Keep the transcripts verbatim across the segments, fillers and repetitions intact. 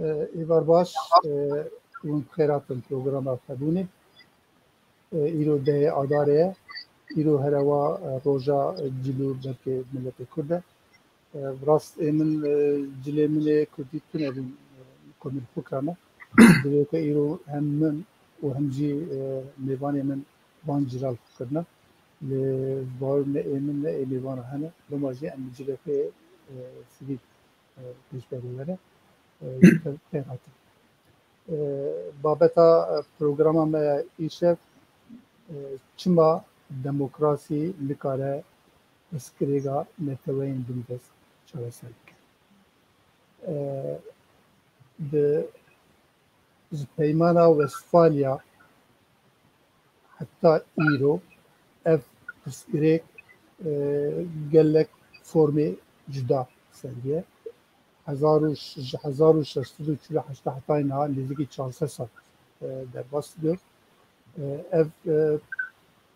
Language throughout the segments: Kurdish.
Êvar baş, hûn bi xêr hatin programa Xwedûnê. Îro dehê Adarê ye. Îro herewa roja cil û berkê miletê Kurd e. Bi rast ê min, cilê min ê Kurdî tune bûn, komîr xwe kirane. Divê ku îro hem min û hem jî mêvanê min van cilal xwe kirine. Lê bawer ne ê min ne ê mêvana hene. Dema jî em cilê xwe sivîl pêşberî were. Xêr hatin. Babeta programa me ya îşev, çima demokrasî nikare pirsgirêka neteweyên bindest çareser bike. Di, ji Peymana Westfalya heta îro ev pirsgirêk, e, gelek formê cuda ser ye. Hezar û, ji hezar û şeş sed û çil û heşt heta niha nêzîkî çar sed sal, e, derbas dibe. E, ev, e,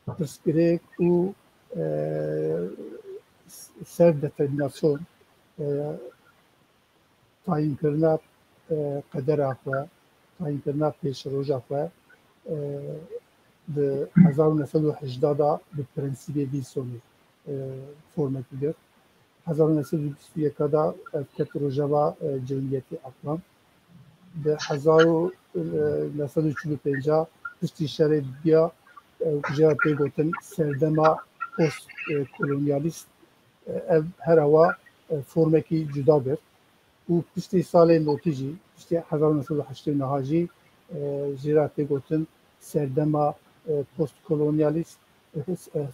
pirsgirêk û, e, s-, self-determinasyon, e, tayînkirina, e, qedera xwe, tayînkirina pêşroja xwe, e, di hezar û neh sed û hejdeh de bi prensîbê Wilsonê, e, formek girt. Hezar û neh sed û bîst û yek de ev ket rojeva, e, Cemîdiyetê Aklan. Di hezar û neh sed û çil û pênc piştî şerê diya, e, jê re tê gotin serdema post, e, kolonyalîst, e, ev her awa, e, formekî cuda girt. Û piştî salê notî jî, piştî hezar û neh sed û heştê û neh jî, e, jê re tê gotin serdema, e, postkolonyalîst, e,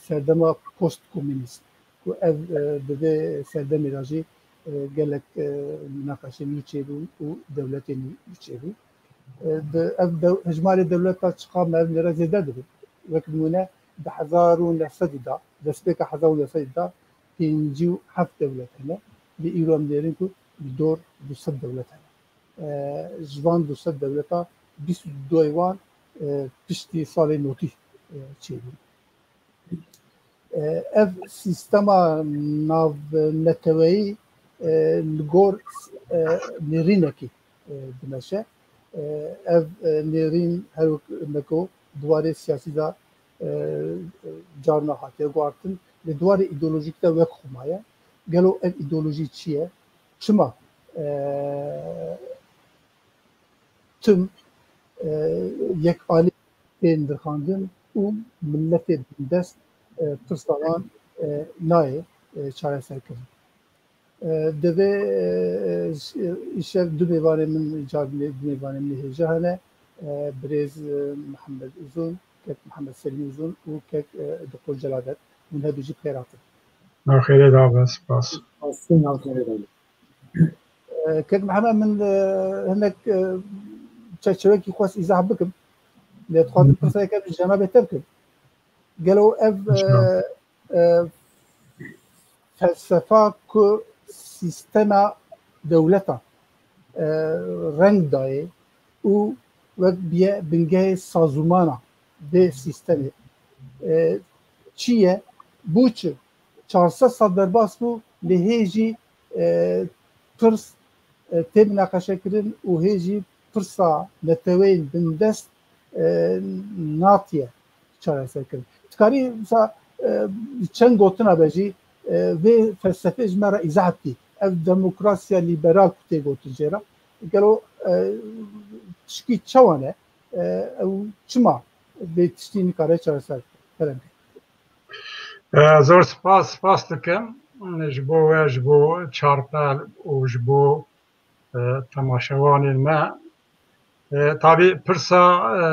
serdema postkomûnîst. Ku ev, e, di vê serdemê de jî, e, gelek, e, mînaqeşên nû çêbûn û dewletên nû çêbûn. E, di, ev dew-, hejmarê dewleta çiqa me ev nêre zêde dibin. Wek nimûne di hezar û neh sedî de, destpêka hezar û neh sedî de pêncî û heft dewlet hene. Lê îro em dinêrin ku li dor du sed dewlet hene. E, ji van du sed dewleta bîst û du wan, e, piştî salê notî, e, çêbûn. E, ev sîstema navneteweyî, e, li gor, e, nêrînekî, e, dimeşe. E, ev, e, nêrîn her wek me got di warê siyasî de, e, carna hatiye guhartin. Lê di warê îdeolojîk de wek xwe maye. Gelo ev îdeolojî çi ye? Çima, e, tim, e, yekalî tên dirxandin û miletê bindest, e, pirsa wan, e, nayê, e, çareserkirin? E, divê, e, îşev du mêvanê min, car du mêvanê min hêja hene. E, birêz, e, Mihemed Uzun, kek Mihemed Selîm Uzun û kek, e, Doktor Celadet. Hûn her du jî bi xêr hatin. Navxêrê dabe, spas. Spas, navxêrê dabe. E, kek Mihemed, min, e, hinek, e, çerçevekî xwest îzah bikim. Lê dixwazim pirseke ji cenabê te bikim. Gelo ev, e, e, felsefa ku sîstema dewleta, e, reng dayê û wek biye bingehê sazûmana vê sîstemê, e, çi ye? Bû çi? Çar sed sal derbas bû, lê hê jî, e, pirs, e, tê minaqeşekirin û hê jî pirsa neteweyên bindest, e, natiye çareserkirin. Dikarî, mesela, e, çend gotina be jî, e, vê felsefê ji me re îzah bikî. Ev demokrasiya lîberal ku tê gotin jê re, gelo, e, tişkî çawa ne? E, ew çima vê tiştî nikare çareser bike? Kerem. E, zor spas, spas dikim ji bo we, ji bo Çarpel û ji bo, e, temaşevanên me. E, tabî pirsa, e,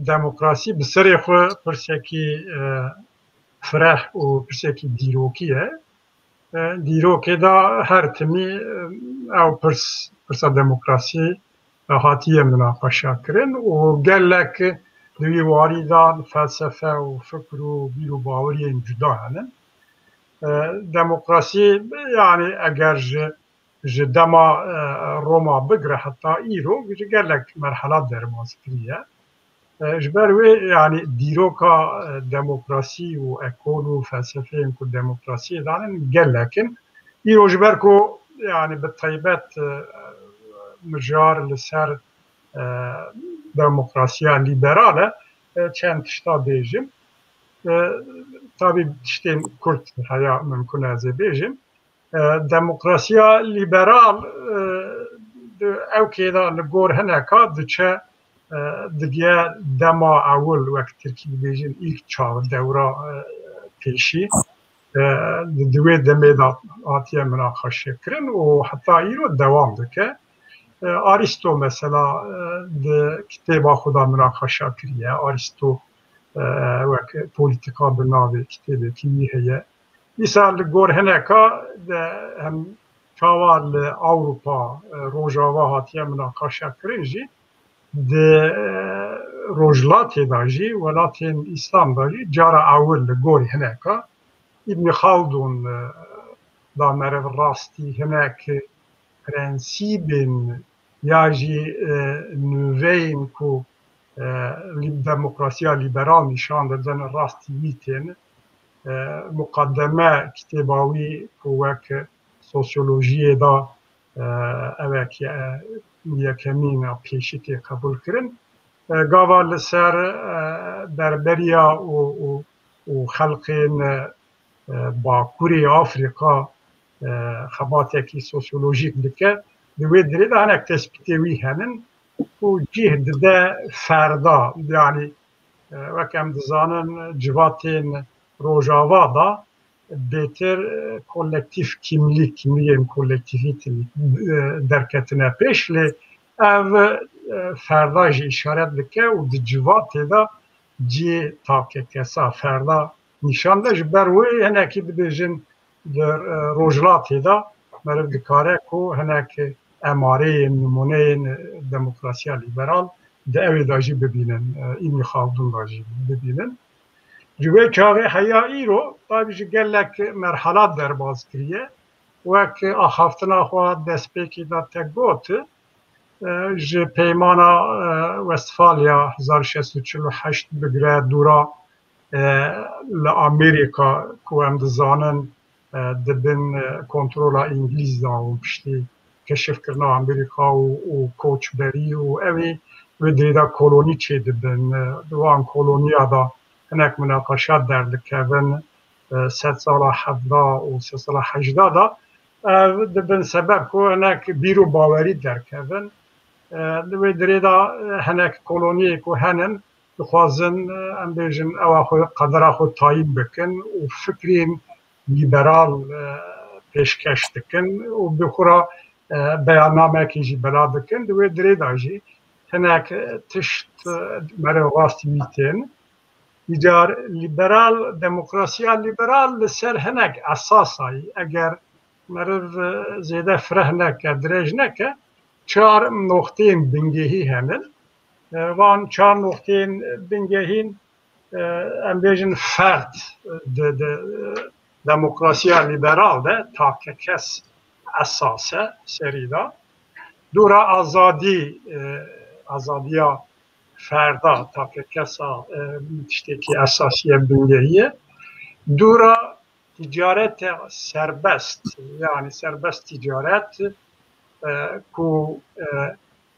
demokrasî bi serê xwe pirsekî, e, fireh û pirsekî dîrokî ye. E, dîrokê de her timî, e, ew pirs, pirsa demokrasî hatiye minaqeşa kirin û gelek di wî warî de felsefe û fikr û bîr û baweriyên cuda hene. E, demokrasî, yanî eger ji, ji dema, e, Roma bigire heta îro ji gelek merhela derbas kiriye. E, ji ber wê, yanî dîroka, e, demokrasî û ekol û felsefeyên ku demokrasiyê danin gelek in. Îro ji ber ku, yanî bi taybet, e, mijar li ser e, demokrasiya lîberal e, e, çend tişta bêjim. E, tabî tiştên kurt heya mimkun e ez ê bêjim. E, demokrasiya lîberal, e, di ewkê de li gor hineka diçe, e, digiye dema ewil, wek tirkî dibêjin, ilk çağ, dewra, e, pêşî, e, di, di wê demê de hatiye minaqeşe kirin û heta îro dewam dike. E, Aristo mesela, e, di kitêba xwe de minaqeşa kiriye. Aristo, e, wek polîtika bi navê kitêbekî wî heye. Dîsa li gor hineka de hem çawa li Ewropa, e, Rojava hatiye minaqeşa kirin jî, di, e, Rojhilatê de jî, welatên Îslam de jî cara ewil li gor hineka Îbnî Xaldûn, e, da meriv rastî hinek prensîbên ya jî, e, nûveyên ku, e, lî-, demokrasiya lîberal nîşan didin rastî wî tên. E, Muqaddeme kitêba wî ku wek sosyolojiyê de, e, ew e ki, e, yekemîn a pêşî tê qebûl kirin. E, gava li ser, e, berberiya û, û, û xelqên, e, Bakurê Afrîka, e, xebatekî sosyolojîk dike. Di wê dirê de hinek tespîtê wî henin ku cih dide ferda, yanî, e, wek em dizanin civatên Rojava de bêtir, e, kolektîf kimlîk, kimlîgên kolektîfî, e, derketine pêş, lê ev, e, ferda jî îşaret dike û di civatê de cihê takekesa ferda nîşan de. Ji ber wê hinekî dibêjin di, e, Rojhilatê de meriv dikare ku hinek emareyên, nimûneyên demokrasiya lîberal di ewê de jî bibînin, e, Îbnî Xaldûn de jî bibînin. Ji wê çaxê heya îro, tabî jî gelek merhala derbas kiriye. Wek axaftina xwe destpêkê de te got, e, ji Peymana, e, Westfalya hezar şeş sed û çil û heşt bigire dûra, e, li Amerîka ku em dizanin, e, di bin, e, kontrola Îngilîz de û piştî keşifkirina Amerîka û, û koçberî û ew ê wê dirê de kolonî çêdibin. E, di wan koloniya de hinek minaqeşat derdikevin, e, sedsala hevda û sedsala hejda de, ev dibin sebeb ku hinek bîr û bawerî derkevin. E, di wê dirê de, e, hinek koloniyê ku henin, dixwazin, e, em bêjin, ewa xwe, qedera xwe tayîn bikin û fikrên lîberal, e, pêşkeş dikin û bi xwe re, e, beyannamekê jî bela dikin. Di wê dirê de jî hinek, e, tişt, e, meriv rastî wî tên. Îcar lîberal, demokrasiya lîberal li ser hinek esasayî, eger meriv, e, zêde fireh neke, dirêj neke, çar noxteyên bingehî henin. E, van çar noxteyên bingehîn, e, em bêjin ferd, e, di, di, e, demokrasiya lîberal de takekes esas e serî de. Dûra azadî, e, azadiya ferda, takekesa, e, tiştekî esasî ye, bingehî ye. Dûra ticarete serbest, yani serbest ticaret, e, ku, e,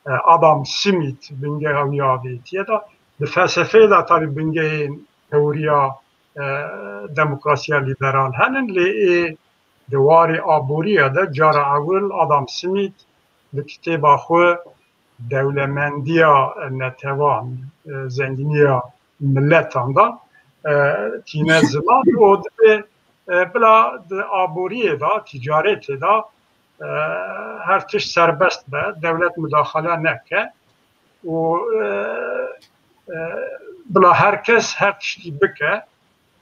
e, Adam Smith bingeha wî avêtiye de, di felsefeyê de tabî bingehên teoriya, e, demokrasiya lîberal henin, lê ê di warê aboriya de cara ewil Adam Smith di kitêba xwe dewlemendiya netewan, e, zenginiya miletan de, e, tîne ziman û dibê, e, bila di aboriyê de, ticaretê de, e, her tişt serbest be, dewlet mudaxale neke û, e, e, bila her kes her tiştî bike.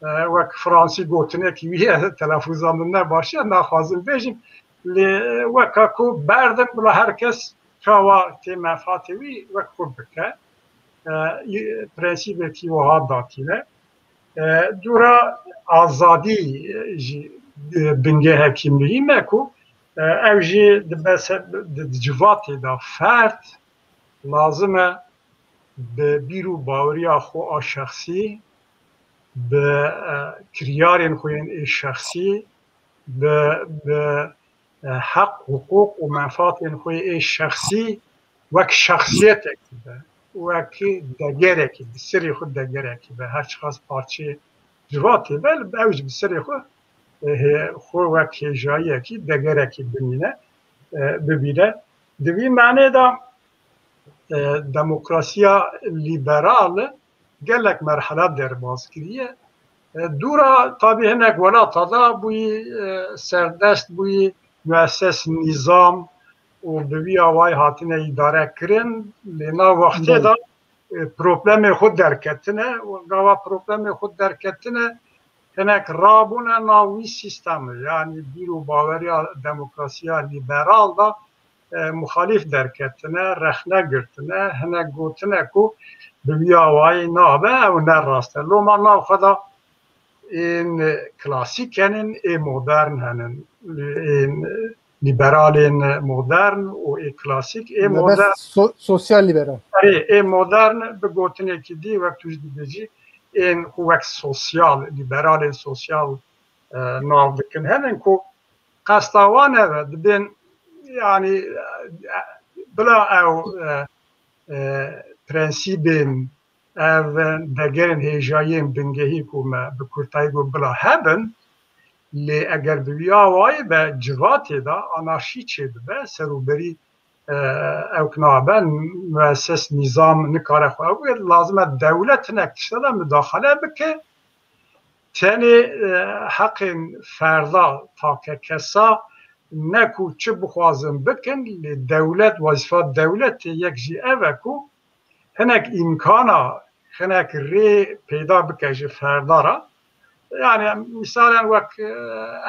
E, wek fransî gotinekî wî ye, telafûza min ne baş e, naxwazim bêjim. Lê weka ku berdin bila her kes çawa tê menfaatê wî wek xwe bike. E, î-, prensîbekî wiha datîne. E, dûra azadî, e, jî, e, bingehekî muhîm e ku, e, ew jî dibe se-, di, di civatê de ferd lazim e bi bîr û baweriya xwe a şexsî, bi, e, kiryarên xwe yên ê şexsî, bi, bi e, heq, hiqûq û menfaatên xwe ê şexsî wek şexsiyetekî be, wek degerekî, bi serê xwe degerekî be, her çiqas parçeyê civatê be, ew jî bi serê xwe, e, hê-, xwe wek hêjayiyekî, degerekî bimîne, e, bibîne. Di vî manê de, e, demokrasiya lîberal gelek merhela derbas kiriye. E, dûra tabî hinek welata da bûyî, e, serdest bûyî, muesses nîzam û bi vî awayî hatine îdare kirin. Lê nav wextê de, e, problemê xwe derketine û gava problemê xwe derketine hinek rabûne nav wî sîstemê. Yanî bîr û baweriya demokrasiya lîberal da e, muxalîf derketine, rexne girtine, hinek gotine ku bi wî awayî nabe, ew ne rast e. Loma nav xwe de ên klasîk henin, ê modern henin. Ên lîberalên modern û ê klasîk, ê modern, so-, sosyal lîberal. Erê, ê modern bi gotinekî dî, wek tu jî dibêjî, ên xwe wek sosyal, lîberalên sosyal, e, nav dikin. Henin ku qesta wan ev e, dibên, yanî, e, bila ew, e, e, prensîbên, ev degerên hêjayiyên bingehî ku me bi kurtayî got bila hebin, lê eger bi wî awayî be civatê de anarşî çêdibe, serûberî, e, ew ki nabe, muesses nîzam nikare xwe ew bike, lazim e dewlet hinek tişta de mudaxale bike. Tenê, e, heqên ferda, takekesa ne ku çi bixwazin bikin, lê dewlet, wezîfa dewletê yek jî ev e ku hinek îmkana, hinek rê peyda bike ji ferda re. Yani mîsalen wek, e,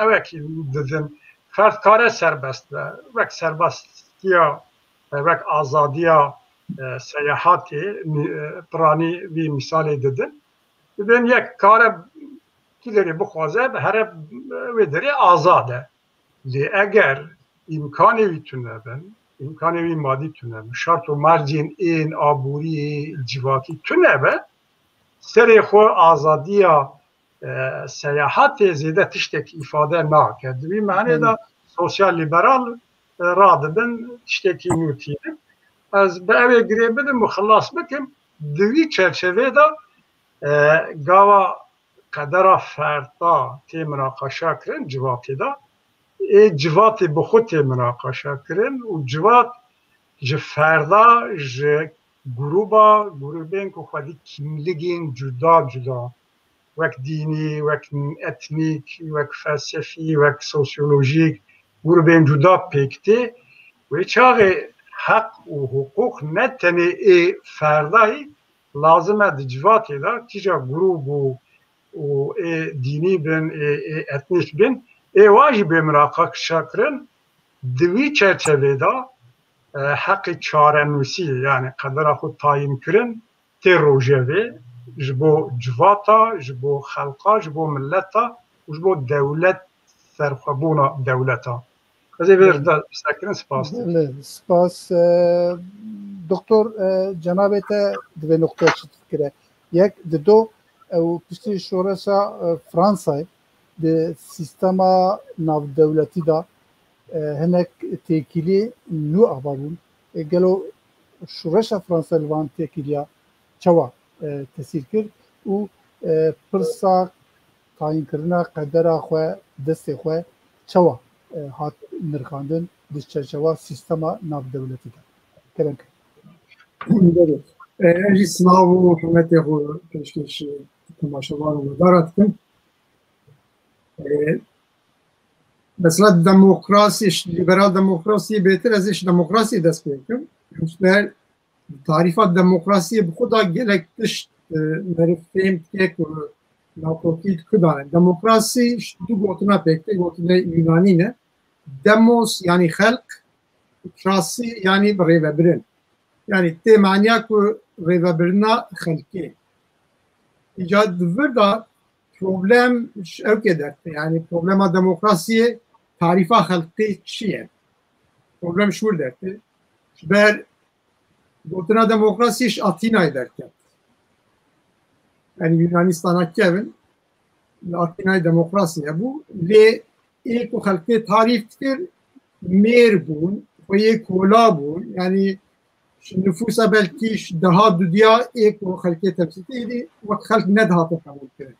ewekî didin, ferd kare serbest be, wek serbestiya, e, wek azadiya, e, seyahatê, mî-, e, piranî vî mîsalê didin. Dibên yek kare tu derê bixwaze, bi here wê derê azad e. Lê eger îmkanê wî tune bin, îmkanê wî madî tune bin, şert û mercên ên aborî, civakî tune be, serê xwe azadiya, e, seyahatê zêde tiştek îfade nake. Di vî manê de sosyal lîberal, e, radibin, tiştekî nû tînin. Ez bi evê girê bidim û xilas bikim. Di vî çerçevê de, e, gava qedera ferda tê minaqeşa kirin, civatê de, ê civatê bi xwe tê minaqeşa kirin û civat ji ferda, ji grûba, grûbên ku xwedî kîmligên cuda cuda, wek dînî, wek etnîk, wek felsefî, wek sosyolojîk, grûbên cuda pêk tê. Wê çaxê heq û hiqûq ne tenê ê ferdayî, lazim e di civatê de kîja grûb û, û ê dînî bin, ê, ê etnîk bin, ê wan jî bê minaqeşa kirin. Di vî çerçevê de, e, heqê çarenûsî, yani qedera xwe tayîn kirin, tê rojevê ji bo civata, ji bo xelqa, ji bo mileta û ji bo dewlet, serxwebûna dewleta. Ez ê vê Belê. de pisekirin, spas dikim. Belê, spas. E, doktor, e, cenabê te divê noqteya çi dikire? Yek, dido, ew piştî şoreşa, e, Fransayê di sîstema navdewletî de, e, hinek têkilî nû ava bûn. E, gelo şoreşa Fransayê li van têkiliya çawa, e, tesîr kir û, e, pirsa tayînkirina qedera xwe, destê xwe çawa, e, hat nirxandin di çerçewa sîstema navdewletî de? Kerem ke. Belê. E, ez jî silav û hurmetê xwe pêşkêşî temaşevan û guhdara dikim. E, mesela demokrasî, ji liberal demokrasiyê bêtir ez ê ji demokrasiyê dest pê bikim. Ji ber tarîfa demokrasiyê bi xwe de gelek tişt, e, meriv fêm dike ku nakokî di ku de ne. Demokrasî ji du gotina pêk tê, gotinê Yunanî ne. Demos, yanî xelk, krasi, yanî rêvebirin. Yanî tê maniya ku rêvebirina xelkê. Îca di vir de problem ji ewkê dertê. Yanî problema demokrasiyê, tarîfa xelkê çi ye? Problem ji wir dertê. Ji ber gotina demokrasiyê ji Atînayê derket. Yanî Yunanîstana kevin, li Atînayê demokrasî hebû. Lê ê ku xelkê tarîf dikir, mêr bûn, xweyê kola bûn, yanî ji nifûsa belkî ji deha dudiya ê ku xelkê temsîl dî wek xelk nedihate qebûl kirin.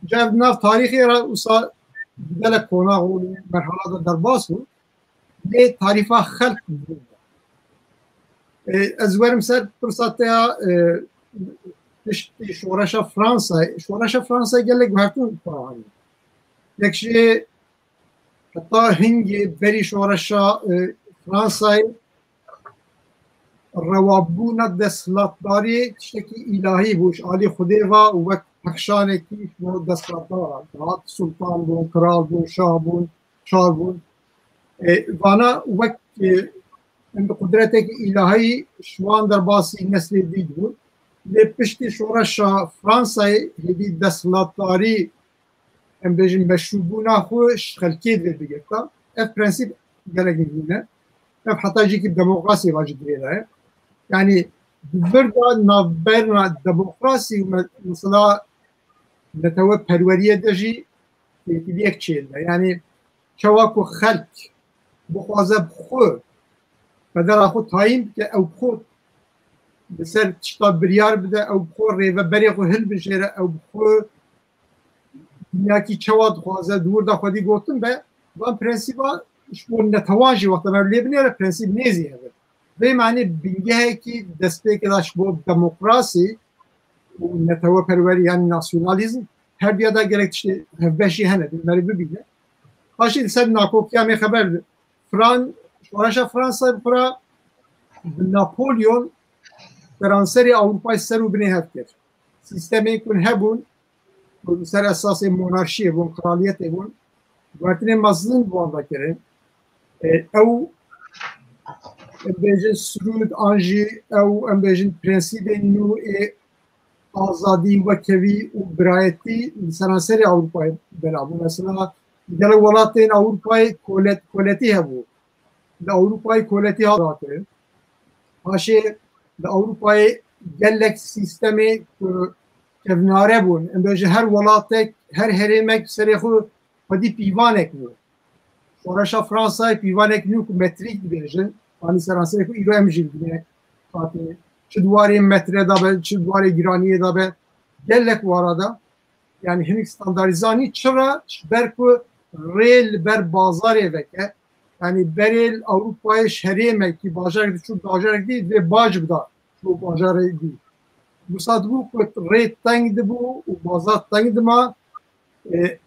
Cev nav tarîxê re wisa gelek konax û merhala de derbas bû. Lê tarîfa xelk bû. E, ez werim ser pirsa te ya, e, piştî şoreşa Fransayê. Şoreşa Fransayê gelek guhertin xwe anî. Yek jî heta hingê berî şoreşa, e, Fransayê rewabûna desthilatdariyê tiştekî îlahî bû. Ji alî Xwedê ve wek pexşanekî ji bo desthilatdar dihat. Sultan bûn, kral bûn, şah bûn, çar bûn. E, vana wek, e, em bi qudretekî îlahî ji wan derbasî neslê dî dibûn. Lê piştî şoreşa Fransayê hêdî desthilatdarî, em bêjin, meşrûbûna xwe ji xelkê divê bigirta. Ev prensîp gelek nivîn e. Ev heta jî ki demokrasiyê ve jî girêdayî ye. Yanî di vir de navberna demokrasî û me-, mesela netewe perweriyê de jî têkiliyek çêdibe. Yanî çawa ku xelk bixwaze bi xwe bedela xwe tayîn bike, ew bi xwe li ser tişta biryar bide, ew bi xwe rêveberê xwe hilbijêre, ew bi xwe dinyakî çawa dixwaze, di wir de xwedî gotin be, van prensîba ji bo netewan jî wexta me lê binêre prensîb nêzî hebe. Vê manî bingehekî destpêkê de ji bo demokrasî û neteweperwerî, yanî nasyonalîzm, her diya de gelek tiştê hevbeşî hene, bi merî bibîne. Paşê li ser nakokiya me xeber di. Fran-, şoreşa Fransayê bi xwe re bi Napolyon seranserê Ewropayê ser û binê hev kir. Sîstemên ku hebûn, ku li ser esasê monarşiyê bûn, kraliyetê bûn, guhertinên mezin bi wan ve kirin. E, ew, em bêjin, sirûd an jî ew, em bêjin, prensîbên nû ê azadî, wekhevî û birayetî li seranserê Ewropayê bela bû. Mesela, gelek welatên Ewropayê kolet-, koletî hebû. Li Ewropayê koletî hat rakirin. Paşê li Ewropayê gelek sîstemê ku kevnare bûn. Em bêjin her welatek, her herêmek serê xwe xwedî pîvanek bû. Şoreşa Fransayê pîvanek nû ku metrîk dibêjin, anî seranserê ku îro em jî li binê hatî. Çi di warê metre de be, çi di warê giraniyê de be, gelek wara de, yanî hinek standarîzanî çira, ji ber ku rê li ber bazarê veke, yanî berê li Ewropayê ji herêmekî bajarek diçû bajarek dî, divê bac bida ji bo bajarê dî. Wisa dibû ku rê teng dibû û bazar teng dima, e,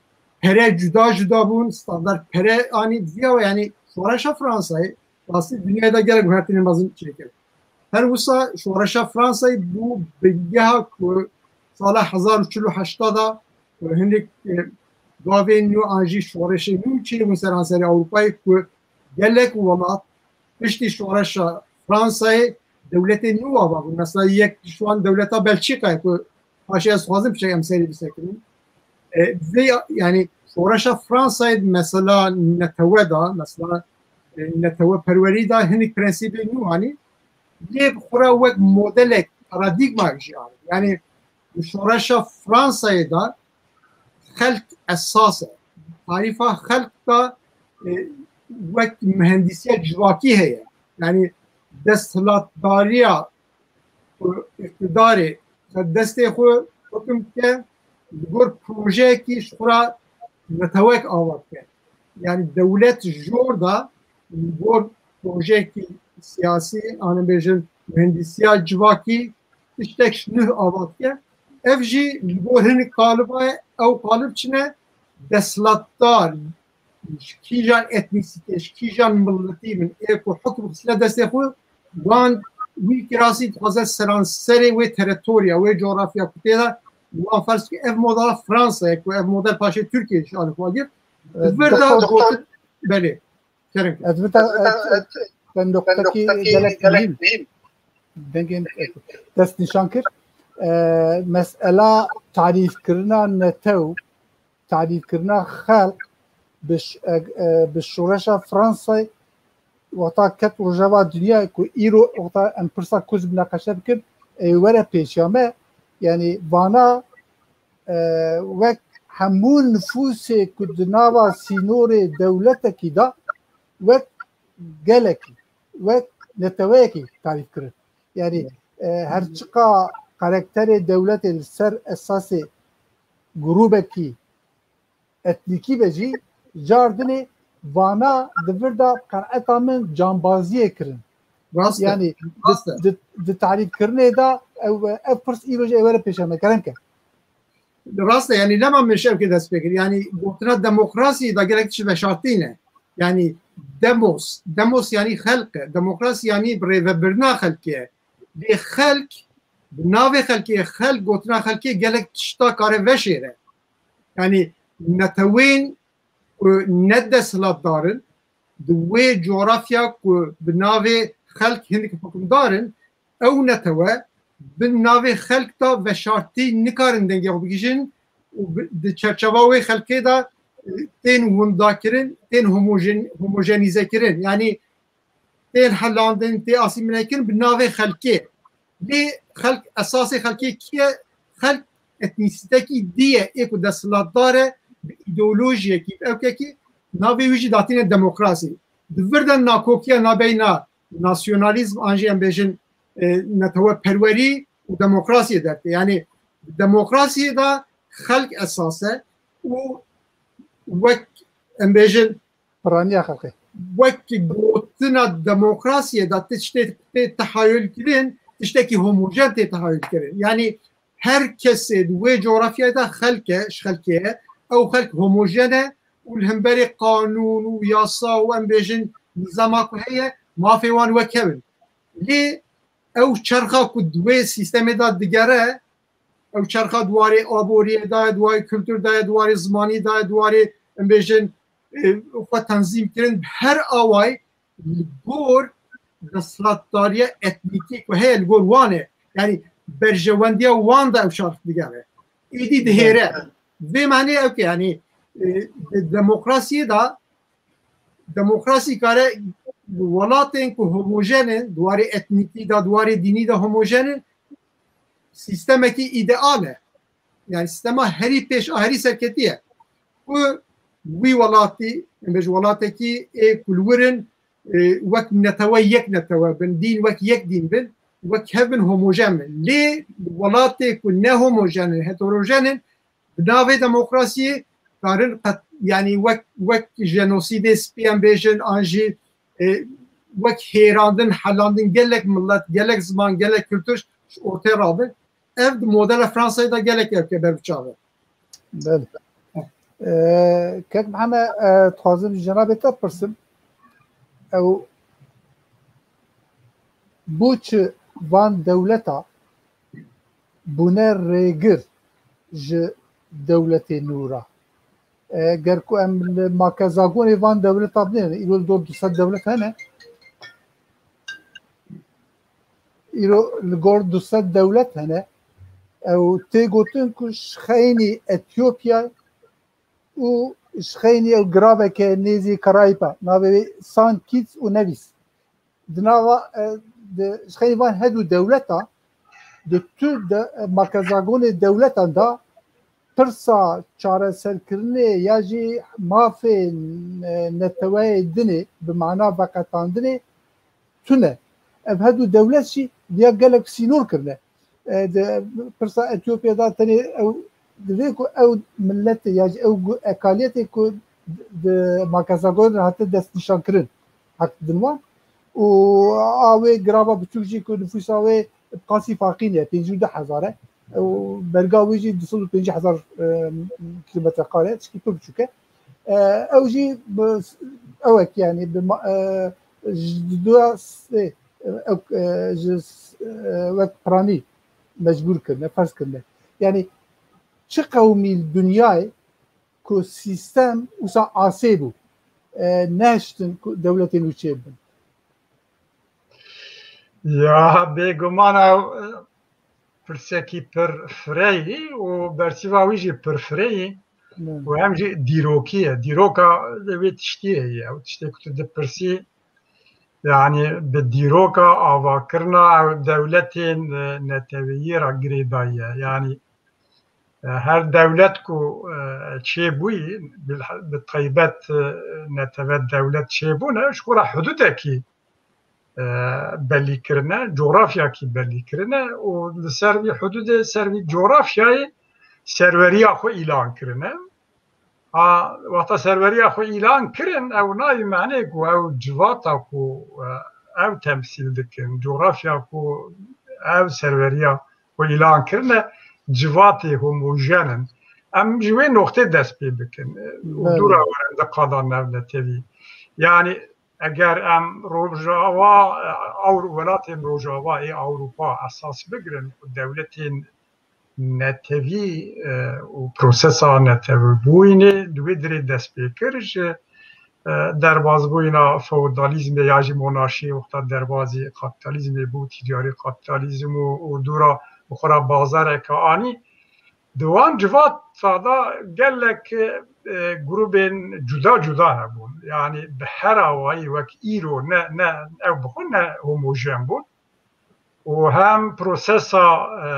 pere cuda cuda bûn, standart pere anî viya, yanî şoreşa Fransayê rastî dinyayê de gelek guhertinên mezin çêkir. Her wisa şoreşa Fransayê bû bingeha ku sala hezar û çil û heşt de, e, hinek, e, gavên nû an jî şoreşên nû çêbûn seranserê Ewropayê ku gelek welat piştî şoreşa Fransayê dewletên nû ava bûn. Mesela yek ji wan dewleta Belçîkayê ku paşê ez dixwazim piçek em serî bisekinin. E, vê, yanî şoreşa Fransayê mesela netewe da, mesela, e, netewe perwerî da hinek prensîbê nû anî, lê bi xwe re wek modelek, paradîgmayek jî anî. Yanî di şoreşa Fransayê de xelk esas e. Tarîfa xelk de, e, wek mihendîsiya civakî heye. Yanî desthilatdariya ku îqtidarê ser destê xwe hukim bike, li gor projeyekî ji xwe re netewek ava bike. Yanî dewlet jor de li gor projeyekî siyasî, an em bêjin mihendîsiya civakî, tiştek ji nuh ava dike. Ev jî li gor hinek qaliba ye, ew qalib çi ne? Desthilatdar, ji kîjan etnîsîtê, ji kîjan miletî bin, ê ku hukm xistine destê xwe, wan wî kirasî dixwaze seranserê wê teritorya, wê coğrafya ku tê de, wan ferz bike ev modela Fransa ye, ku ev model paşê Tirkiye ji alî xwe girt. Di vir de gotin, belê, kerem. Ez bita, ez, ben noktekî gelek muhîm. Dengên dest nîşan kir. E, mesela tarîfkirina netew, tarîfkirina xelk bi ş-, e, e, bi şoreşa Fransayê wexta ket rojeva dinya ku îro wexta em pirsa ku ez minaqeşe bikim, ê were pêşiya me, yanî vana, e, wek hemû nifûsê ku di nava sînorê dewletekî de wek gelekî wek neteweyekî tarîf kirin. Yanî e, her çiqa karakterê dewletê li ser esasê grûbekî etnîkî be jî, cardinê vana di vir de qenaeta min cambaziyê kirin. Rast e. Yanî di, Rast e. di, di tarîfkirinê de ew, ev pirs îro jî ê were pêşe me. Kerem ke. Rast e, yanî lema min şevkê dest pê kir. Yanî gotina demokrasî da gelek tişt veşartî ne. Yanî demos, demos yanî xelq e. Demokrasî yanî bi rêvebirina xelkê ye. Lê xelk, bi navê xelkê, xelk, gotina xelkê gelek tişta kare veşêre. Yanî netewên ku ne desthilatdar in, di wê coğrafya ku bi navê xelk hindik hukimdar in, ew netewe bi navê xelk de veşartî nikarin dengê xwe bigihîjin û bi, di çerçeva wê xelkê de, e, tên windakirin, tên homojen-, homojenîzekirin. Yanî tên helandin, tê asîmîlekirin bi navê xelkê. Lê xelk, esasê xelkê kî ye? Xelk etnîsîtekî dî ye, ê ku desthilatdar e, bi îdeolojiyekî, bi ewkekî, navê wî jî datîne demokrasî. Di vir de nakokiya nabeyna nasyonalîzm an jî em bêjin, e, neteweperwerî û demokrasiyê dertê. Yanî demokrasiyê de xelk esas e û wek em bêjin piraniya xelkê. Wek gotina demokrasiyê de tiştê tê tehayul kirin, tiştekî homojen tê tehayul kirin. Yanî her kesê di wê coğrafyayê de xelk e, ji xelkê ye. Ew xelk homojen e û li hemberî qanûn û yasa û em bêjin nîzama ku heye, mafê wan wek hev in. Lê ew çerxa ku di wê sîstemê de digere, ew çerxa di warê aboriyê de ye, di warê kultur de ye, di warê zimanî de ye, di warê, em bêjin, e, xwe tenzîm kirin, bi her awayî li gor desthilatdariya etnîkî ku heye li gor wan e. Yanî berjewendiya wan de ew çarx digere. Êdî dihêre. Vê manê ew ke, yanî, e, di demokrasiyê de, demokrasî kare welatên ku homojen in, di warê etnîkî de, di warê dînî de homojen in, sîstemekî îdeal e. Yanî sîstema herî pêş a herî serketî ye. Ku wî welatî, em bêjin welatekî ê ku li wir in, e, wek netewe yek netewe bin, dîn wek yek dîn bin, wek hev bin homojen bin. Lê welatê ku ne homojen in, heterojen in, bi navê demokrasiyê karin qet, yanî wek, wek jenosîdê spî em bêjin, an jî, e, wek hêrandin, helandin gelek milet, gelek ziman, gelek kultur ji ortê rabin. Ev di modela Fransayê de gelek ev ke ber bi çav e. Belê. E, Kek Mihemed, e, dixwazim ji cenabê te bipirsim. Ew bo çi van dewleta bûne rêgir ji dewletê nû re? E, ger ku em li makezagonê van dewleta binêrin, îro li dor du sed dewlet hene. Îro li gor du sed dewlet hene. Ew tê gotin ku ji xeynî Etiyopya û ji xeynî ew giraveke nêzî Karayîpa, navê wê San Kitts û Nevis. Di nava, e, di, ji xeynî van hedû dewleta, di tu de, e, makezagonê dewletan de pirsa çareserkirinê ya jî mafê, e, neteweyê dinê bi mana veqetandinê tune. Ev hedû dewlet jî viya gelek sînor kirine. E, di pirsa Etiyopya de tenê ew divê ku ew milletê ya jî ew gu-, ekaliyetê ku di makezagonê de hate destnîşankirin, hak didin wan. Û a wê girava biçûk jî ku nifûsa wê bi qasî faqî ne, pêncî û du hezar e. Û berga wê jî du sed û pêncî hezar, e, kilometre kare, tişkî pir biçûk e. E, ew jî bi, ewek, yanî bi ma-, e, ji du sê, ew, e, ji s-, e, wek piranî mecbûr kirine, ferz kirine. Yanî çi qewmî li dinyayê ku sîstem wisa asê bû, e, nehiştin ku dewletên wî çêbibin? Ya, bêguman ew, e, pirsekî pir fireyî û bersiva wî jî pir fireyî. Hmm. Û hem jî dîrokî ye. Dîroka wê tiştî heye. Ew tiştê ku tu dipirsî, yanî bi dîroka avakirina ew dewletên, e, neteweyî re girêdayî ye. Yanî E, her dewlet ku, e, çêbûyî, bil-, bi taybet, e, netewet dewlet çêbûne, ji xwe re hududekî, e, belî kirine, coğrafyakî belî kirine û li ser vî hududê, ser vî coğrafyayê serweriya xwe îlan kirine. A, wexta serweriya xwe îlan kirin, ew nayê menê ku ew civata ku, e, ew temsîl dikin, coğrafya ku ew serweriya xwe îlan kirine, civatê homojen in. Em ji wê noqtê dest pê bikin, e, û Belê. dûra werin di qada navnetewî. Yani eger em Rojava, e, Ewro-, welatên Rojava ê Ewropa esas bigirin ku dewletên netewî, e, û prosesa netewîbûyînê di wê dirê dest pê kir, ji, e, derbazbûyîna feodalîzmê ya jî monarşiyê, wexta derbazî kapîtalîzmê bû, tîcarî kapîtalîzm û, û dûra bi xwe re bazareke anî. Di wan civata de gelek, e, grûbên cuda cuda hebûn. Yani bi her awayî wek îro ne, ne, ew bi xwe ne homojen bûn. Û hem prosesa, e,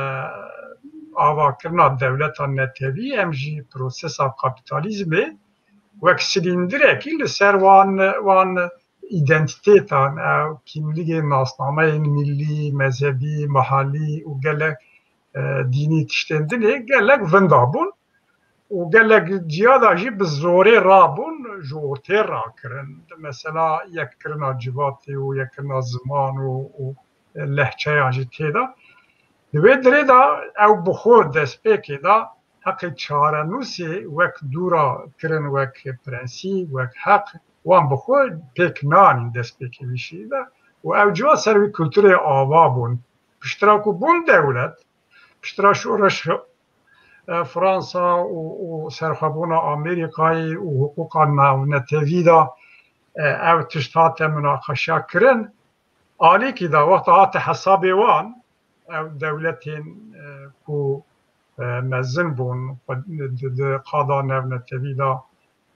avakirina dewleta netewî, hem jî prosesa kapîtalîzmê wek silîndirekî li ser wan, wan îdentîtetan, ew kîmligên, nasnameyên millî, mezhebî, mehalî û gelek, e, dînî tiştên dinê gelek vinda bûn û gelek ciya de jî bi zorê rabûn, ji ortê rakirin. Mesela yekkirina civatê û yekkirina ziman û, û lehçeyan jî tê de. Di vê dirê de ew bi xwe destpêkê de heqê çarenûsê wek dûra kirin, wek prensîp, wek heq, wan bi xwe pêk nanîn destpêkê vî şîî de. Û ew ciwa ser wî kulturê ava bûn. Piştre ku bûn dewlet, piştre şoreş, e, Fransa û, û serxwebûna Amerîkayê û hiqûqa navnetewî de, e, ev tişt hate minaqeşa kirin. Alîkî de wexta hate hesabê wan, ew dewletên, e, ku, e, mezin bûn, xwe di, di qada navnetewî de,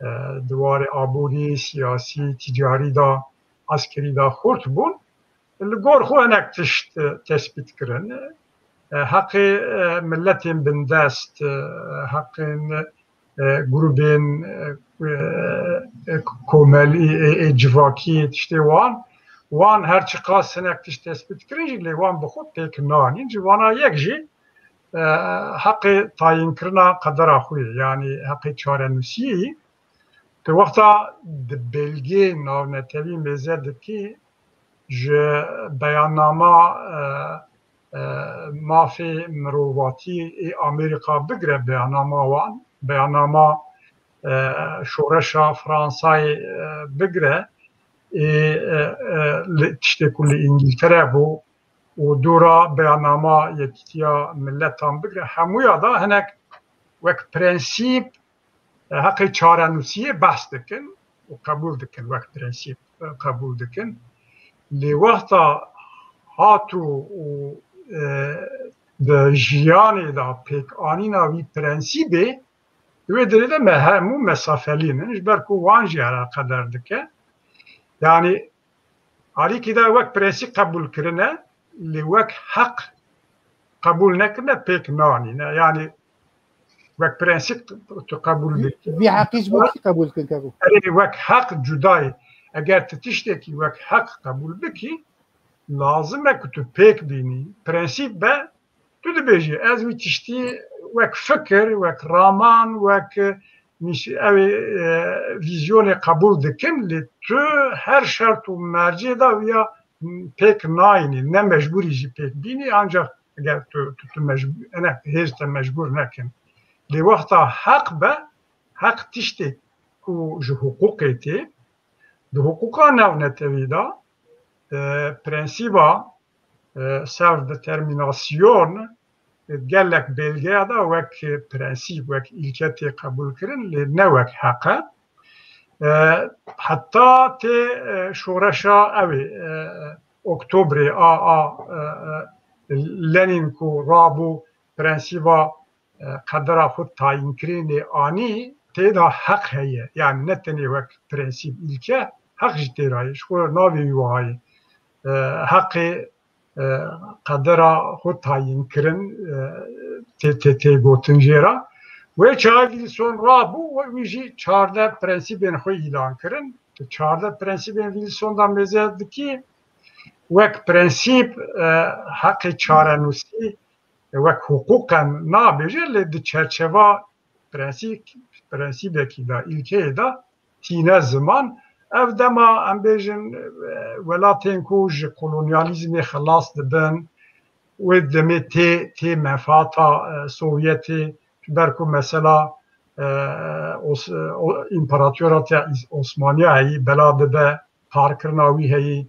e, di warê aborî, siyasî, tîcarî de, eskerî de xurt bûn. Li gor xwe hinek tişt, e, tespît kirin. E, heqê, e, miletên bindest, e, heqên, e, grûbên, e, e, komelî, ê, ê civakî, tiştê wan, wan her çiqas hinek tişt tespît kirin jî, lê wan bi xwe pêk nanîn. Ji vana yek jî, e, heqê tayînkirina qedera xwe ye, yanî heqê çarenûsiyê ye. Tu wexta di belgê navnetewî mêze dikî, ji beyannama, e, e, mafê mirovatî ê Amerîka bigire, beyannama wan, beyannama, e, şoreşa Fransayê, e, bigire, ê, e, e, li, tiştê ku li Îngiltere bû û dûra beyannama Yekîtiya Miletan bigire, hemûya da hinek wek prensîp, e, heqê çarenûsiyê behs dikin û qebûl dikin, wek prensîp, e, qebûl dikin. Lê wexta hatû û, e, di jiyanê de pêkanîna wî prensîbê, di wê dirê de me hemû mesafelîn in, ji ber ku wan jî eleqedar dike. Yanî alîkî de wek prensîp qebûl kirine, lê wek heq qebûl nekirine, pêk nanîne. Yanî wek prensîp tu qebûl bikî. Vî heqî ji bo kî qebûl kirin, Keko? Erê, wek heq cuda ye. Eger tu tiştekî wek heq qebûl bikî, lazim e ku tu pêk bînî. Prensîp be, tu dibêjî, ez wî tiştî wek fikir, wek raman, wek nîş-, ew ê, e, vîzyonê qebûl dikim, lê tu her şert û mercê de wîya pêk nayînî, ne mecbûrî jî pêk bînî, ancaq eger tu, tu, tu mecbûr, ene, hêz te mecbûr nekin. Lê wexta heq be, heq tiştê ku ji hiqûqê tê, di hiqûqa navnetewî de, e, prensîba, e, self-determinasyon, e, gelek belgeya de wek prensîp, wek îlke tê qebûlkirin, lê ne wek heq e. E, heta tê, e, şoreşa ew ê, e, Oktobrê a, a, e, e, Lenîn ku rabû prensîba, e, qedera xwe tayînkirinê anî, tê de heq heye. Yani ne tenê wek prensîp, îlke, heq jî tê de ye. Ji xwe navê wî wiha ye. E, heqê e, qedera xwe tayîn kirin, e, tê, tê, tê gotin jê re. Wê çaxê Wilson rabû, wî jî çardeh prensîbên xwe îlan kirin. Tu çardeh prensîbên Wilson de mêze dikî, wek prensîp, e, heqê çarenûsî, e, wek hiqûqen nabêje, lê di çerçeva prensî-, prensîbekî de, îlkeyê de tîne ziman. Ev dema, em bêjin, e, welatên ku ji kolonyalîzmê xilas dibin, wê demê tê, tê menfaata, e, Sovyetê, ji ber ku mesela, e, Os-, o, împaratoratiya Îs-, Osmaniya heyî bela dibe, parkirina wî heyî,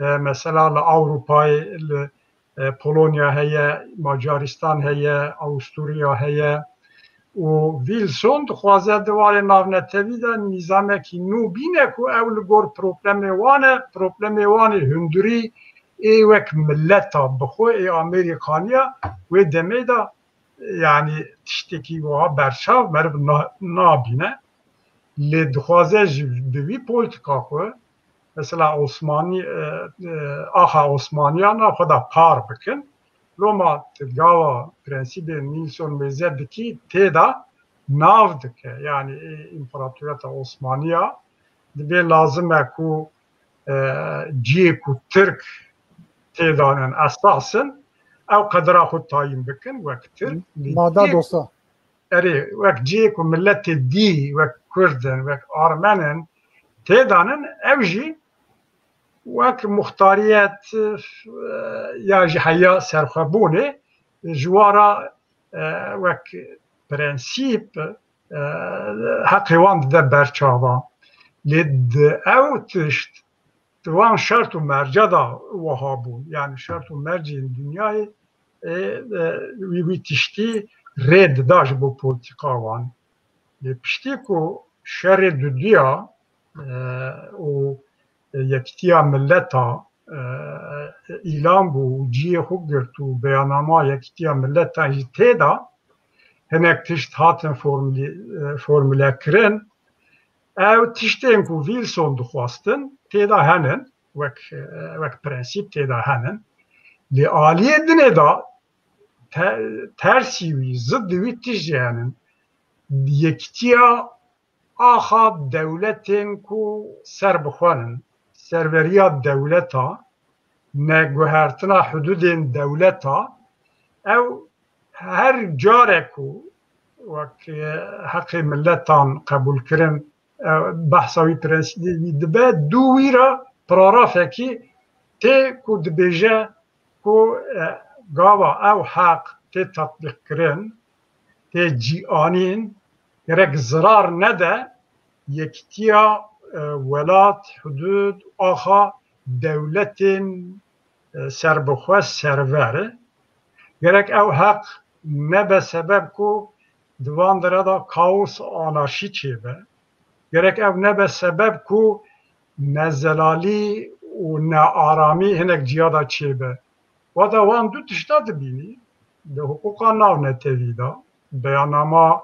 e, mesela li Ewropayê, li, e, Polonya heye, Macaristan heye, Awusturya heye û Wilson dixwaze di warê navnetewî de nîzamekî nû bîne ku ew li gor problemê wan e, problemê wan ê hundirî ê wek mileta bi xwe ê Amerîkaniya wê demê de, yanî tiştekî wiha berçav meriv na-, nabîne. Lê dixwaze ji bi wî polîtîka xwe, mesela Osmanî, e, e, axa Osmaniyana xwe de par bikin. Loma tu gava prensîbên Wilson mêze dikî, tê de nav dike. Yanî, e, împaratoriyeta Osmaniya dibê lazim e ku, e, cihê ku Tirk tê danin, esas in, ew qedera xwe tayîn bikin wek Tirk. Lê Mada cihê dosta. Erê, wek cihê ku miletê dî, wek Kurd in, wek Armen in, tê danin, ew jî wek muxtariyet, e, ya jî heya serxwebûnê ji wan re, e, wek prensîp, e, heqê wan dide ber çavan. Lê di ew tişt, di wan şert û merca de wiha bûn. Yanî şert û mercên dinyayê, e, e, wî, wî tiştî rê dida ji bo polîtîka wan. Lê piştî ku şerê dudiya, e, û Yekîtiya Mileta, e, îlan bû û cihê xwe girt û beyannama Yekîtiya Mileta jî tê de hinek tişt hatin formulî-, e, formule kirin. Ew tiştên ku Wilson dixwestin tê de henin, wek, e, wek prensîp tê de henin. Lê aliyê dinê de te-, tersî wî, ziddi wî tişt jî henin. Yekîtiya axa dewletên ku ser bi xwe nin, serveriya dewleta, neguhertina hududên dewleta, ew her care ku wek, e, heqê miletan qebûl kirin, e, behsa wî prensîbê wî dibe, dû wî re paragrafekî tê ku dibêje ku, e, gava ew heq tê tetbîqkirin, tê cîanîn, gerek zirar nede yekîtiya, e, welat, hudud, axa dewletên, e, serbixwe, server. Gerek ew heq nebe sebeb ku di van dere de kaos, anarşî çêbe. Gerek ev nebe sebeb ku nezelalî û nearamî hinek ciya de çêbe. Wada wan du tişta dibînî, di hiqûqa navnetewî de, beyannama,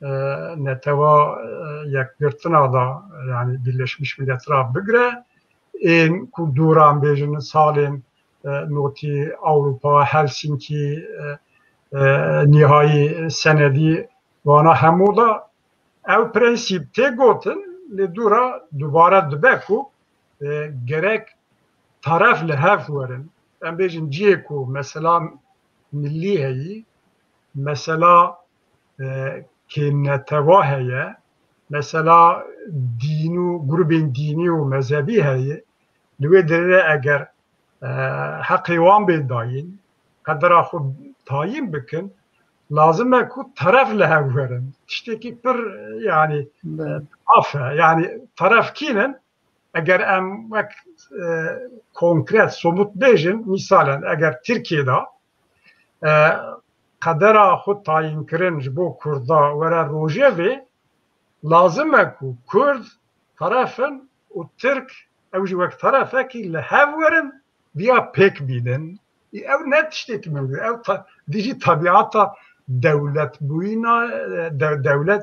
e, netewa, e, yekgirtina de, yanî Birleşmiş Milletler bigire, ên ku dûran bêjin salên, e, notî Ewropa, Helsinkî, e, e, nîhayî senedî wana hemû de ew prensîp tê gotin, lê dûra dubare dibe ku, e, gerek taraf li hev werin. Em bêjin cihê ku mesela millî heyî, mesela, e, kêmnetewa heye, mesela dîn û grûbên dînî û mezhebî heye, li wê derê eger, e, heqê wan bê dayîn, qedera xwe tayîn bikin, lazim e ku teref li hev werin. Tiştekî pir, e, yanî, e, maf e. Yanî teref kîn in? Eger em wek, e, konkret, somut bêjin, mîsalen, eger Tirkiye de, e, qedera xwe tayînkirin ji bo Kurda were rojevê, lazim e ku Kurd teref in û Tirk ew jî wek terefekî li hev werin, viya pêk bînin. Ew ne tiştekî mimkun. Ew ta-, dijî tabiata dewletbûyîna, e, de-, dewlet,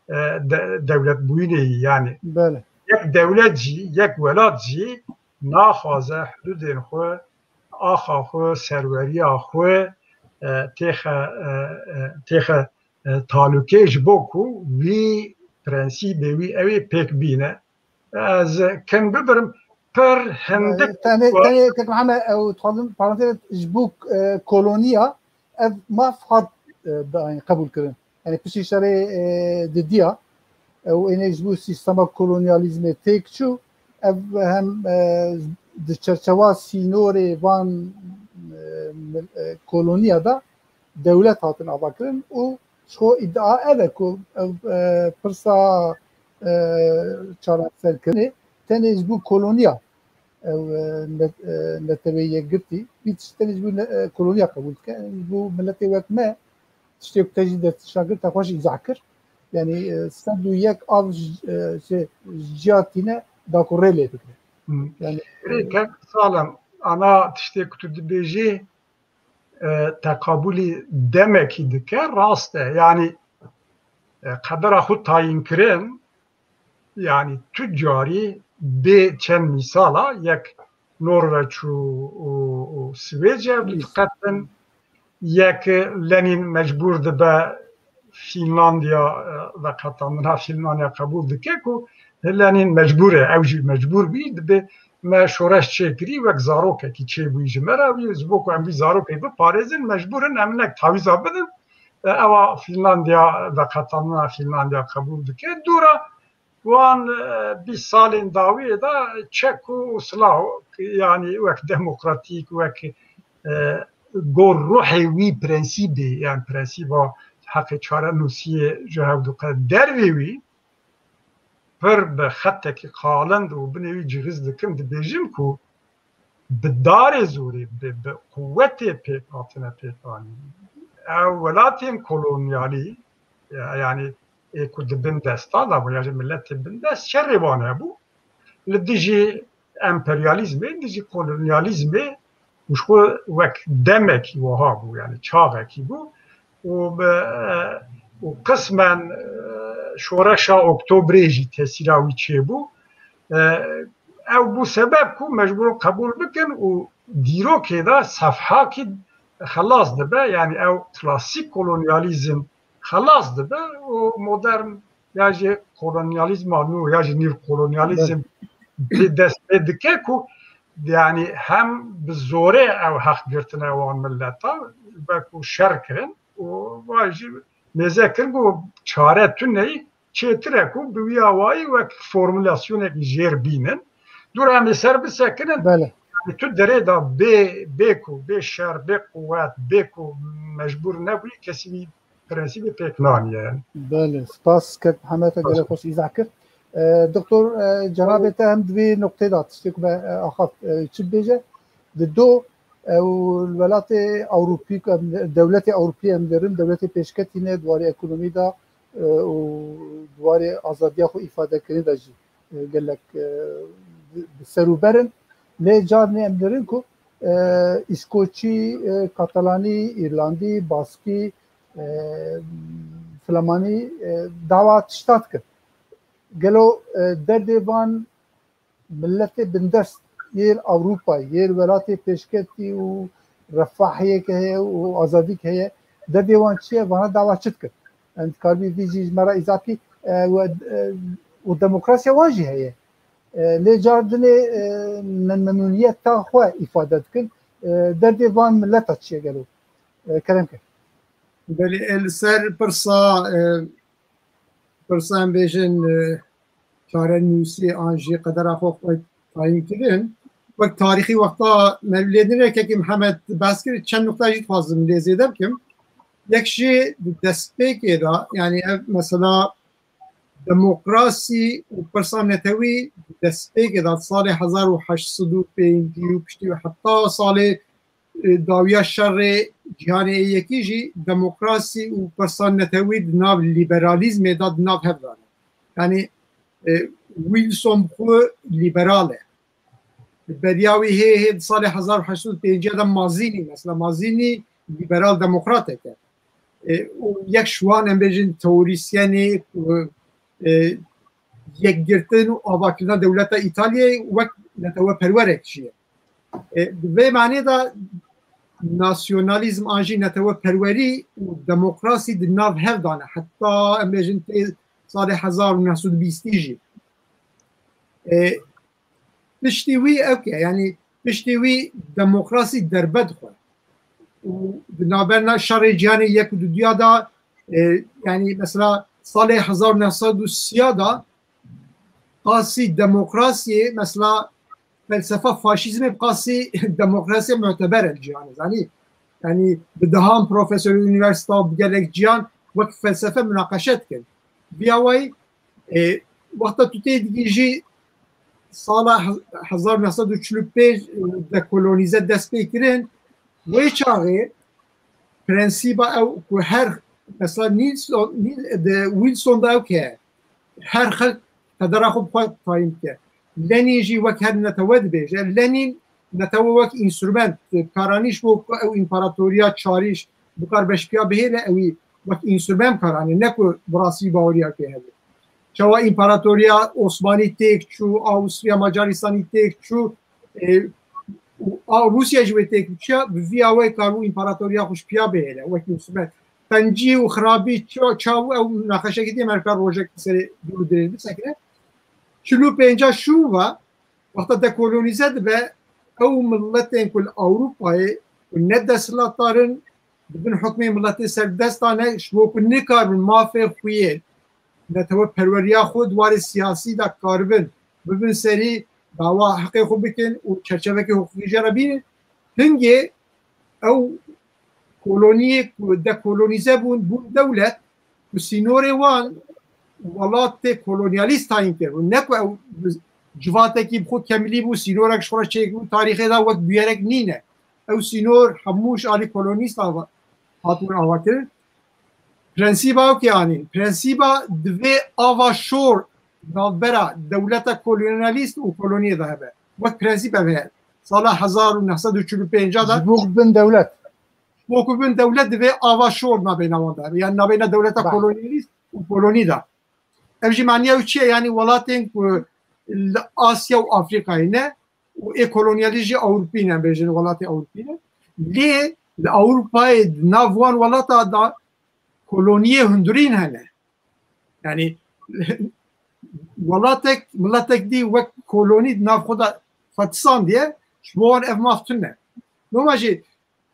e, de-, dewletbûyînê yî, yanî. Belê. Yek dewlet jî, yek welat jî naxwaze hududên xwe axa xwe, serweriya xwe, e, têxe, e, e, têxe, e, talûkê ji bo ku vî prensîbê wî ew ê pêk bîne. Ez kin bibirim, pir hindik Tenê, tenê, kek Mihemed, ew dixwazim parantez ji bo, e, koloniya, ev maf hat, e, dayîn, qebûl kirin. Yani piştî şerê, e, didiya, ew êne ji bo sîstema kolonyalîzmê têk çû, ev hem, e, di çerçewa sînorê van, e, mil-, e, koloniya de dewlet hatin avakirin û ji xwe îdia ev e ku ev, e, pirsa, e, çareserkirinê tenê ji bo koloniya ew, e, net-, e, Neteweyê Yekgirtî, vî tişt tenê ji bo ne-, e, koloniya qebûl dike. Ji bo miletê wek me, tiştê ku te jî destnîşan kir, te xweş îzah kir. Yani, e, sed û yek av ji, e, şey, ji ciya tîne da ku rê lê bigre. Hmm. Yani, Rê kek Salem, ana tiştê ku tu dibêjî, e, teqabûlî demekî dike, rast e. Yani, e, qedera xwe tayîn kirin, yani tu carî bê çend mîsala, yek Norveç û, û, û Swêc ev diqetin, yek Lenin mecbûr dibe Fînlandiya, e, veqetandina Fînlandiya qebûl dike ku Lenin mecbûr e, ew jî mecbûr bûyî, dibe me şoreş çêkirî, wek zarokekî çêbûyî ji me re, wî ji bo ku em wî zarokê biparêzin, mecbûr in em hinek tawîza bidin. E, ewa Fînlandiya, veqetandina Fînlandiya qebûl dike. Dûra wan, e, bîst salên dawiyê de çek û silah, yani wek demokratîk, wek, e, gor ruhê wî prensîbê, yani prensîba heqê çarenûsiyê ji hevdû qe dervê wî pir bi xetekî qalind û binê wî cixîz dikim, dibêjim ku bi darê zorê, bi, bi quwetê pêk hatine pêkanîn. Ew welatên kolonyalî, ya-, yani ê ku di bin desta de bûn, ya jî miletê bindest, şerê wan hebû. Li dijî emperyalîzmê, dijî kolonyalîzmê û ji xwe wek demekî wiha bû, yani çaxekî bû û bi, û qismen, e, şoreşa Oktobrê jî tesîra wî çêbû. E, ew bû sebeb ku mecbûr in qebûl bikin û dîrokê de sefhakî xelas dibe, yani ew klasîk kolonyalîzm xelas dibe û modern ya jî kolonyalîzma nû ya jî nîvkolonyalîzm pê dest pê dike ku, yani hem bi zorê ew heq girtine wan mileta, be ku şer kirin û vay jî mêze kirin ku çare tune ye, çêtir e ku bi wî awayî wek formulasyonekî jêr bînin. Dûr em ê ser bisekinin, Belê. yani tu derê de bê, bê ku, bê şer, bê quwet, bê ku mecbûr nebûyî, kesî wî prensîbê pêk naniye yani. Belê, spas kek Mihemed, te gelek xweş îzah kir. E, Doktor, e, cenabê te hem di vê noqtê de tiştê ku me, e, axaft, e, çi bibêje? Di do, e, û li welatê Ewropî, em, dewletê Ewropî em dirin, dewletê pêşketî ne di warê ekonomî de, e, û di warê azadiya xwe îfadekirinê de jî, e, gelek, e, bi, bi ser û ber in. Lê carnê em dirin ku, e, îskoçî, e, katalanî, îrlandî, baskî, e, flemanî, e, dawa tişta dikin. Gelo, e, derdê van miletê bindest yê Ewropayê, yê welatê pêşketî û refahiyek heye û azadîk heye, derdê wan çi ye, vana dawa çi dikin? Em dikaribî vî jî ji me re îzafî, e, we, e, û demokrasiya wan jî heye. E, lê car dinê, e, ne-, memnûniyeta xwe îfade dikin. E, derdê van mileta çi ye gelo? E, kerem ke. Belê, e, li ser pirsa, e, pirsa em bêjin, e, çarenûsiyê an jî qedera xwe xwe tayîn kirin. Wek tarîxî wexta me lê din re kekî Mihemed behs kir, çend nuqta jî dixwazim lê zêde bikim. Yek jî di destpêkê de, yani ev mesela demokrasî û pirsa netewî di destpêkê de salê hezar û heşt sed û pêncî û piştî û heta salê, e, dawiya şerê cîhanê ê yekî jî demokrasî û pirsa netewî di nav lîberalîzmê de di nav hev de ne. Yanî, e, Wilson bi xwe lîberal e. Beriya wî hê, hê di salê hezar û heşt sed û pêncî de Mazînî, mesela Mazînî lîberal demokratek e. E, û yek ji wan, em bêjin, teorîsyenê ku, e, yekgirtin û avakirina dewleta Îtalyayê wek neteweperwerek jî ye. E, di vê manê de nasyonalîzm an jî neteweperwerî û demokrasî di nav hev de ne. Heta em bêjin tê salê hezar û neh sed û bîstî jî. E, piştî wî ew ke, yanî piştî wî demokrasî derbe dixwe. Û di navberna şerê cîhanê yek û duduya de, e, yanî mesela salê hezar û neh sed û sî de qasî demokrasiyê, mesela felsefa faşîzmê bi qasî demokrasiya muteber e li cîhanê, zanî? Yanî bi dehan profesorê unîversîta, bi gelek cîhan wek felsefe munaqeşe dikin. Vîya wayî, e, wexta tu tê digî jî sala he-, hezar neh sed û çil û pênc dekolonîze dest pê kirin, wê çaxê prensîba ew ku her, mesela Nilsson, Nil-, di Wilson de ew ke her xelk qedera xwe bi xwe tayîn dike. Lenîn jî wek her netewe dibêje. Lenîn netewe wek înstrument, karanî ji bo ku ew împaratoriya çarîş bikar beşpiya bihêle, ewî wek înstrument karanî, ne ku bi rastî baweriya pê hebe. Çawa împaratoriya Osmanî têk çû, Awustriya Macaristanî têk çû, e, û a Rûsya jî wê têk biçiya, bi vî awayê karibû împaratoriya xwe ji piya bihêle, wek înstrument. Qencî û xirabî ça-, çav û ew naqeşekî dê merka rojek serê dûr dirêj bisekine. Çil û pênca şûva, wexta dekolonîze dibe, ew miletên ku li Ewropayê ku ne desthilatdar in, di bin hukmê miletê serdestan e, ji bo ku nikaribin mafê xwe yê neteweperweriya xwe di warê siyasî de karibin bibin serî, dawa heqê xwe bikin û çerçevekê hiqûqî jê re bînin. Hingê ew koloniyê ku dekolonîze bûn, bûn dewlet, ku sînorê wan welatê kolonyalîst tayîn kir. Ne ku ew civatekî bi xwe kemilî bû, sînorek ji xwe re çêkiribû, tarîxê de wek bûyerek nîne. Ew sînor hemû ji alî kolonîst ava, hatibûn avakirin. Prensîba ew kê anîn. Prensîba divê ava şor navbera dewleta kolonyalîst û koloniyê de hebe. Wek prensîb ev heye. Sala hezar û neh sed û çil û pênc de Ji bo ku bin dewlet. Ji bo ku bin dewlet divê ava şor nabêna wan de hebe. Yani nabêna dewleta Baş. kolonyalîst û kolonî de. Ev jî maniya ew çi ye? Yani welatên ku li Asya û Afrîkayê ne û ê kolonyalîst jî Ewropî ne, bêjin welatê Ewropî ne. Lê li Ewropayê di nav wan welata de koloniyê hundirîn hene. Yani welatek, miletek dî wek kolonî di nav xwe de xwe tisandiye, ji bo wan ev maf tune. Loma jî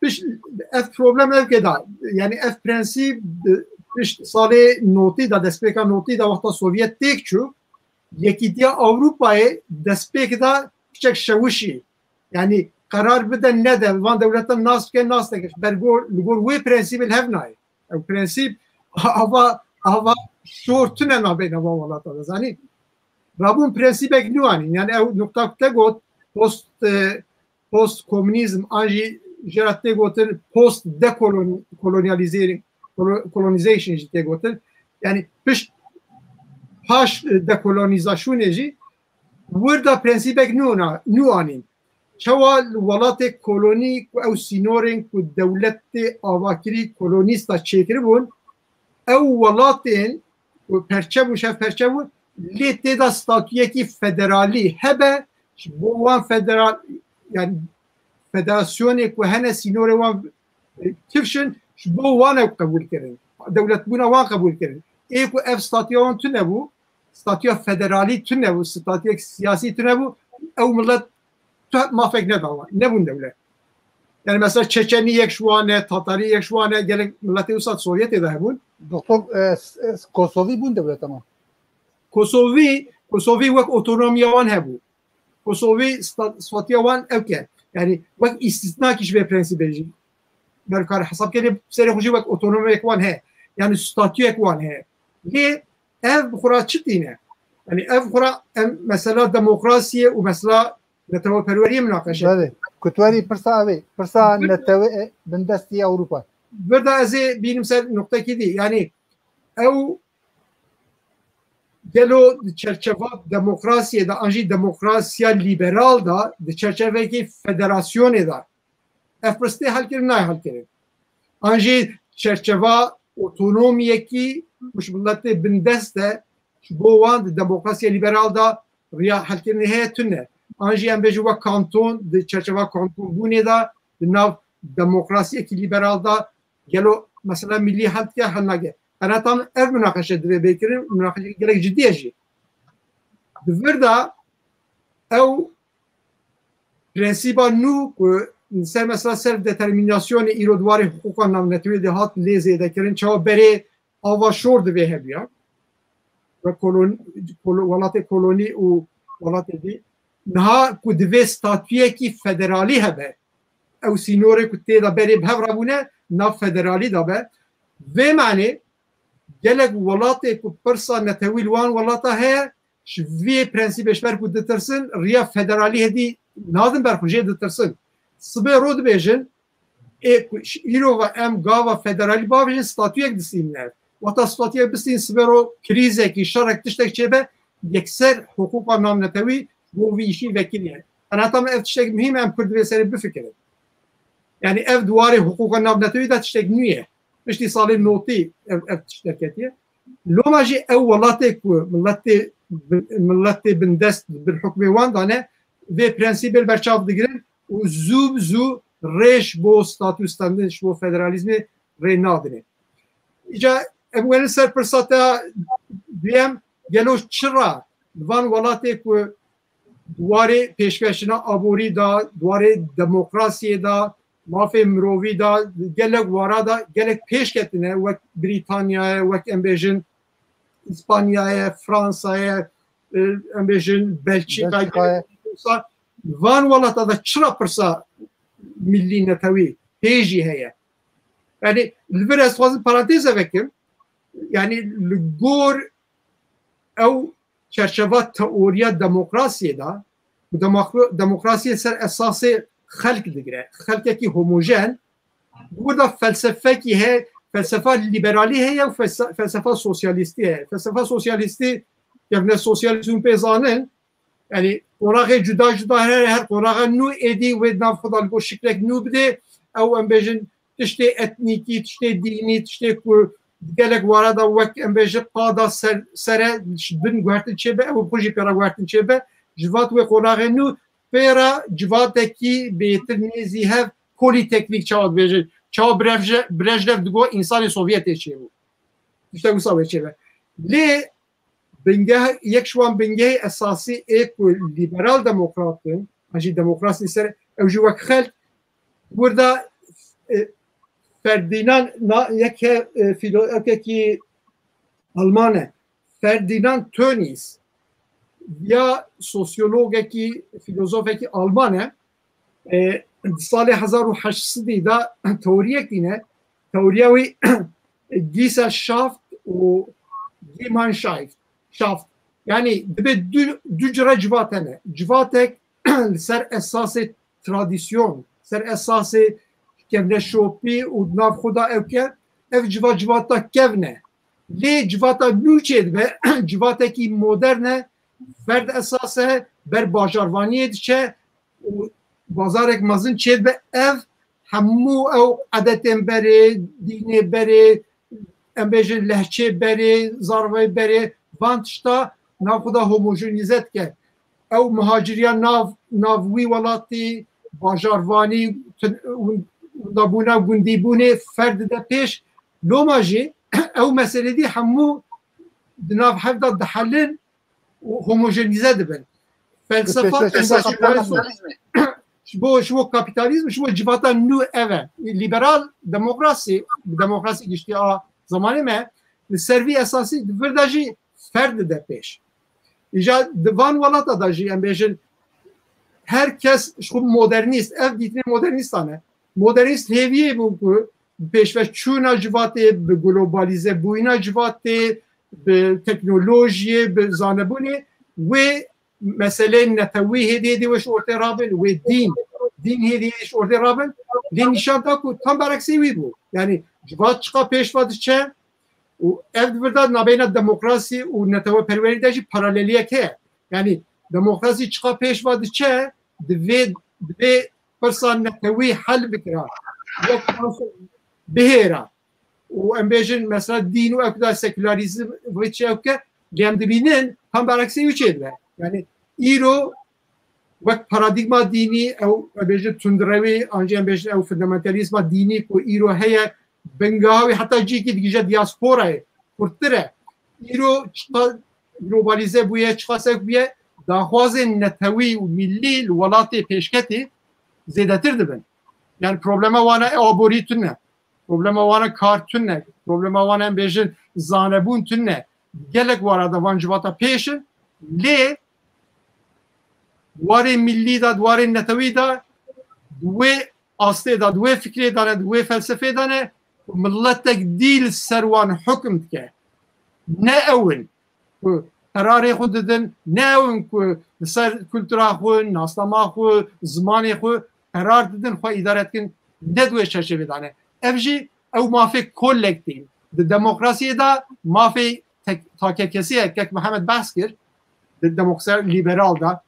piş-, ev problem ev ke da, yani ev prensîp di pişt salê notî de, destpêka notî de wexta Sovyet têk çû, Yekîtiya Ewropayê destpêk da piçek şewişî. Yani qerar bide nede, van dewletan nas bike, nas neke. Ber gor, li gor wê prensîbê li hev nayê. Ew prensîp ava, ava şor tune nabêne van welatan de, zanî? Rabûn prensîbek nû anîn. Yani ew nokta ku te got, post, e, post komünîzm an jî jê re tê gotin post dekolonization, kolo-, colonization jî tê gotin. Yani pişt paş, e, dekolonîzasyonê jî wir de prensîbek nû na-, nû anîn. Çawa li welatê kolonî ku ew sînorên ku dewletê avakirî kolonîsta çêkiribûn, ew welatên ku perçe bû, şev perçe bû, lê tê de statuyekî federalî hebe, ji bo wan federal, yani federasyonê ku hene sînorê wan, e, kifş in, ji bo wan ew qebûl kirin. Dewletbûna wan qebûl kirin. Ê ku ev statûya wan tune bû, statûya federalî tune bû, statûyek siyasî tune bû, ew milet tu mafek neda wan, nebûn dewlet. Yani mesela Çeçenî yek ji wan e, Tatarî yek ji wan e, gelek miletê wisa Sovyetê de hebûn. Doktor, e, s-, e, Kosovî bûn dewlet ama. Kosovî, Kosovî wek otonomiya wan hebû. Kosovî sta-, statûya wan ew ke. Yani wek îstisnakî ji vê prensîbê jî. Berkar hesab kerê serê xwe jî wek otonomiyek wan heye. Yani statûyek wan heye. Lê ev bi xwe re çi tîne? Yani ev bi xwe re em mesela demokrasiyê û mesela neteweperweriyê münaqeşe. Belê. Kutwerî pirsa ev ê. Pirsa netewe, e, bindestî Ewropa. Vir de ez ê bînim ser noktekî dî. Yani ew gelo di çerçeva demokrasiyê de, an jî demokrasiya lîberal de, di çerçevekî federasyonê de ev pirs tê helkirin, nayê helkirin? An jî çerçeva otonomiyekî ku ji miletê bindest e, ji bo wan di demokrasiya lîberal de riya helkirinê heye, tune. an jî em bêjin wek kanton, di çerçeva kantonbûnê de, di nav demokrasiyekî lîberal de, gelo mesela milî hel dike, hel nake? Qenata min ev minaqeşe divê bê kirin, minaqeşe gelek cidî ye jî. Di vir de ew prensîba nû ku ser mesela self-determînasyonê îro di warê hiqûqa navnetewî de hat lê zêdekirin, çawa berê ava şor divê hebiya ve kolon-, kolo-, welatê kolonî û welatê dî. Niha ku divê statuyekî federalî hebe, ew sînorê ku tê de berê bi hev re bûne, nav federalî de be. Vê manê gelek welatê ku pirsa netewî li wan welata heye, ji vê prensîbê ji ber ku ditirsin, riya federalî hêdî nadin ber xwe, jê ditirsin. Sibê ro dibêjin, ê ku ji îro ve em gava federalî bavêjin, statuyek distînin ev. Wexta statuyek bistînin, sibê ro krîzekî, şerek, tiştek çêbe, yekser hiqûqa navnetewî bo vî îşî vekirî ye. Qenata min ev tiştek muhîm e, em Kurd divê serê bifikirin. Yani ev di warê hiqûqa navnetewî de tiştek nû ye. Piştî salê notî ev, ev tiştek ketiye. Loma jî ew welatê ku miletê, miletê bindest bi hukmê wan dane, vê prensîbê li ber çav digirin û zû bi zû rê ji bo statû stendin, ji bo federalîzmê rê nadine. Îca em werin ser pirsa te duyem, gelo çira li van welatê ku di warê pêşveçina aborî de, di warê demokrasiyê de, mafê mirovî de, gelek wara de gelek pêş ketine, wek Brîtanyayê, wek em bêjin Îspanyayê, Fransayê, e, em bêjin Belçîkayê. Belçîkayê. Van welata de çira pirsa milî netewî hê jî heye? Yani li vir ez dixwazim paranteze vekim. Yani li gor ew çerçeva teoriya demokrasiyê de, ku demok-, demokrasiyê ser esasê xelk digire, xelkekî homojen, burada felsefekî heye, felsefa lîberalî heye û felse-, felsefa sosyalîstî heye. Felsefa sosyalîstî, kevne sosyalîst hûn pê zanin, yani qonaxê cuda cuda hene, her qonaxa nû êdî wê nav xwe de li gor şiklek nû bidê, ew em bêjin tiştê etnîkî, tiştê dînî, tiştê ku gelek wara da wek em bêjin qada ser, sere ji bin guhertin çêbe, ew xwe jî pê re guhertin çêbe, ji vat wê qonaxê nû pê re civatekî bêtir nêzî hev polîteknîk çawa dibêjin, çawa Brejne-, Brejnev digot, însanê Sovyetê çêbû. Tiştek wisa wê çêbe. Lê bingeh, yek ji wan bingehê esasî ê ku lîberal demokrat in, an jî demokrasî ser, ew jî wek xelk, burada, e, Ferdinand, na, yek he, e, filo-, yekekî Alman e. Ferdinand Tönnies, ya sosyologekî, filozofekî Alman e. E, di salê hezar û heşt sedî de teoriyek tîne. Teoriya wî Gesellschaft û Gemeinschaft. Şaft. Yani dibe du, du cire civat hene. Civatek li ser esasê tradisyon, ser esasê kevneşopî û nav xwe da ew ke, ev civat civata kevn e. Lê civata nû çêdibe, civatekî modern e, ferd esas e, ber bajarvaniyê diçe û bazarek mezin çêdibe. Ev hemû ew edetên berê, dînê berê, em bêjin lehçê berê, zarvayê berê, van tişta nav xwe de homojenîze dike. Ew muhaciriya nav, nav wî welatî, bajarvanî, tun-, windabûna gundîbûnê ferd dide pêş. Loma jî ew meselê dî hemû di nav hev de dihelin û homojenîze dibin. Felsefa, pêşveçûna esasî kapitalizmê. Ji bo, ji bo kapîtalîzm, ji bo civata nû ev e. Lîberal demokrasî, demokrasî giştî a zamanê me, li ser vî esasî di vir de jî ferd dide pêş. Îja di van welata de jî em bêjin, her kes ji xwe modernîst, ev dîtinê modernîstan e. Modernîst hêviyê bû ku bi pêşveçûna civatê, bi globalîze bûyîna civatê, bi teknolojiyê, bi zanebûnê wê meseleyên netewî hêdî hêdî wê ji ortê rabin, wê dîn, dîn hêdî hêdî ji ortê rabin. Lê nîşan da ku tam bereksê wî bû. Yani civat çiqa pêş ve diçe û ev di vir de nabeyna demokrasî û neteweperwerî de jî paraleliyek heye. Yani demokrasî çiqa pêş ve diçe, divê, divê pirsa netewî hel bikira. Yek bihêra. Û em bêjin mesela dîn û ew da sekülerîzm vê çi ew ke, lê em dibînin tam bereksê wî çêdibe. Yani îro wek paradîgma dînî, ew, em bêjin tundrewî, an jî em bêjin ew fundamentalîzma dînî ku îro heye, bingeha wî heta cihekî digihîje diasporayê, kurtir e. Îro çiqas globalize bûye, çiqas ev bûye, daxwazên netewî û millî li welatê pêşketî zêdetir dibin. Yani problema wan e aborî tune, problema wan e kar tune, problema wan e em bêjin zanebûn tune. Gelek wara de van civata pêş in, lê di warê millî de, di warê netewî de, di wê astê de, di wê fikrê de ne, di wê felsefê de ne, ku miletek dî li ser wan hukm dike. Ne ew in ku qerarê xwe didin, ne ew in ku li ser kultura xwe, nasnama xwe, zimanê xwe qerar didin, xwe îdare dikin, ne di wê çerçevê de ne. Ev jî ew mafê kolektîf. Di demokrasiyê de mafê tek, takekesî ye, kek Mihemed behs kir, di demokrasiya liberal de.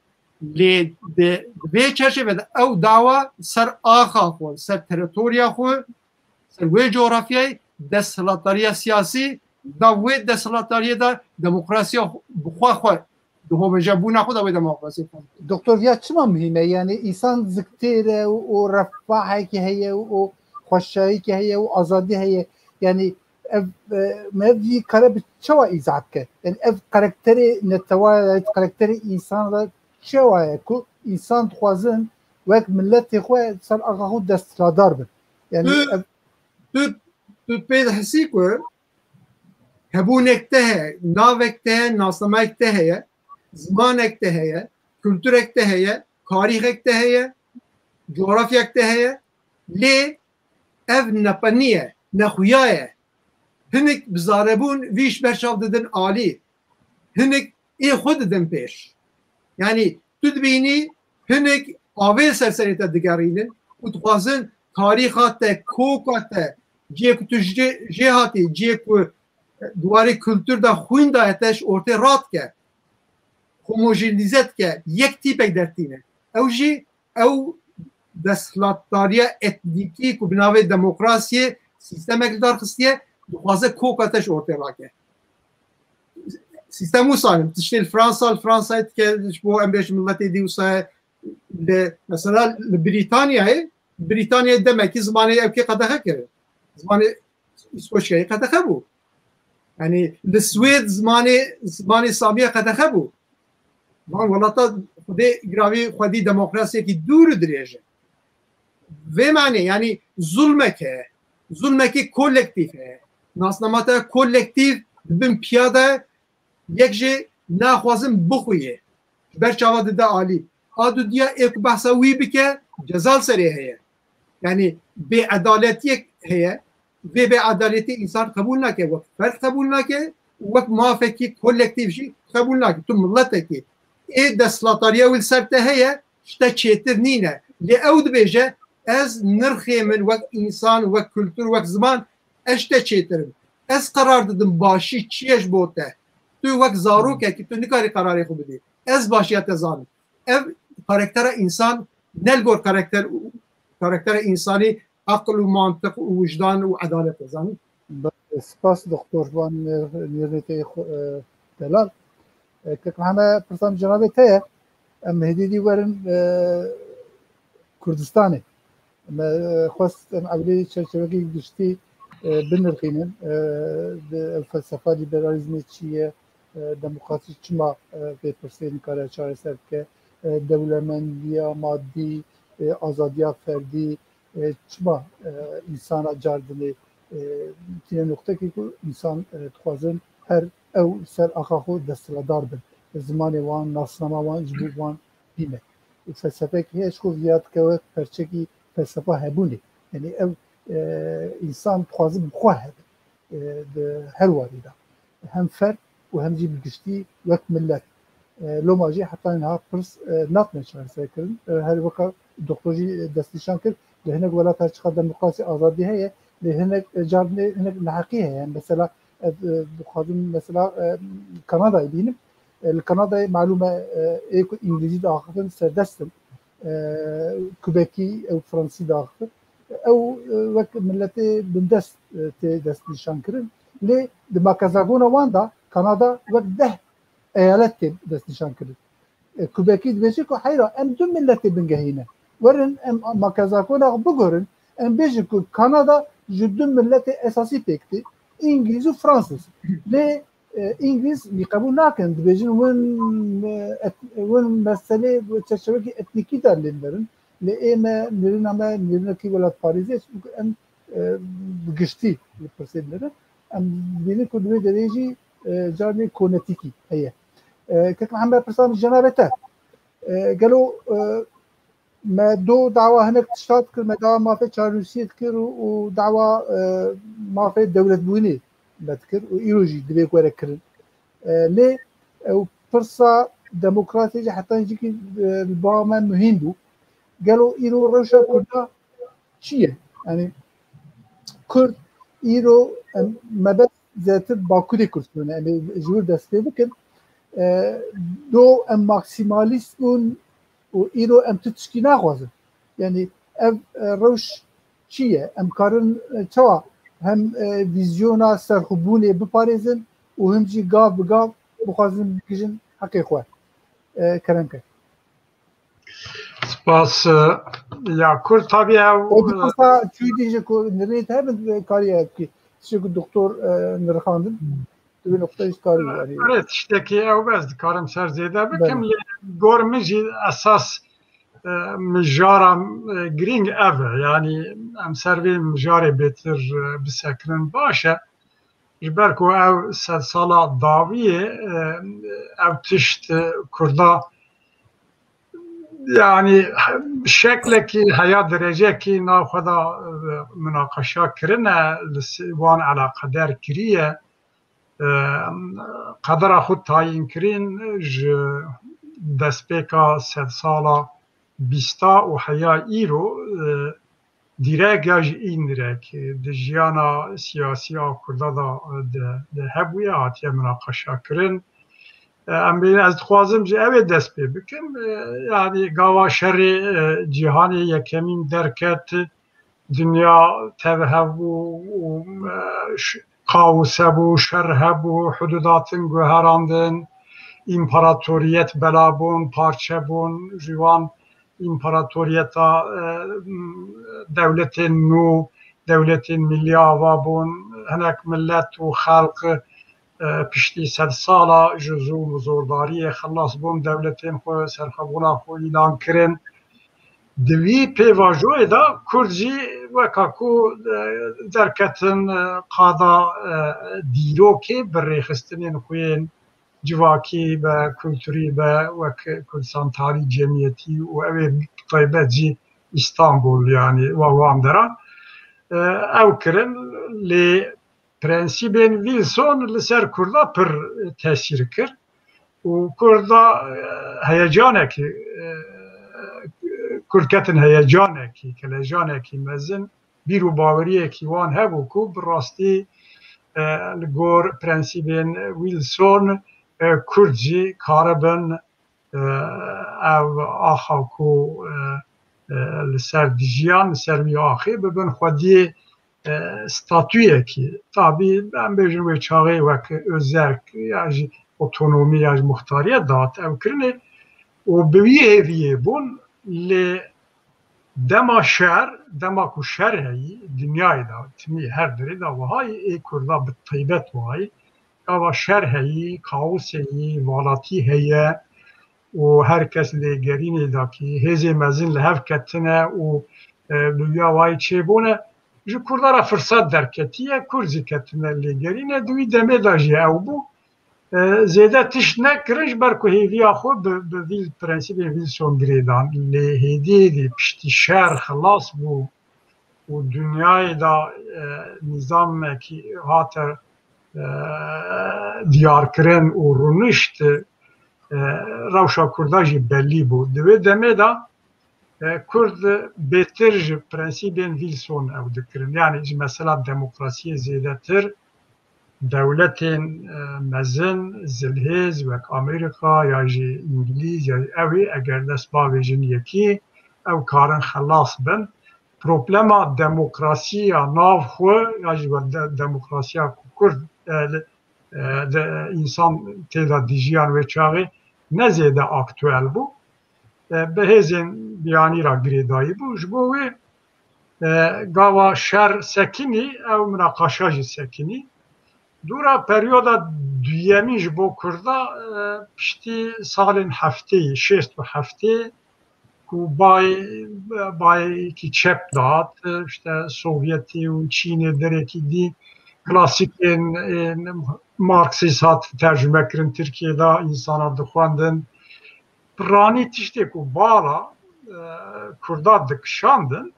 Lê di vê çerçevê de ew dawa ser axa xwe, ser teritoriya xwe, ser wê coğrafyayê desthilatdariya siyasî, da wê desthilatdariyê de demokrasiya xwe, bi xwe xwe, di hobejebûna xwe de wê demokrasiyê xwe. Doktor, viya çima muhîm e? Yani, însan ziktêr e û, û refahekî heye û, û xweşayîkî heye û azadî heye. Yani, ev, e, me vî kare bi çawa îzah bike? Yani, ev karakterê netewa, yani, karakterê însan re çawa ye ku însan dixwazin wek miletê xwe ser axa xwe desthilatdar bin? Yani, Tu, ev tu, tu pê dihesî ku hebûnek te heye, navek te heye, nasnamayek te heye, zimanek te heye, kulturek te heye, tarîxek te heye, coğrafyek te heye, lê ev nepenî ye, nexuya ye. Hinek bi zarebûn vî ji ber çav didin alî. Hinek ê xwe didin pêş. Yani tu dibînî hinek avê ser serê te digerînin û dixwazin tarîxa te, koka te, cihê ku tu jê, jê hatî, cihê ku di warê kultur de xwîn daye te ji ortê radike. Homojenize dike, yek tîpek dertîne. Ew jî ew desthilatdariya etnîkî ku bi navê demokrasiyê sîstemek li dar xistiye, dixwaze koka te ji ortê rake. Sîstem wisa ne. Tiştê li Fransa, li Fransayê dike, ji bo em bêjin miletê dî wisa ye. Li, mesela li Brîtanyayê, Brîtanyayê demekî zimanê ewkê qedexe kirin. Zimanê Îskoçyayê qedexe bû. Yani li Swêd zimanê, zimanê Samiya qedexe bû. Van welata Xwedê giravî xwedî demokrasiyekî dûr û dirêj e. Vê manê, yani zulmek heye. Zulmekî kolektîf heye. Nasnama te kolektîf di bin piya de yek jê naxwazin bixuye. Ji ber çava dide alî. A dudiya ê ku behsa wî bike, ceza li serê heye. Yani bêedaletiyek heye. Vê bêedaletî însan qebûl nake, wek ferd qebûl nake û wek mafekî kolektîf jî qebûl nake. Tu miletekî ê desthilatdariya wî li ser te heye, ji te çêtir nîne. Lê ew dibêje, ez nirxê min wek însan, wek kultur, wek ziman, ez ji te çêtir im. Ez qerar didim başî çi ye ji bo te. Tu wek zarokekî, tu nikarî qerarê xwe bidî. Ez başiya te zanim. Ev karaktera însan ne li gor karakter û, karaktera însanî aqil û mantiq û wijdan û edalet e, zanî? Belê, spas doktor, ji van nêr-, nêrînê te yê xwe, e, delal. E, kek Meheme, pirsa min cenabê te ye. Em hêdî dî werin, e, Kurdistanê. Me, e, xwest em ewlê çerçevekî giştî, e, binirxînin. E, di, ev felsefa liberalîzmê çi ye? E, demokrasî çima, e, vê pirsê nikare çareser bike? E, dewlemendiya madî, e, azadiya ferdî, e, çima, e, însana cardinê, e, tîne noqtekî ku însan, e, dixwazin her ew ser axa xwe desthilatdar bin. Zimanê wan, nasnama wan ji bo wan bîne. Û felsefek heye ji xwe viya dike wek perçekî felsefa hebûnê. Yani ev, e, însan dixwazin bi xwe hebe, e, di her warî de. Hem ferd û hem jî bi giştî wek milet. E, loma jî heta niha pirs, e, natine çareserkirin. E, her weka doktor jî destnîşan kir, li hinek welat her çiqas demokrasî, azadî heye, lê hinek, e, car ne-, hinek neheqî heye. Yani mesela, e, e, dixwazim mesela, e, Kanadayê bînim. E, li Kanadayê malûm e, e, ê ku îngilîzî diaxifin serdest in. E, Kubekî ew Fransî diaxifin. Ew, e, wek miletê bindest, e, tê destnîşan kirin. Lê di makazagona wan de Kanada wek deh eyalet tê destnîşan kirin. E, Kubekî dibêje ku heyra em du miletê bingehî ne. Werin em makezakona xwe bigorin, em bêjin ku Kanada ji du miletê esasî pêk tê, Îngilîz û Fransîz. Lê e, Îngilîz wî qebûl nakin. Dibêjin win, e, et-, win meselê bi çerçevekî etnîkî de lê diberin. Lê ê me nêrîna me nêrînekî welatparêzî ye, çimkû em, e, bi giştî li pirsê dinêrin. Em dibînin ku di wê derê jî, e, carnê konetîkî heye. E, Kek Mihemed, pirsa min ji cenabê te. E, gelo, e, me do dawa hinek tişta dikir, me dawa mafê çarnûsiyê dikir û, û dawa, e, mafê dewletbûyînê me dikir û îro jî divê ku were kirin. E, lê ew pirsa demokrasiyê jî heta jîkî, e, li ba me muhîm bû. Gelo îro rewşa Kurda çi ye? Yanî Kurd îro, em, mebest zêdetir Bakurê Kurdistanê, em ê ji wir dest pê bikin. E, do em maksimalîst bûn û îro em tu tiştî naxwazin. Yanî ev, e, rewş çi ye? Em karin, e, çawa hem, e, vîzyona serxwebûnê biparêzin û him jî gav bi gav bixwazin bigihîjin heqê xwe? E, kerem ke. Spas, e, ya Kurd, tabii ew, O e, dipirsa çûyî dî ji ku nirêt hebin, e, karî ev kî. Tiştê ku doktor, e, nirxandin. Di wê noqteyê jî karî, yanî. Evet, tiştekî ew bes dikarim ser zêde bikim, Belê. Lê gor min jî esas, e, mijara, e, girîng ev e. Yanî em ser vê mijarê bêtir, e, bisekinin baş e. Ji ber ku ew sedsala dawiyê, e, ew tişt, e, Kurda, yanî şeklekî heya derecekî nav xwe de, e, minaqeşa kirine, li se-, wan eleqeder kiriye. E, qedera xwe tayîn kirin ji destpêka sedsala bîsta û heya îro, e, dîrek ya jî îndirek, e, di jiyana siyasî a Kurda de, e, de, de hebûye, hatiye minaqeşa kirin. E, em bê, ez dixwazim ji ew ê dest pê bikim. E, yanî gava şerê, e, cîhanê yekemîn derket, dinya tev hebû û, e, ş-, kaos hebû, şer hebû, hudûdatin guherandin, împaratoriyet bela bûn, parçe bûn, ji wan împaratoriyeta, e, dewletên nû, dewletên millî ava bûn, hinek millet û xelq, e, piştî sedsala ji zûm û zordariyê xelas bûn, dewletên xwe, serxwebûna xwe îlan kirin. Di vî pêvajoyê de Kurd jî weka ku, e, derketin, e, qada, e, dîrokê bi rêxistinên xwe yên civakî be, kulturî be, wek Kurdistan Tarî Cemiyetî û ew ê bi taybet jî Îstanbul, yanî wa wan deran, e, ew kirin. Lê prensîbên Wilson li ser Kurda pir tesîr kir û Kurda, e, heyecanekî, e, Kurd ketin heyecanekî, kelejanekî mezin, bîr û baweriyekî wan hebû ku bi rastî, e, li gor prensîbên Wilson, e, Kurd jî karibin, e, ev axa ku, e, e, li ser dijiyan, li ser wî axê bibin xwediyê, e, statuyekî. Tabî em bêjin wê çaxê wek özerk ya jî otonomî ya jî muxtariyet dihat ew kirinê û bi wî hêviyê bûn, lê dema şer, dema ku şer heyî, dinyayê de, timî her derê de wahayî, ê Kurda bi taybet wahayî, gava şer heyî, kaosê yî, valatî heye û her kes lêgerînê dakî, hêzê mezin li hev ketine û, e, li wîya wayî çêbûne, ji Kurda re firsat derketiye, Kurd jî ketine lêgerîne, di wî demê de jî ew bû. E, zêde tişt nekirin ji ber ku hêviya xwe bi, bi vî prensîbên Wilson girêdan. Lê hêdî hêdî piştî şer xilas bû û dinyayê de, e, nîzamekî hate, e, diyarkirin û rûnişt, e, rewşa Kurda jî belî bû. Di wê demê de, e, Kurd bêtir ji prensîbên Wilson ew dikirin. Yanî ji mesela demokrasiyê zêdetir dewletên, e, mezin, zilhêz wek Amerîka ya jî Îngilîz ya ew ê eger dest bavêjin yekî, ew karin xelas bin. Problema demokrasiya nav xwe ya jî wek de-, demokrasiya ku Kurd, e, li, e, de, însan tê de dijiyan wê çaxê, ne zêde aktuel bû. E, bi hêzên biyanî re girêdayî bû. Ji bo wê, e, gava şer sekinî, ew minaqaşa jî sekinî. Dûra peryoda duyemîn ji bo Kurda, e, piştî salên heftê, şêst û heftê, ku bay, bayekî çep dihat, işte Sovyetê û Çînê derekî dî klasîkên, ên Marksîst hat tercüme kirin Tirkiyê de, însana dixwendin. Piranî tiştê ku bala, e, Kurda dikişandin,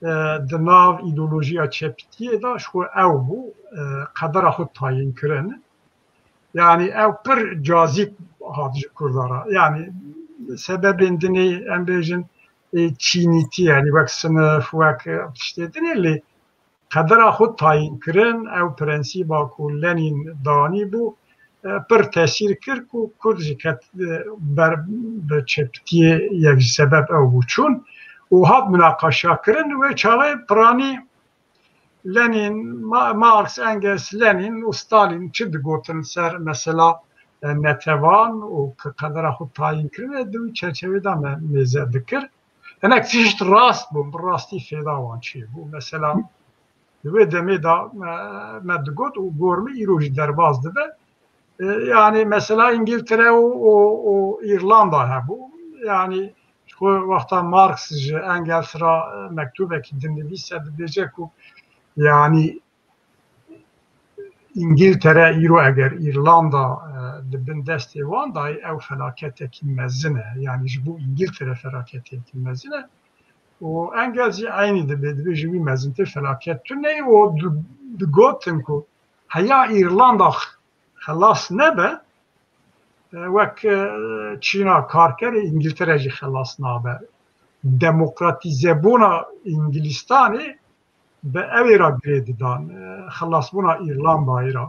e, di nav îdeolojiya çepitiyê de ji xwe ew bû, e, qedera xwe tayîn kirin. Yani ew pir cazîb hat ji Kurda re. Yani sebebên dinê em bêjin, e, çînîtî, yani wek sinif, wek, e, tiştê dinê lê qedera xwe tayîn kirin, ew prensîba ku Lenîn danî bû, e, pir tesîr kir ku Kurd jî ket, e, ber bi çepitiyê yek ji sebeb ew bû çûn û hat minaqaşa kirin. Wê çaxê piranî Lenîn, Ma-, Marx, Engels, Lenîn û Stalin çi digotin ser mesela, e, netewan û ki qedera xwe tayîn kirine, di wî çerçevê de me mêze dikir. Hinek tişt rast bûn, bi rastî fêda wan çêbû. Mesela di wê demê de me, me digot û gor min îro jî derbas dibe. E, yani mesela Îngiltere û, û, û Îrlanda hebû. Yani ji xwe wexta Marx ji Engels re, e, mektubekî dinivîse dibêje ku yani Îngiltere îro eger Îrlanda, e, di bin destê wan dayê ew felaketekî mezin e. Yani ji bo Îngiltere felaketekî mezin e. Û Engels jî eynî dibê, dibê ji wî mezintir felaket tune ye û di-, digotin ku heya Îrlanda xelas nebe, e, wek, e, Çîna karkerê Îngiltere jî xelas nabe. Demokratîzebûna Îngilistanê bi ewê re girê didan, e, xelasbûna Îrlandayê re.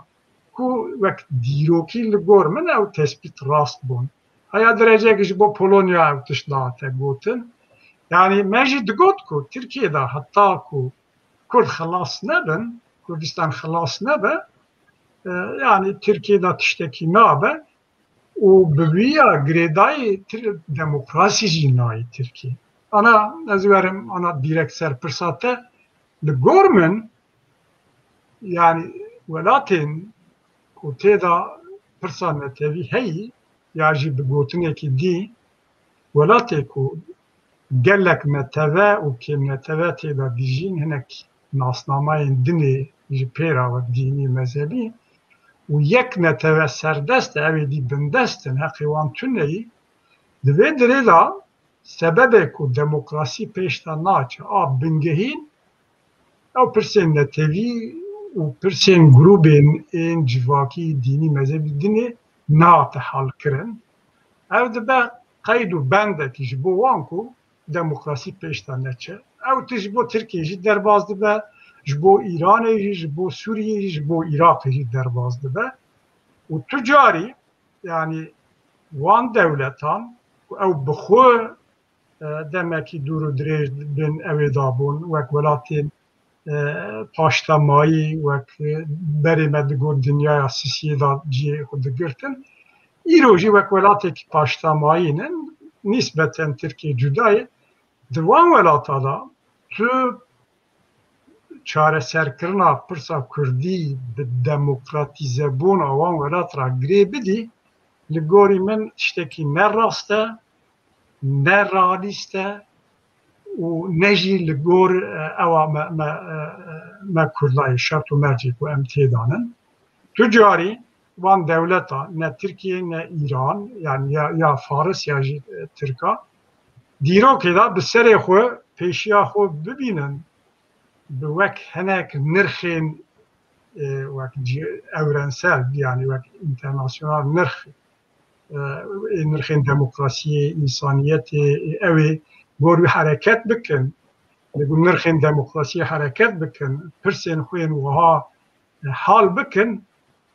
Ku wek dîrokî li gor min ew tespît rast bûn. Heya dereceyekî ji bo Polonya ew tişt dihate gotin. Yani me jî digot ku Tirkiye de heta ku Kurd xelas nebin, Kurdistan xelas nebe, e, yani Tirkiye de tiştekî nabe û bi wî ya girêdayî Tir-, demokrasî jî nayê Tirkiye. Ana ez werim, ana dîrek ser pirsa te, li gor min, yani welatên ku tê de pirsa netewî heyî, ya jî bi gotinekî dî, welatê ku gelek neteve û kêmneteve tê de dijîn, hinek nasnamayên dinê ji pê re wek dînî, mezhebî û yek neteve serdest e, ew ê dî bindest in, heqê wan tune yî. Di vê dirê de sebebê ku demokrasî pêş de naçe, a bingehîn, ew pirsên netewî û pirsên grûbên ên civakî, dînî, mezhebî dinê nehate halkirin. Ev dibe qeyd û bendekî ji bo wan ku demokrasî pêş de neçe. Ew tişt ji bo Tirkiyê jî derbas dibe, ji bo Îranê jî, ji bo Sûriyê jî, ji bo Iraqê jî derbas dibe. Û tu carî, yani wan dewletan ku ew bi xwe, e, demekî dûr û dirêj bin ew ê dabûn, wek welatên, e, paştemayî, wek, e, berê me digot dinyaya sisiyê de cihê xwe digirtin. Îro jî wek welatekî paştemayî ne, nîsbeten Tirkiye cuda ye. Di wan welata de tu çareserkirina pirsa kurdî bi demokratîzebûna wan welat re girê bidî, li gorî min tiştekî ne rast e, ne realîst e û ne jî li gor, e, ewa me, me, e, me Kurda yê şert û mercê ku em tê de nin. Tu carî van dewleta, ne Tirkiye ne Îran, yani ya, ya Faris ya jî, e, Tirka, dîrokê de bi serê xwe, pêşiya xwe bibînin, bi wek hinek nirxên, e, wek cî-, evrensel, yani wek internasyonal nirx, e, ê nirxên demokrasiyê, însaniyetê, ê ew ê gor wî hereket bikin, li gor nirxên demokrasiyê hereket bikin, pirsên xwe yên wiha, e, hal bikin,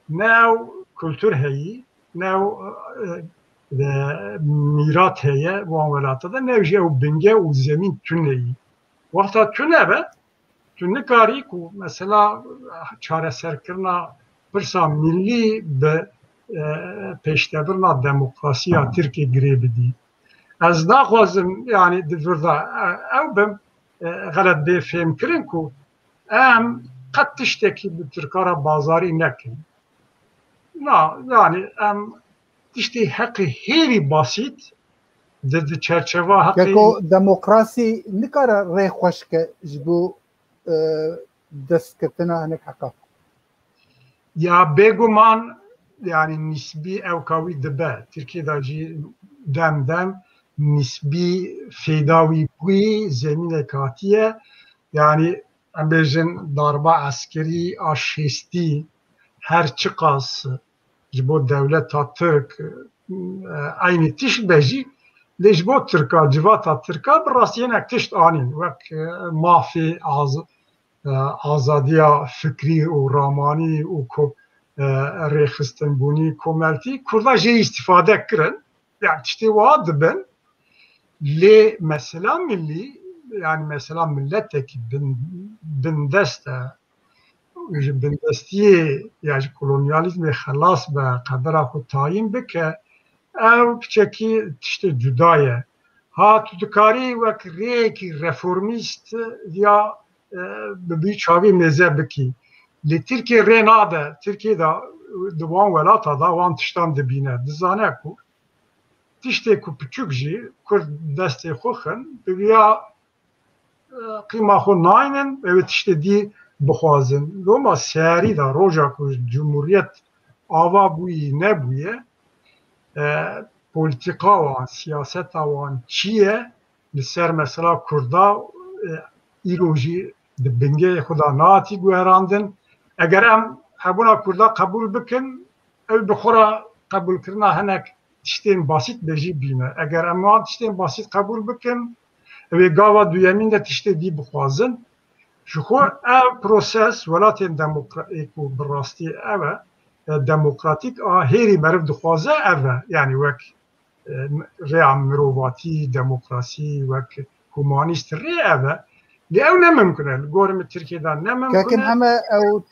ne ew kultur heyî, ne ew, e, e, mîrat heye wan welata de, ne jî ew binge û zemîn tune yî. Wexta tune be, tu nikarî ku mesela çareserkirina pirsa millî bi e, pêşkevina demokrasiya Tirkê girê bidî. Ez naxwazim, yanî di vir de, e, ew bim, e, xelet bê fêmkirin ku em qet tiştekî bi Tirka re bazarî nekin. Na, yanî em tiştê heqê hêrî basît di, di çerçeva heqê Geko demokrasî nikare rê xweş ke ji bo, e, destketina hinek heqa. Ya bêguman, yanî nisbî ewka wî dibe. Tirkiye de jî dem dem nisbî fêda wî bûyî, zemînek hatiye. Yanî em bêjin darba eskerî a şêstî her çiqas ji bo dewleta Tirk, e, eynî tişt be jî, lê ji bo Tirka, civata Tirka bi rastî hinek tişt anîn, wek, e, mafê az-, e, azadiya fikrî û ramanî û ko-, e, rêxistinbûnî komeltî, Kurda jê îstîfade kirin. Yani tiştê wiha dibin. Lê mesela milî, yani mesela miletekî bin-, bindest e, ji bindestiyê ya ji kolonyalîzmê xelas be, qedera xwe tayîn bike, ew piçekî tiştê cuda ye. Ha tu dikarî wek rêyekî reformîst ya, e, bi bî çavî mêze bikî. Lê Tirkiye rê nade. Tirkiye de di wan welata da wan tiştan dibîne. Dizane ku tiştê ku piçûk jî Kurd destê xwe xin, bi viya, e, qîma xwe naynin, ew ê tiştê dî bixwazin. Loma serî de roja ku cumhuriyet ava bûyî nebûye, e, polîtîka wan, siyaseta wan çi ye li ser mesela Kurda, e, îro jî di bingehê xwe de nehatî guherandin. Eger em hebûna Kurda qebûl bikin, ew bi xwe re qebûlkirina hinek tiştên basît be jî bîne. Eger em wan tiştên basît qebûl bikin, ew ê gava duyemîn de tiştê dî bixwazin. Ji xwe ev proses welatên demokra-, ê ku bi rastî ev e, e, demokratîk a hêrî meriv dixwaze ev e. Yanî wek, e, rêya mirovatî, demokrasî, wek humanîst rê ev e. Lê ew ne mimkun e. Li gorî min Tirkiye de ne mimkun e. Kekin em e ew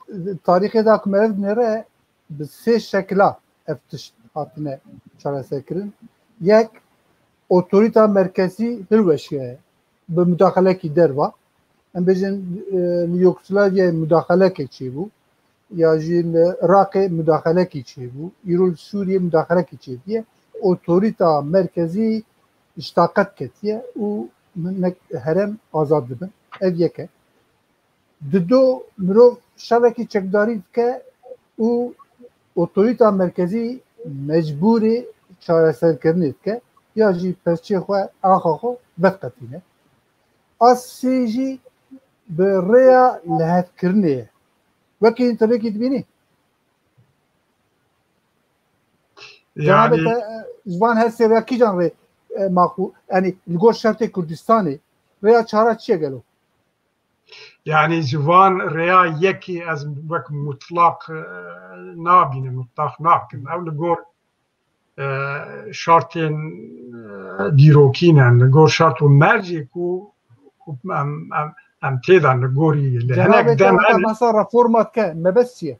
tarîxê de ku meriv dinêre bi sê şekila ev tişt hatine çareserkirin. Yek, otorîta merkezî hilweşiyaye bi mudaxelekî derva. Em bêjin, e, li Yugoslavyayê mudaxelekê çêbû, ya jî li Iraqê mudaxelekî çêbû, îro li Sûriyê mudaxelekî çêbûye. Otorîta merkezî ji taqet ketiye û hinek herêm azad dibin. Ev yek e. Dido, mirov şerekî çekdarî dike û otorîta merkezî mecbûrê çareserkirinê dike ya jî perçê xwe, axa xwe vediqetîne. A sê jî bi rêya lihevkirinê ye. Wekî hîn tu rêkî dibînî? Cenabê te, e, ji van her sê rêya kîjan rê, e, maqû-, yanî li gor şertê Kurdistanê rêya çara çi ye gelo? Yani ji van rêya yekî ez wek mutlaq, e, nabînim, mutlaq nakim. Ew li gor, e, şartên, e, dîrokî ne, li gor şart û mercê ku, ku em, em, em tê de li gorî li hinek dem hene. Behsa reforma dike, mebest çi ye?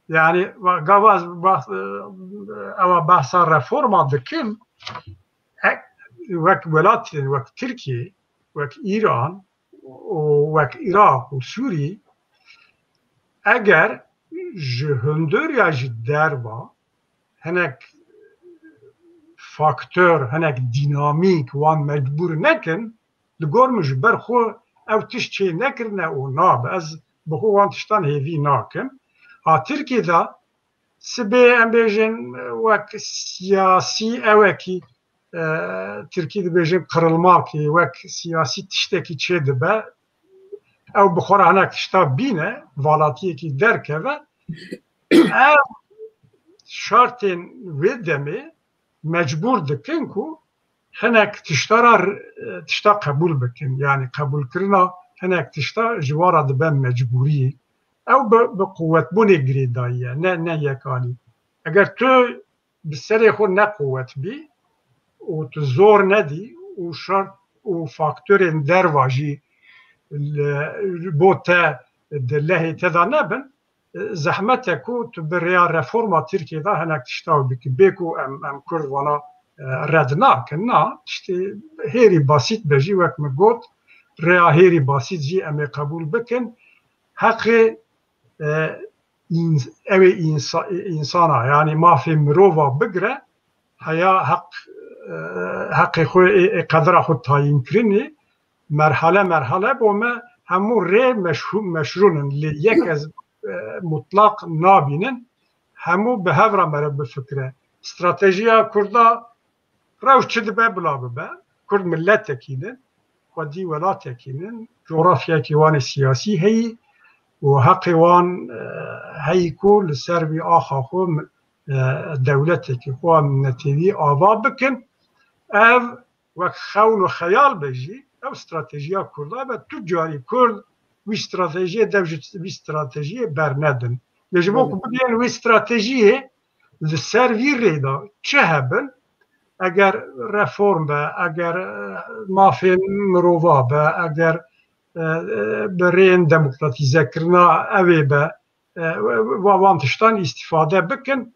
Yani gava ez bah-, e, ewa behsa reforma dikim, e, wek welatên wek Tirkiye, wek Îran, û wek Iraq û Sûrî, eger ji hundir ya ji derva hinek faktor, hinek dînamîk wan mecbûr nekin, li gor min ji ber xwe ev tişt çê nekirine û nabe. Ez bi xwe wan tiştan hêvî nakim. Ha Tirkiye de sibê em bêjin wek siyasî ewekî, e, Tirkî dibêjin qirılmakî, wek siyasî tiştekî çê dibe, ew bi xwe re hinek tişta bîne, valatiyekî derkeve, ev şartên wê demê mecbûr dikin ku hinek tişta ra, tişta qebûl bikin. Yani qebûlkirina hinek tişta ji wa re dibe mecbûrî. Ew bi, bi quwetbûnê girêdayî ye, ne, ne yekalî. Eger tu bi serê xwe neqûwet bî û tu zor nedî û şert û faktorên derva jî li, bo te di lehê te de nebin, e, zehmet e ku tu bi rêya reforma Tirkiyê de hinek tişta bikî. Bê ku em, em Kurd vana, e, red nakin, na, tiştê hêrî basît be jî, wek min got, rêya hêrî basît jî em ê qebûl bikin. Heqê, e, ins-, ew ê însa-, însana, yanî mafê mirova bigire, heya heq, e, heqê xwe ê, ê qedera xwe tayîn kirinê, merhale merhale bo me hemû rê meşhû-, meşrûn in. Lê yek ez, e, mutlaq nabînin, hemû bi hev re mere bifikire. Stratejiya Kurda rewş çi dibe bila bibe. Kurd miletekî ne, xwedî welatekî ne, cografyayekî wan ê siyasî heyî û heqê wan, e, heyî ku li ser vî axa xwe, e, dewletekî xwe netewî ava bikin. Ev wek xewn û xeyal be jî, ew stratejiya Kurda be, tu carî Kurd wî stratejiyê, dev ji vî stratejiyê bernedin. Lê ji bo ku bigihên wî stratejiyê, li ser vî rê de çi hebin, eger reform be, eger, e, mafên mirova be, eger, e, e, bi rêyên demokratîzekirina ew ê be, e, wa-, wan tiştan îstîfade bikin,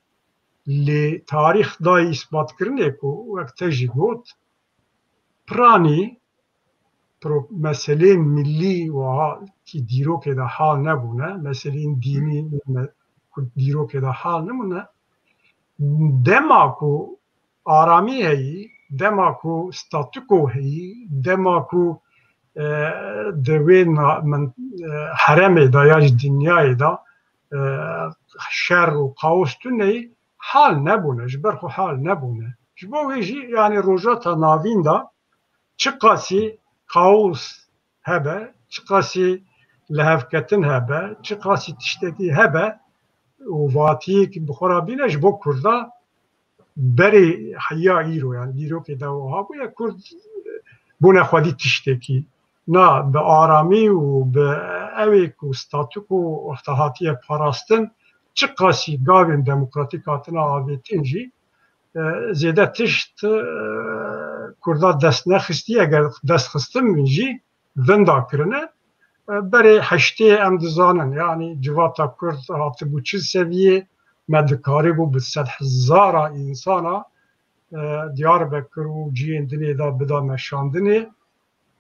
lê tarîx dayî îsbatkirinê ku wek te jî got, piranî pro-, meseleyên millî wiha ki dîrokê de hal nebûne, meseleyên dînî me-, ku dîrokê de hal nebûne. Dema ku aramî heyî, dema ku statûko heyî, dema ku, e, di wê na-, min, e, heremê de ya jî dinyayê de, e, şer û kaos tune yî, hal nebûne, ji ber xwe hal nebûne. Ji bo wê jî, yanî Rojhilata Navîn de çiqasî kaos hebe, çiqasî lihevketin hebe, çiqasî tiştekî hebe û vatiyek bi xwe re bîne ji bo Kurda berê heya îro, yani dîrokê de wiha bûye, Kurd bûne xwedî tiştekî. Na, bi aramî û bi ewê ku statûko wexta hatiye parastin, çiqasî gavên demokratîk hatine avêtin jî, e, zêde tişt, e, Kurda dest nexistî, eger dest xistin min jî, vinda kirine. E, berê heştê em dizanin, yanî civata Kurd hatibû çi seviyê, me dikarîbû bi sedhezara însana, e, Diyarbekir û cihên dinê de bida meşandinê,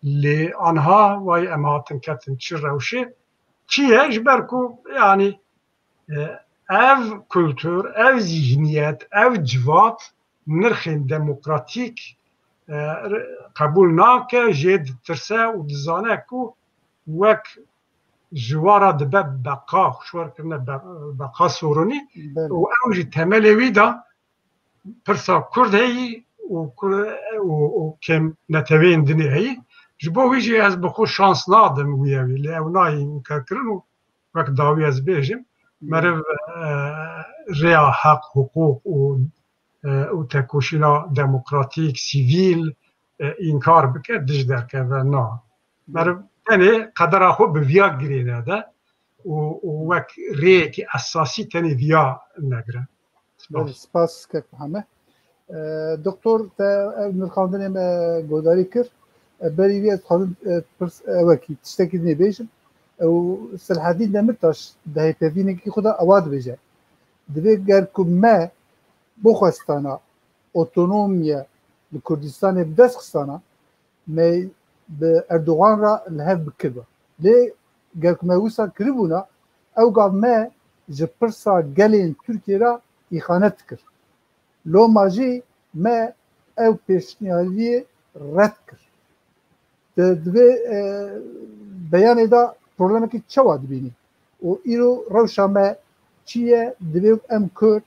lê anha vay em hatin ketin çi rewşê, çi ye? Ji ber ku, yanî, e, ev kultur, ev zîhniyet, ev civat nirxên demokratîk, e, re-, qebûl nake, jê ditirse û dizane ku wek ji wan re dibe beqa, xişwar kirine be-, beqa sorunî. Belê. Û ew jî temelê wî de pirsa Kurd heyî û Kur-, û, û kêm neteweyên dinê heyî. Ji bo wî jî ez bi xwe şans nadim wî ew ê, lê ew nayê înkarkirin û wek dawî ez bêjim, meriv, e, rêya heq, hiqûq û, e, û tekoşîna demokratîk, sivîl, e, înkar bike, dij derkeve, na. Meriv tenê qedera xwe bi viya girê nede û, û wek rêyekî esasî tenê viya negire. Belê, spas kek Mihemed. E, Doktor, te ev nirxandinê me guhdarî kir. E, berî vê ez dixwazim, e, pirs, e, wekî tiştekî dinê bêjim. Ew Selhedîn Demirtaş di hevpeyvînekî xwe de ewa dibêje. Divê ger ku me bixwestana otonomiye li Kurdistanê bi dest xistana, me bi Erdogan re li hev bikirba. Lê ger ku me wisa kiribûna, ew gav me ji pirsa gelên Tirkiyê re îxanet dikir. Loma jî me ew pêşniyariyê red kir. Di, di vê, e, beyanê de problemekî çawa dibînî? Û îro rewşa me çi ye? Divê em Kurd,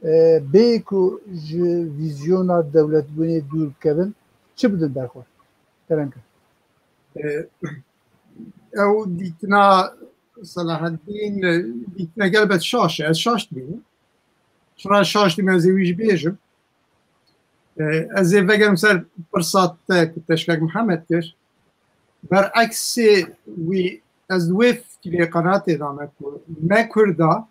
e, bê ku ji vîzyona dewletbûnê dûr bikevin, çi bidin ber xwe? Kerem ke. E, ew dîtina Selahaddîn, e, dîtina gelbet şaş e. Ez şaş dibînim. Çira şaş dibînim, ez ê wî jî bêjim. E, ez ê vegerim ser pirsa te ku teşkek Mihemed kir. Bereksê wî, ez di wê fikirê qenatê de me ku me Kurda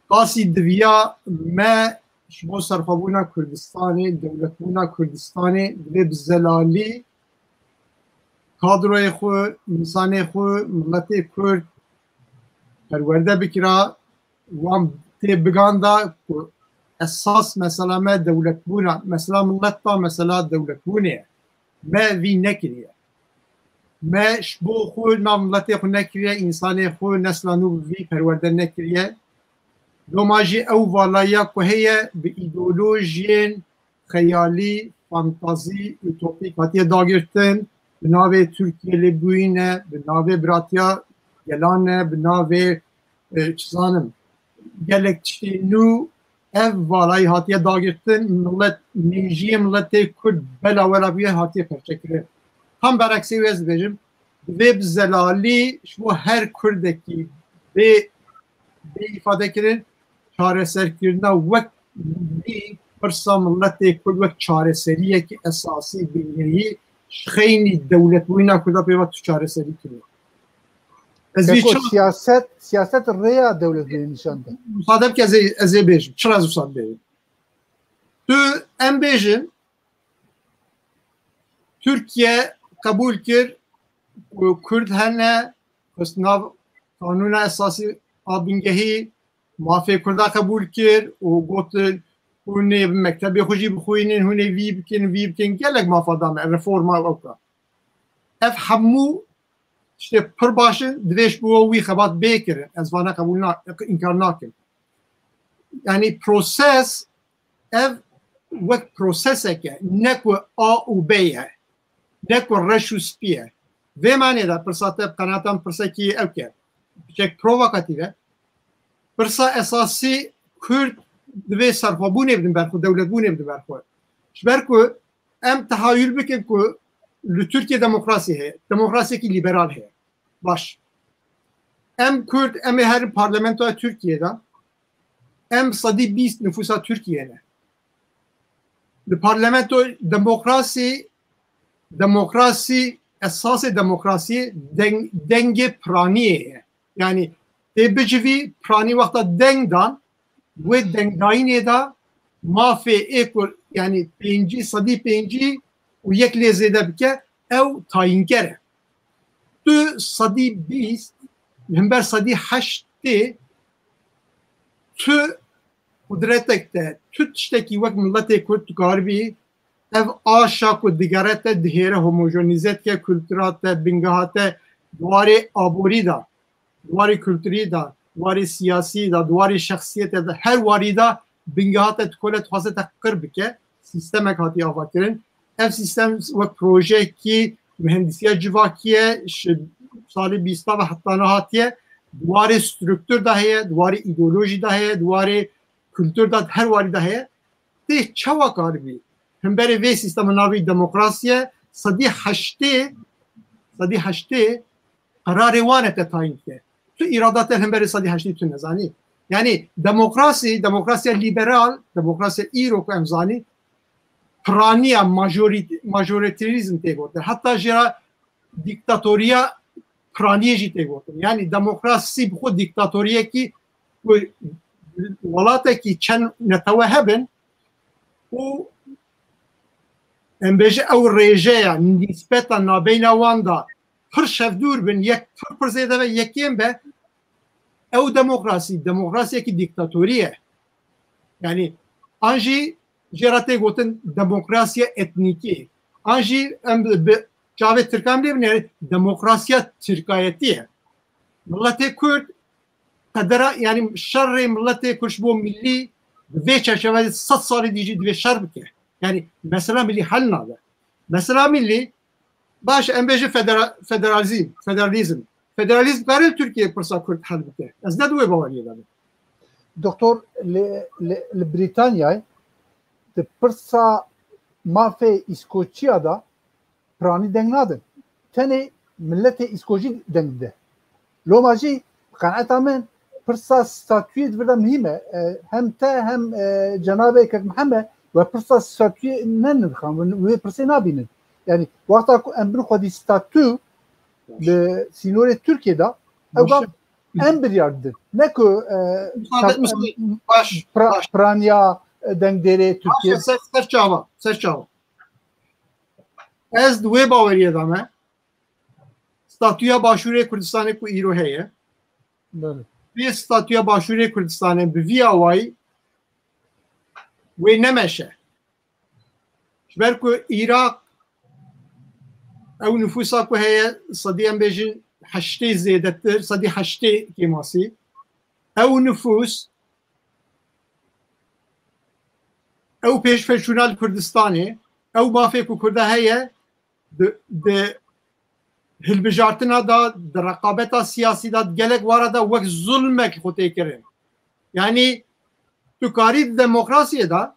qasî diviya me ji bo serxwebûna Kurdistanê, dewletbûna Kurdistanê divê bi zelalî kadroyê xwe, însanê xwe, miletê Kurd perwerde bikira, wan tê biganda ku esas mesela me dewletbûna, mesela millet ta mesela dewletbûnê ye. Me vî nekiriye. Me ji bo xwe nav miletê xwe nekiriye, însanê xwe nesla nû bi vî perwerde nekiriye. Loma jî ew valayiya ku heye bi îdeolojiyên xeyalî, fantazî, utopîk hatiye dagirtin, bi navê Tirkiye lêbûyîne, bi navê biratiya gelan e, bi navê, e, çi zanim, gelek tiştê nû, ev valayî hatiye dagirtin, milet, mêjiyê miletê Kurd bela wela bûye hatiye perçekirin. Tam bereksê wê ez dibêjim, divê bi zelalî ji bo her Kurdekî bê, bê îfade kirin, çareserkirina wek milî pirsa miletê Kurd wek çareseriyekî esasî, bineyî, ji xeynî dewletbûyîna Kurda pê ve tu çareserî kiriye. Ez vê Keko, çi siyaset, siyaset rêya dewletê nîşan de. Müsaade bike ez ê, ez ê bêjim. Çira ez wisa dibêjim? Tu em bêjin, Tirkiye qebûl kir ku Kurd hene, xist nav Kanûna Esasî a Bingehî, mafê Kurda qebûl kir û gotin, hûn ê bi mektebê xwe jî bixwînin, hûn ê vî bikin, vî bikin, gelek mafa da me, reforma û ewka. Ev hemû tiştê pir baş in, divê ji bo wî xebat bê kirin. Ez vana qebûl na-, înkar nakim. Yanî proses, ev wek prosesek e, ne ku A û B ye, ne ku reş û spî ye. Vê manê de pirsa te bi qenatam pirsekî ewk e. Piçek provokatîf e. Pirsa esasî Kurd divê serxwebûnê bidin ber xwe, dewletbûnê bidin ber xwe. Ji ber ku em tehayül bikin ku li Tirkiye demokrasî heye, demokrasiyekî lîberal heye. Baş. Em Kurd, em ê herin parlamentoya Tirkiye de, em sedî bîst nifûsa Tirkiye ne. Li parlamento demokrasî, demokrasî, esasê demokrasiyê deng-, dengê piraniyê ye. Yanî tê bicivî, piranî wexta deng dan, wê dengdayînê de mafê ê ku, yanî pêncî, sedî pêncî û yek lê zêde bike, ew tayînker e. Tu sedî bîst, li hember sedî heştê tu qudretek te, tu tiştekî wek miletê Kurd dikaribî, ev aşa ku digere te dihêre, homojenîze dike kultura te, bingeha te, di warê aborî de, di warê kulturî de, di warê siyasî de, di warê şexsiyetê de, her warî de bingeha te dikole, dixwaze te qir bike. Sîstemek hatiye avakirin. Ev sîstem wek projeyekî mihendisiya civakî ye, ji salê bîsta ve heta niha hatiye. Di warê struktur de heye, di warê îdeolojî de heye, di warê kultur de, her warî de heye. Tê çawa karibî? Hemberê vê sîstema navê demokrasiye, sedî heştê, sedî heştê qerarê wan e te tayîn dike. Tu îrada te hemberê sedî heştê tu nezanî. Yanî demokrasî, demokrasiya lîberal, demokrasiya îro ku em zanî, piraniya majorî-, majorîterîzm tê gotin. Heta jê re dîktatoriya piraniyê jî tê gotin. Yanî demokrasî bi xwe dîktatoriyekî ku welatekî çend netewe hebin û em bêje ew rêjeya nîsbeta nabeyna wan de pir şevdûr bin, yek pir pir zêde be, yekêm be, ew demokrasî, demokrasiyekî dîktatorî ye. Yanî an jî jê re tê gotin demokrasiya etnîkî. An jî em bi, bi çavê tirkan lê binêrin, demokrasiya tirkayetî ye. Miletê Kurd qedera, yanî şerê miletê Kurd ji bo millî di vê çerçeveyê sed salî dî jî divê şer bike. Yanî mesela millî hel nabe. Mesela millî, baş em bêjin federa-, federalizm, federalizm. Federalizm kare li Tirkiyeyê pirsa Kurd hel bike. Ez ne di wê baweriyê de bim. Doktor, li, li, li Brîtanyayê di pirsa mafê Îskoçya de piranî deng nadin. Tenê miletê Îskoçî deng dide. Loma jî, bi qenaeta min, pirsa statuyê di vir de muhîm e. E, hem te hem, e, cenabê Kek Mihemed we pirsa statuyê ne nirxan, wê pirsê nabînin. Yanî wexta ku em bin xwedî statu li sînorê Tirkiyê de, ew gav em biryar didin. Ne ku, e, Müsaade, müsaade. Baş, pra-, baş. Piraniya, e, dengdêrê Tirkiyê. Baş, ser, ser çava, ser çava. Ez di wê baweriyê de me. Statûya Başûrê Kurdistanê ku îro heye. Belê. vê statûya Başûrê Kurdistanê bi vî awayî wê nemeşe. Ji ber ku Iraq ew nifûsa ku heye, sedî em bêjin heştê zêdetir, sedî heştê kêmasî, ew nifûs, ew pêşveçûna li Kurdistanê, ew mafê ku Kurda heye, di, di hilbijartina de, di reqabeta siyasî de, di gelek wara de wek zulmek xwe tê kirin. Yanî tu karî di demokrasiyê de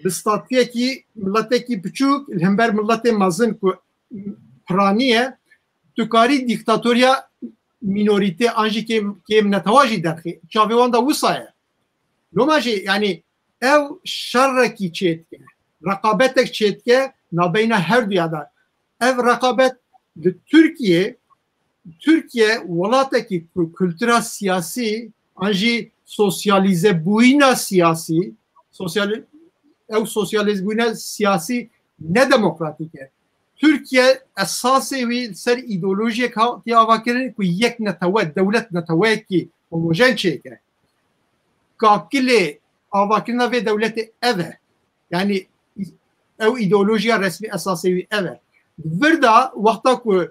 bi statuyekî miletekî biçûk li hember miletê mezin ku piranî ye, tu karî dîktatoriya mînorîtê an jî kêm, kêm netewa jî derxî. Çavê wan de wisa ye. Loma jî, yanî ew şerrekî çêdike, reqabetek çêdike nabeyna herduya de. Ev reqabet li Tirkiye, Tirkiye welatekî ku kultura siyasî an jî sosyalîzebûyîna siyasî, sosyal-, ew sosyalîzebûyîna siyasî nedemokratîk e. Tirkiye esasê wî li ser îdeolojiyek hatiye avakirin ku yek netewe, dewlet neteweyekî homojen çêke. Kakilê avakirina vê dewletê ev e. Yanî ew îdeolojiya resmî esasê wî ev e. Vir de wexta ku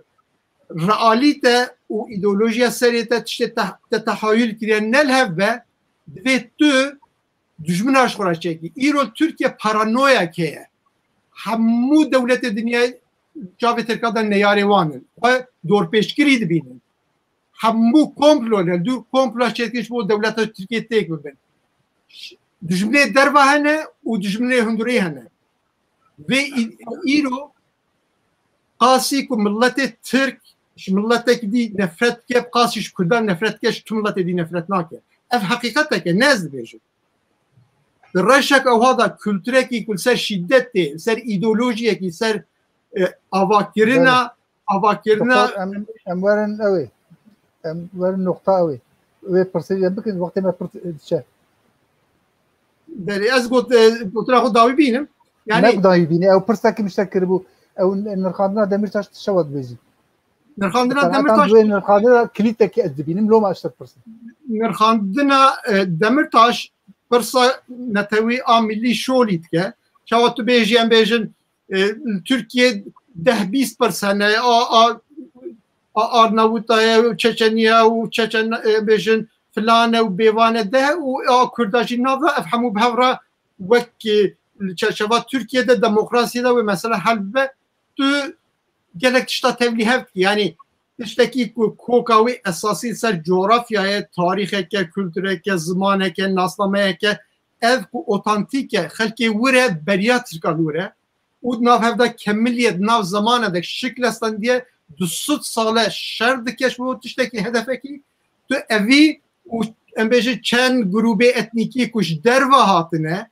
realîte û îdeolojiya serê te tiştê te, te tehayul kiriye ne li hev be, divê tu dijmina ji xwe re çêkî. Îro Tirkiye paranoyak heye. Hemû dewletê dinyayê çavê Tirka de neyarê wan in. Xwe dorpêçkirî dibînin. Hemû komplo ne, dû komplo çêdikin ji bo dewleta Tirkiye têk bibin. Ş-, dijminê derva hene û dijminê hundirê hene. Vê î-, îro qasî ku miletê Tirk ji miletek dî nefret dike, qasî ji Kurdan nefret dike, ji tu miletê dî nefret nake. Ev heqîqetek e, ne ez dibêjim. Di reşek ewha de kulturekî ku li ser şîdetê, li ser îdeolojiyekî, ser, e, avakirina, Belê. avakirina Doktor, em, em werin ew ê. Em werin noqta ew ê. Wê pirsê em bikin, wextê me pir diçe. Belê, ez got, e, gotina xwe dawî bînim. Yanî Ne dawî bîne, ew pirsekî min ji te kiribû. Ew nirxandina Demîrtaş tu şewa dibêjî. Nirxandina Qenaetan Demîrtaş wê nirxandina kilîtekî ez dibînim, loma ez te pirsim. Nirxandina, e, Demîrtaş pirsa netewî a millî şolî dike. Çawa tu bêjî, em bêjin, e, li Tirkiye deh bîst pirs hene, a, a, a Arnavûta ye, Çeçeniya û Çeçen, e, bêjin filan e û bêvan e deh û a Kurda jî nav de, ev hemû bi hev re wek, e, li çerçeva Tirkiye de demokrasiyê de wê mesela hel bibe. Tu gelek tişta tevlî hev dikî. Yanî tiştekî ku koka wê esasî li ser coğrafyayê, tarîxeke, kultureke, zimaneke, nasnameyeke, ev ku otantîk e, xelkê wir e, beriya Tirkan wir e û di nav hev de kemiliye, di nav zemane de şikil estandiye, du sed sale şer dike ji bo tiştekî hedefekî, tu evî û em bêjin çend grûbê etnîkî ku ji derve hatine,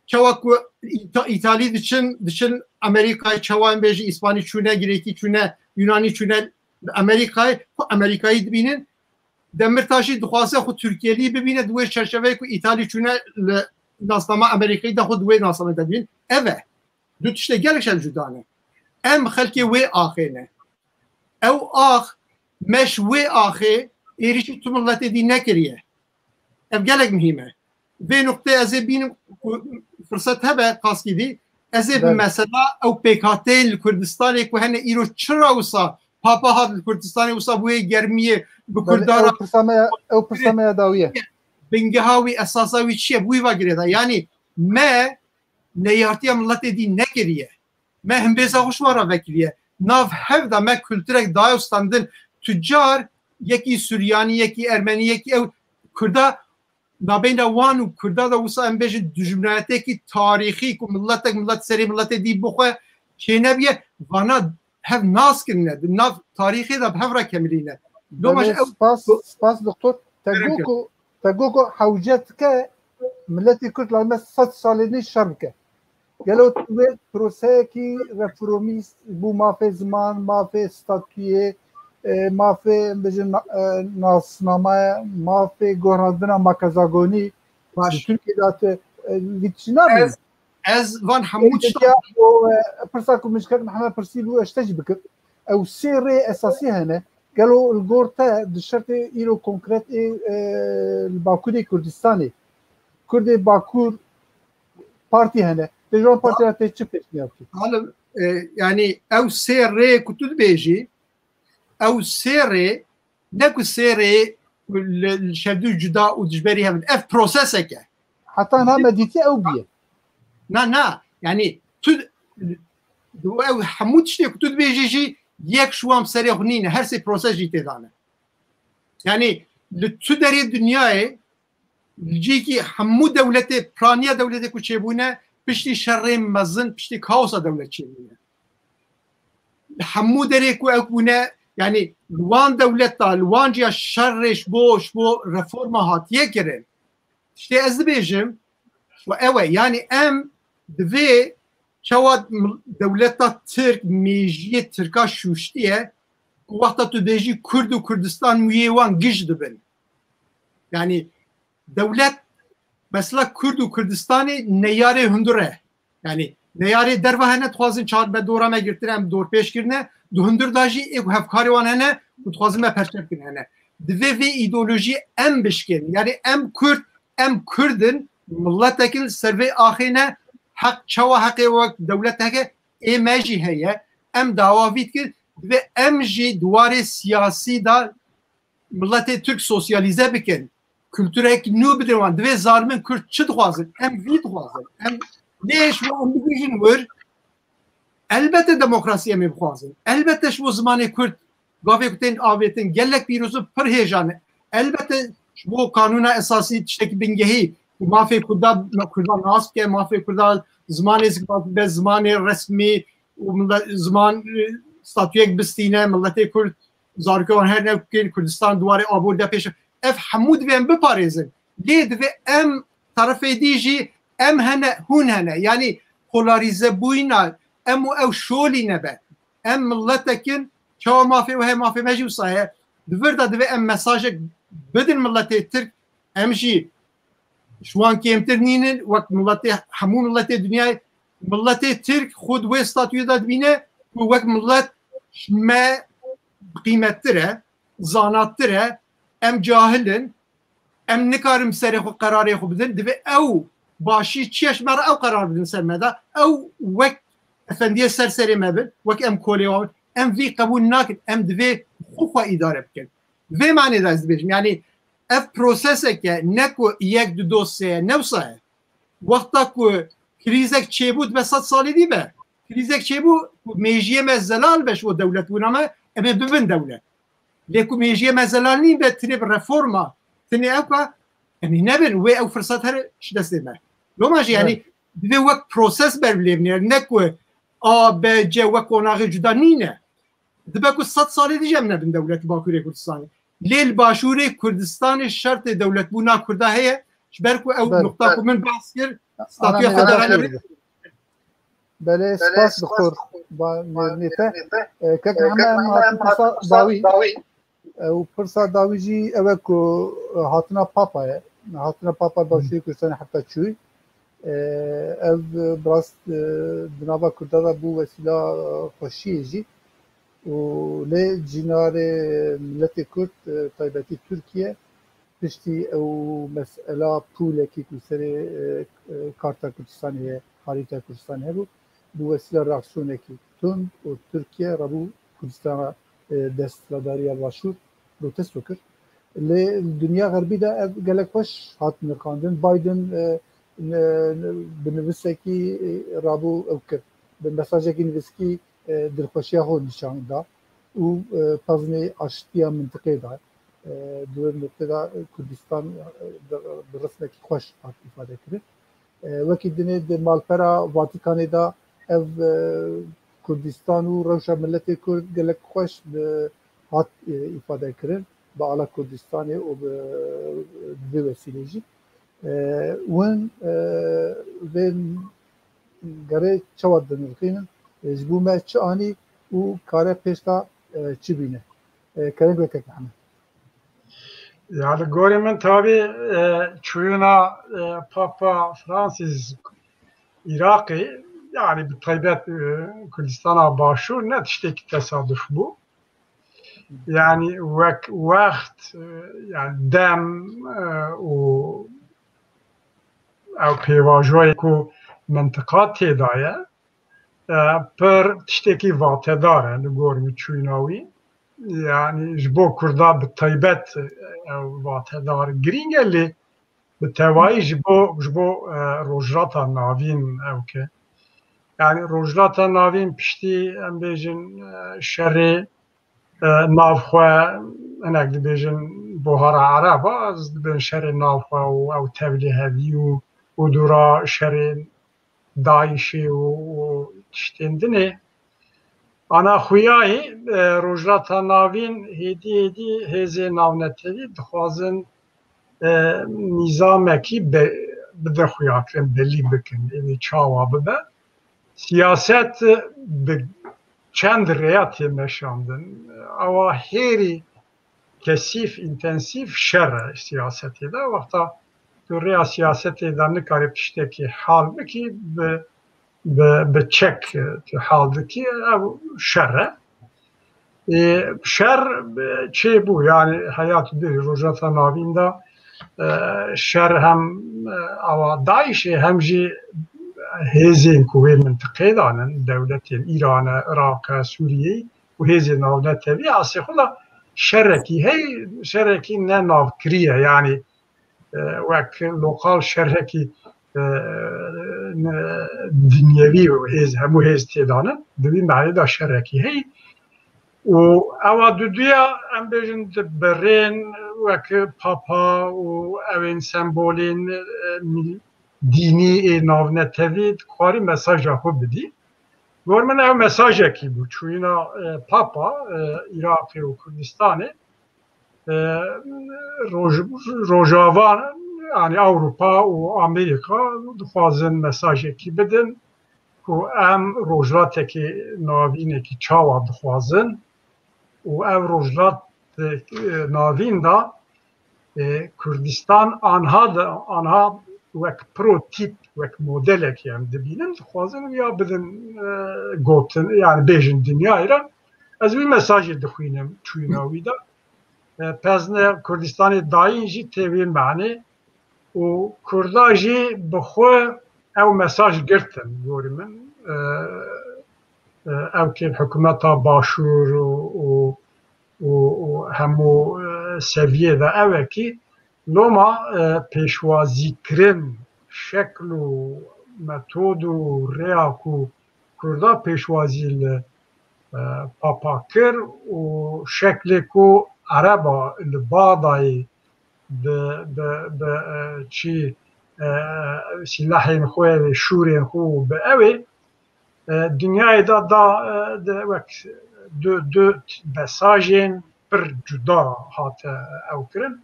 çawa ku Îta-, Îtalî diçin, diçin Amerîkayê, çawa em bêjin Îspanî çûne, Girêkî çûne, Yunanî çûne Amerîkayê, xwe Amerîkayî dibînin. Demîrtaş jî dixwaze xwe Tirkiyelî bibîne, di wê çerçeveyê ku Îtalî çûne li nasnama Amerîkayî de xwe di wê nasnamê de dibîn. Ev e. Du tiştê gelek şev cuda ne. Em xelkê wê axê ne. Ew ax, me ji wê axê êrîşî tu miletê dî nekiriye. Ev gelek muhîm e. Vê nuqteyê ez ê bînim ku firsat hebe, Qaskî dî, ez ê bi Belê. mesela ew pêkhateyên li Kurdistanê ku hene îro çira wisa Papa hat li Kurdistanê wisa bûye germiyê bi Belê, Kurdan ew re pirsa me ya, ew pirsa me ya dawî ye. Bingeha wî, esasa wî çi ye? Bi wî va girêda. Yanî me neyartiya miletê dî nekiriye. Me himbêza xwe ji wan re vekiriye. Nav hev de me kulturek daye û standin. Tu car yekî Suryanî, yekî Ermenî, yekî ew Kurda nabeyna wan û Kurda de wisa em bêjin dijminayetekî tarîxî ku miletek milet serê miletê dî bixwe çênebiye, vana hev nas kirine. Di nav tarîxê de bi hev re kemilîne. Loma Belê, ji ew spas, spas doktor. Te Kerem got ku, te got ku hewce dike miletê Kurd lazim e sed salê nê şer bike. Gelo tu wê proseyekî reformîst bû mafê ziman, mafê statuyê, e, mafê, em bêjin, na-, e, nasnamaya, mafê gohrandina makezagonî Baş. Li Tirkiyê de te, e, vî tiştî nabînî. Ez, ez van hemû Ê, tişta ya, o, e, pirsa ku min ji kek Mihemed pirsî bû, ez ji te jî bikim. Ew sê rê esasî hene. Gelo li gor te di şertê îro konkret ê, e, li Bakurê Kurdistanê, Kurdê Bakur partî hene. Te ji wan partî re tê çi pêşniyar bikî? Halim, e, yani ew sê rê ku tu dibêjî, ew sê rê, ne ku sê rê li, li şevdû cuda û dijberî hev in. Ev prosesek e. Heta niha me dîtiye ew bûye. Na, na. Yani tu, ew hemû tiştê ku tu dibêjî jî yek ji wan serê xwe nîne. Her sê proses jî tê dane. Yani li tu derê dinyayê, li cihekî hemû dewletê, piraniya dewletê ku çêbûne, piştî şerê mezin, piştî kaosa dewlet çêbûne. Li hemû derê ku ew bûne, yani li wan dewleta, li wan ciya şerê ji bo, ji bo reforma hatiye kirin. Tiştê ez dibêjim, û ew e, yani em divê çawa m-, dewleta Tirk mêjiyê Tirka şûştiye, ku wexta tu dibêjî Kurd û Kurdistan, mûyê wan giş dibin. Yani dewlet, mesela Kurd û Kurdistanê neyarê hundir e. Yani neyarê derva hene, dixwazin çar me dora me girtine, em dorpêç kirine, di hundir da jî ê ku hevkarê wan hene û dixwazin me perçe bikin hene. Divê vê îdeolojiyê em bişkên. Yani em Kurd, em Kurd in, miletek in, ser vê axê ne, heq çawa heqê wek dewlet heke, ê me jî heye. Em dawa vî dikin, divê em jî di warê siyasî de miletê Tirk sosyalîze bikin. Kulturek nû bidin wan. Divê zalimên Kurd çi dixwazin? Em vî dixwazin. Em lê ji bo em bigihîjin wir, elbette demokrasî em ê bixwazin. Elbette ji bo zimanê Kurd gavê ku tên avêtin, gelek pîroz û pir hêja ne. Elbette ji bo kanûna esasî tiştekî bingehî, ku mafê Kurda, Kurda nas bike, mafê Kurda zimanê zikbat be, zimanê resmî û mile-, ziman, e, statuyek bistîne, miletê Kurd zarokê wan her ne bikin, Kurdistan di warê aborî de pêş. Ev hemû divê em biparêzin. Lê divê em terefê dî jî em hene, hûn hene. Yanî polarîzebûyîna em û ew şolî nebe. Em miletek in, çawa mafê we heye, mafê me jî wisa heye. Di vir de divê em mesajek bidin miletê Tirk, em jî ji wan kêmtir nînin, wek miletê, hemû miletê dinyayê, miletê Tirk xwe di wê statuyê de dibîne ku wek milet ji me qîmettir e, zanattir e, em cahil in, em nikarin bi serê xwe qerarê xwe bidin, divê ew başî çi ye ji me re ew qerar bidin ser me de, ew wek efendiyê ser serê me bin, wek em kolê wan bin, em vî qebûl nakin, em divê xwe xwe îdare bikin. Vê manê de ez dibêjim, yanî ev prosesek e, ne ku yek du dosyaya ye, ne wisa ye. Wexta ku krîzek çêbû dibe sed salî dî be. Krîzek çêbû ku mêjiyê me zelal be ji bo dewletbûna me, em ê bibin dewlet. Lê ku mêjiyê me zelal nîn be, tinê bi reforma, tinê ew ka, em ê nebin, wê ew firsat here ji destê me. Loma jî, yanî, Evet. Divê wek proses ber bi lê binêrin, ne ku A, B, C wek qonaxê cuda nîne. Dibe ku sed salê dî jî em nebin dewlet li Bakurê Kurdistanê. Lê li Başûrê Kurdistanê şertê dewletbûna Kurda heye, ji ber ku ew Belê. Nuqta ku min behs kir, Ana statûya mêra xwe de Bakurê. Belê, spas bi xwe ba mêrnê te. E, kek Mehmet em hatin pirsa dawî. Ew pirsa dawî jî ew e ku, e, hatina Papa ye. Hatina Papa Başûrê Kurdistanê heta çûyî. E, ev, e, bi rast, e, di nava Kurda de bû wesîla, e, xweşiyê jî. Û lê cînarê miletê Kurd, e, taybetî Tirkiye, piştî ew mesela pûlekî ku serê, e, e, karta Kurdistanê ye, harîta Kurdistanê hebû, bi wesîla reaksiyonekî tund û Tirkiye rabû Kurdistana, e, desthilatdariya Başûr protesto kir. Lê dinya xerbî de ev gelek xweş hat nirxandin. Biden, e, ne, ne, bi nivîsekî, e, rabû ew kir. Bi mesajekî nivîskî, e, dilxweşiya xwe nîşan da û, e, pezinê aştiya mintiqê da. E, di wê mintiqê de Kurdistan, e, bi, bi rifmekî xweş hat îfade kirin. E, wekî dinê di malpera Vatikanê de ev, e, Kurdistan û rewşa miletê Kurd gelek xweş bi hat, e, îfade kirin, bi ala Kurdistanê û bi, bi vê wesîlê jî. E, win, e, vê gerê çawa dinirxînin, e, ji bo me çi anî û kare pêş de, e, çi bîne? E, kerem weke Mehmet. Ya li gorî min tabî, e, çûyîna, e, Papa Francis Iraqê, yani bi taybet, e, Kurdistana Başûr ne tiştekî tesaduf bû. Yani wek wext, e, yani dem, e, û ew pêvajoyê ku mintiqa têda ye, e, pir tiştekî vatedar e li gor min çûyîna wî. Yani ji bo Kurda bi taybet, e, ew vatedar girîng e, lê bi tevayî ji bo, ji bo, e, Rojhilata Navîn ew ke. Yani Rojhilata Navîn piştî, em bêjin, e, şerê, e, navxwe, hinek dibêjin Buhara Ereba, ez dibên şerê navxwe û ew tevlî hevî û, û dûra şerê DAIŞê û, û tiştên dinê. Ana xuyayî, e, Rojhilata Navîn hêdî hêdî hêzê navnetewî dixwazin, e, nîzamekî be-, bidin xuyakirin, belî bikin, êdî çawa bibe. Siyaset bi çend rêya tê meşandin. Ewa hêrî kesîf, întensîf şer e siyasetê de. Wexta tu rêya siyasetê de nikarî tiştekî hal bikî, bi, bi, bi çek tu hal dikî, ew şer e. Ê, şer, e, çêbû, yani heya tu bêjî Rojhilata Navîn de, e, şer hem, e, awa DAIŞê hem jî hêzên ku wê mintiqê de ne, dewletên Îranê, Iraqê, Sûriyeyê û hêzên navnetewî asê xwe de şerekî hey, şerekî ne navkirî ye, yani, e, wek lokal şerekî, e, ne, dinyevî û hêz, hemû hêz têda ne. Di vî mehnê de şerekî hey. Û ewa duduya, em bêjin, di berên wek papa û ewên sembolên, e, mil-, dînî ê navnetewî dixwarî mesaja xwe bidî. Gor min ew mesajekî bû. Çûyîna, e, papa, e, Iraqê û Kurdistanê, e, roj-, Rojava, yani Ewropa û Amerîka dixwazin mesajekî bidin ku em rojhilatekî navînekî çawa dixwazin û ev rojhilat, e, navîn de, e, Kurdistan anha de, anha wek protîp, wek modelekî em dibînin, dixwazin ya bidin, e, gotin, yani bêjin dinyayê re. Ez wî mesajê dixwînim çûyîna wî de. E, pezne Kurdistanê dayîn jî tê wê manê û Kurda jî bi xwe ew mesaj girtin, gorî min. E, e, ew kê hikûmeta Başûr û, û, û, û hemû, e, seviyê de ew e kî loma, e, pêşwazîkirin, şekl û metod û rêya ku Kurda pêşwazî li, e, papa kir û şeklê ku Ereba li Baxdayê bi, bi, bi, e, çi, e, sîlahên xwe, şûrên xwe û bi ew ê, e, dinyayê de da, e, de wek du, du mesajên pir cuda hate ew kirin.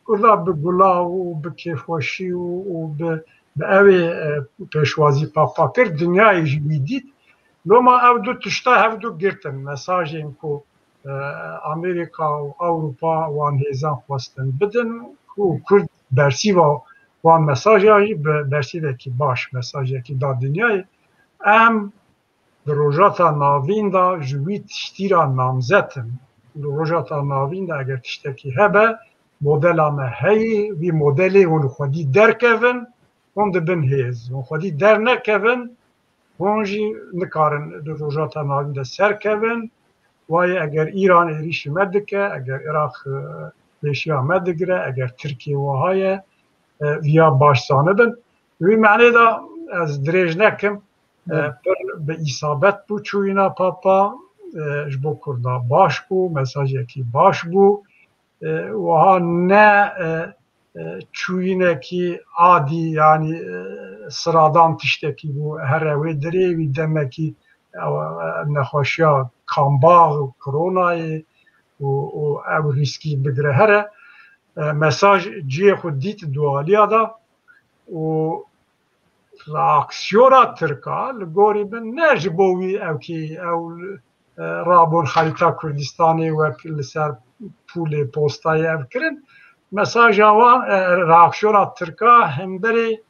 Kurda bi gula û bi kêfxweşî û, û bi, bi ew ê, e, pêşwazî papa kir, dinyayê jî wî dît. Loma ew du tişta hevdu girtin, mesajên ku, e, Amerîka û Ewropa wan hêzan xwestin bidin û Kurd bersîva wan mesaja jî bi bersîvekî baş, mesajekî da dinyayê. Em di Rojhilata Navîn de ji wî tiştî re namzet in. Li Rojhilata Navîn de eger tiştekî hebe, modela me heye, wî modelê hûn xwedî derkevin, hûn dibin hêz. Hûn xwedî dernekevin, hûn jî nikarin li Rojhilata Navîn de serkevin. Wayê eger Îran êrîşî me dike, eger Iraq, e, pêşiya me digire, eger Tirkiye wiha ye, e, viya baş zanibin. Wî manê de ez dirêj nekim, e, pir bi îsabet bû çûyîna Papa, e, ji bo Kurda baş bû, mesajekî baş bû. E, wiha ne, e, e, çûyînekî adî, yanî, e, siradan tiştekî bû, here wê dirê wî demekî, e, nexweşiya kambax, koronayê û, û ew rîskî bigire here. E, mesaj cihê xwe dît di aliya de û reaksiyona Tirka li gorî min ne ji bo wî ew kî ew, e, rabûn xerîta Kurdistanê wek li ser pûlê postayê ev kirin. Mesaja wan, e, reaksiyona Tirka hemberî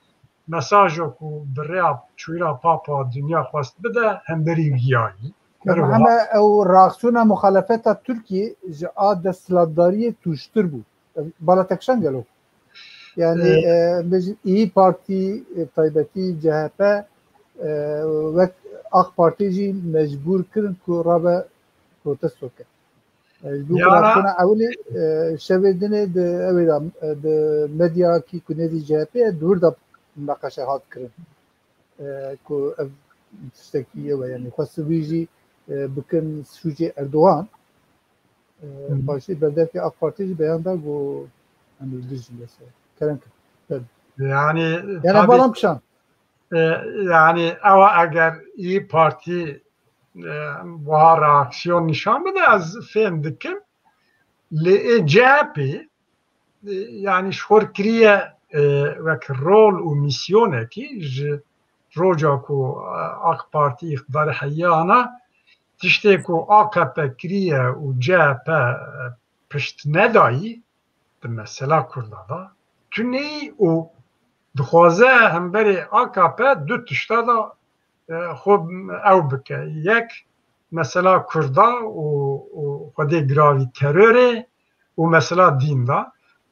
mesajo ku bi rêya çûyîna Papa dinya xwest bide, hemberî wî yayî. Heme ew reaksiyona muxalefeta Tirkiyê ji a desthilatdariyê tûştir bû. Bala te kişand gelo? Yani, e, bêjin, İYİ Partî, e, taybetî C H P, e, wek AK Partî jî mecbûr kirin ku rabe protesto ke. E, ji bo Ya. reaksiyona ewilî, e, şevê dinê di, ewê de, e, di medyakî ku nêzî C H P ye, di wir de munaqeşe hat kirin. E, ku ev tiştekî ew e, yani xwest wî jî, e, bikin sûcê Erdogan. E, Hı hı. Paşê berdevkê AK Partî jî beyan da ku em ê dijî mesela. Kerem kir. Tabii. Yani, Yani tabii, balam kişan. E, yani ewa eger İYİ Partî, e, wiha reaksiyon nîşan bide, ez fêm dikim. Lê ê C H P, e, yani ji xwe kiriye, e, wek rol û mîsyonekî ji roja ku, e, AK Partî îqtidarê heyana, tiştê ku A K P kiriye û C H P, e, pişt nedayî di mesela Kurda de, tuneyî û dixwaze hemberê A K P du tişta de, e, xwe ew bike. Yek mesela Kurda û, û xwedê giravî terorê û mesela dîn de.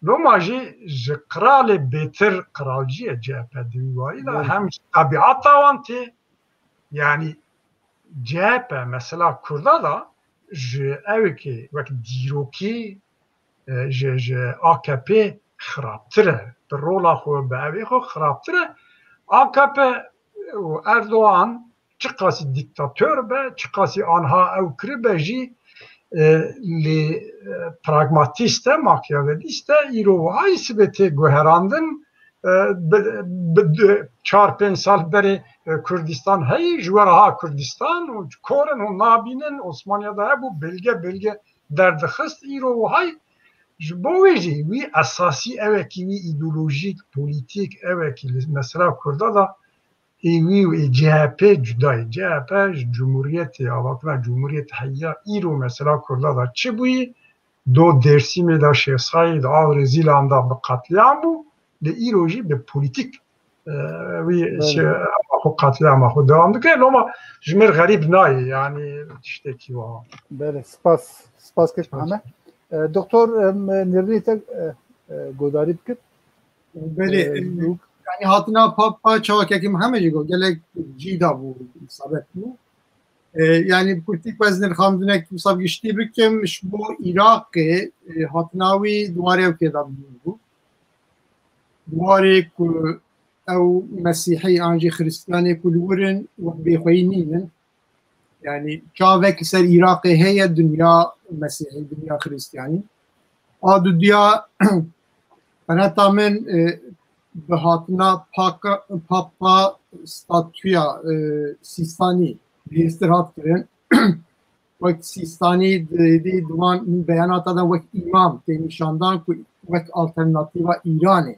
Loma jî ji qiralê bêtir qiralcî ye C H P di wî warî de. Belê. Hem ji tebiata wan tê, yani C H P mesela Kurda da ji ewekê wek dîrokî, e, ji, ji A K P xirabtir e. Bi rola xwe, bi ewê xwe xirabtir e. A K P û Erdogan çiqasî dîktator be, çiqasî anha ew kiribe jî, e, lê, e, pragmatîst e, makyavelîst e, îro wiha yî sibe tê guherandin, e, bi, bi, bi çar pênc sal berê, e, Kurdistan heyî, ji we re ha Kurdistan û kor in hûn nabînin, Osmaniya de hebû, belge belge derdixist, îro wiha yî. Ji bo wê jî wî esasî ewekî wî îdeolojîk, polîtîk ewekî li mesela Kurda da ê wî û ê C H P cuda ye. C H P ji cumhuriyetê, avakina cumhuriyet heya îro mesela Kurda da çi bûyî? Do Dêrsimê de Şêxsayî di Avrê Zîlan de bi qetlîam bû, lê îro jî bi polîtîk, e, wî Belê. Şê-, xwe qetlîama xwe dewam dike. Loma ji mir xerîb nayê, yani tiştekî wiha. Belê, spas. Spas kek Spas. Mehmet. E, Doktor, em, Nêrînê te, e, e, godarî bikir. Belê, E, e, Lûk. Yani hatina Papa çawakekî Mihemed jî got, gelek cî da bû, isabet bû. E, yani bi kurtî ku ez nirxandinek wisa giştî bikim, ji bo Iraqê, e, hatina wî di warê ew kê de bû. Di warê ku ew Mesîhî an jî Xiristiyanê ku li wir in, wek bêxweyî nînin. Yani çavek li ser Iraqê heye, dinya Mesîhî, dinya Xiristiyanî. A dudiya qeneta min, e, bi hatina Paka-, Papa statûya, e, Sîstanî bihêztir hat kirin. Wek Sîstanî di, di, di wan beyanata de wek îmam tê nîşandan ku wek alternatîfa Îranê.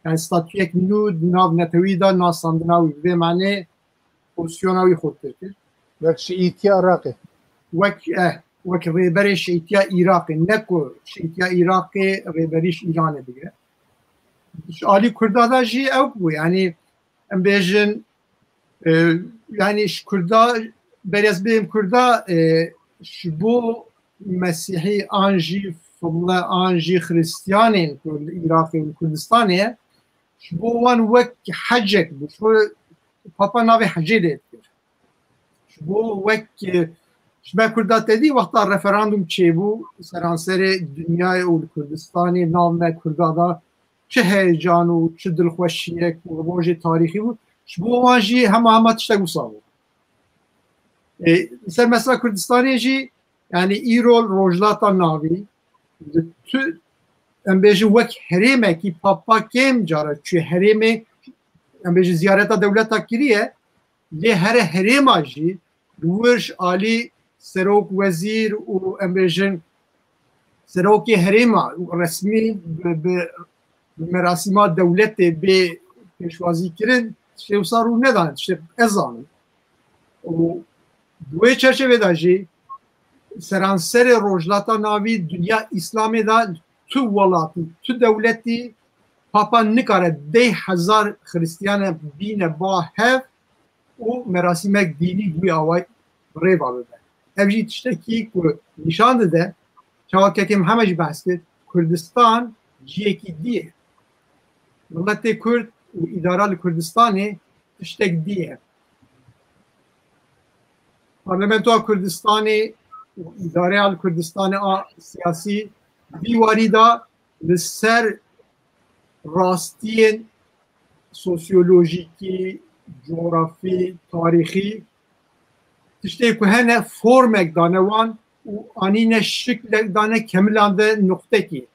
Yani statuyek nû di nav netewî de nasandina wî. Bi vê manê pozîsyona wî xurtir kir. Wek şiîtiya Iraqê. Wek, eh, wek rêberê şiîtiya Iraqê. Ne ku şiîtiya Iraqê rêberî ji Îranê bigire. Ji alî Kurda de jî ew bû. Yani em bêjin, e, yani ji Kurda, berê ez bêm Kurda, e, ji bo Mesîhî an jî Fidle an jî Xiristiyanên ku li Iraqê û li Kurdistanê ye, ji bo wan wek hecek bû. Ji bo Papa navê hecê lê dikir. Ji bo wek, e, ji me Kurda te dî wexta referandum çêbû seranserê dinyayê û li Kurdistanê nav me Kurda da çi heyecan û çi dilxweşiyek û rojê tarîxî bû. Ji bo wan jî hema hema tiştek wisa bû. E, li ser mesela Kurdistanê jî, yani îro li Rojhilata Navî, li tu, em bêjin wek herêmekî Papa kêm cara çûye herêmê, em bêjin ziyareta dewleta kiriye, lê here herêma jî li wir ji alî serok, wezîr û em bêjin serokê herêma resmî bi, bi, bi merasîma dewletê bê pêşwazî kirin, tiştê wisa rû nedane, tiştê ez zanim. Û di wê çerçevê de jî seranserê Rojhilata Navî, dinya Îslamê de tu welatî, tu dewletî Papa nikare deh hezar Xiristiyane bîne ba hev û merasîmek dînî bi wî awayî bi rê ve bibe. Ev jî tiştekî ku nîşan dide, çawa kekê Mihemed jî behs kir, Kurdistan ciyekî dî ye. Miletê Kurd û îdara li Kurdistanê tiştek dî ye. Parlamentoya Kurdistanê û îdareya li Kurdistanê a siyasî vî warî de li ser rastiyên sosyolojîkî, coğrafî, tarîxî, tiştê ku hene formek dane wan û anîne şiklek dane kemilande nuqtekî.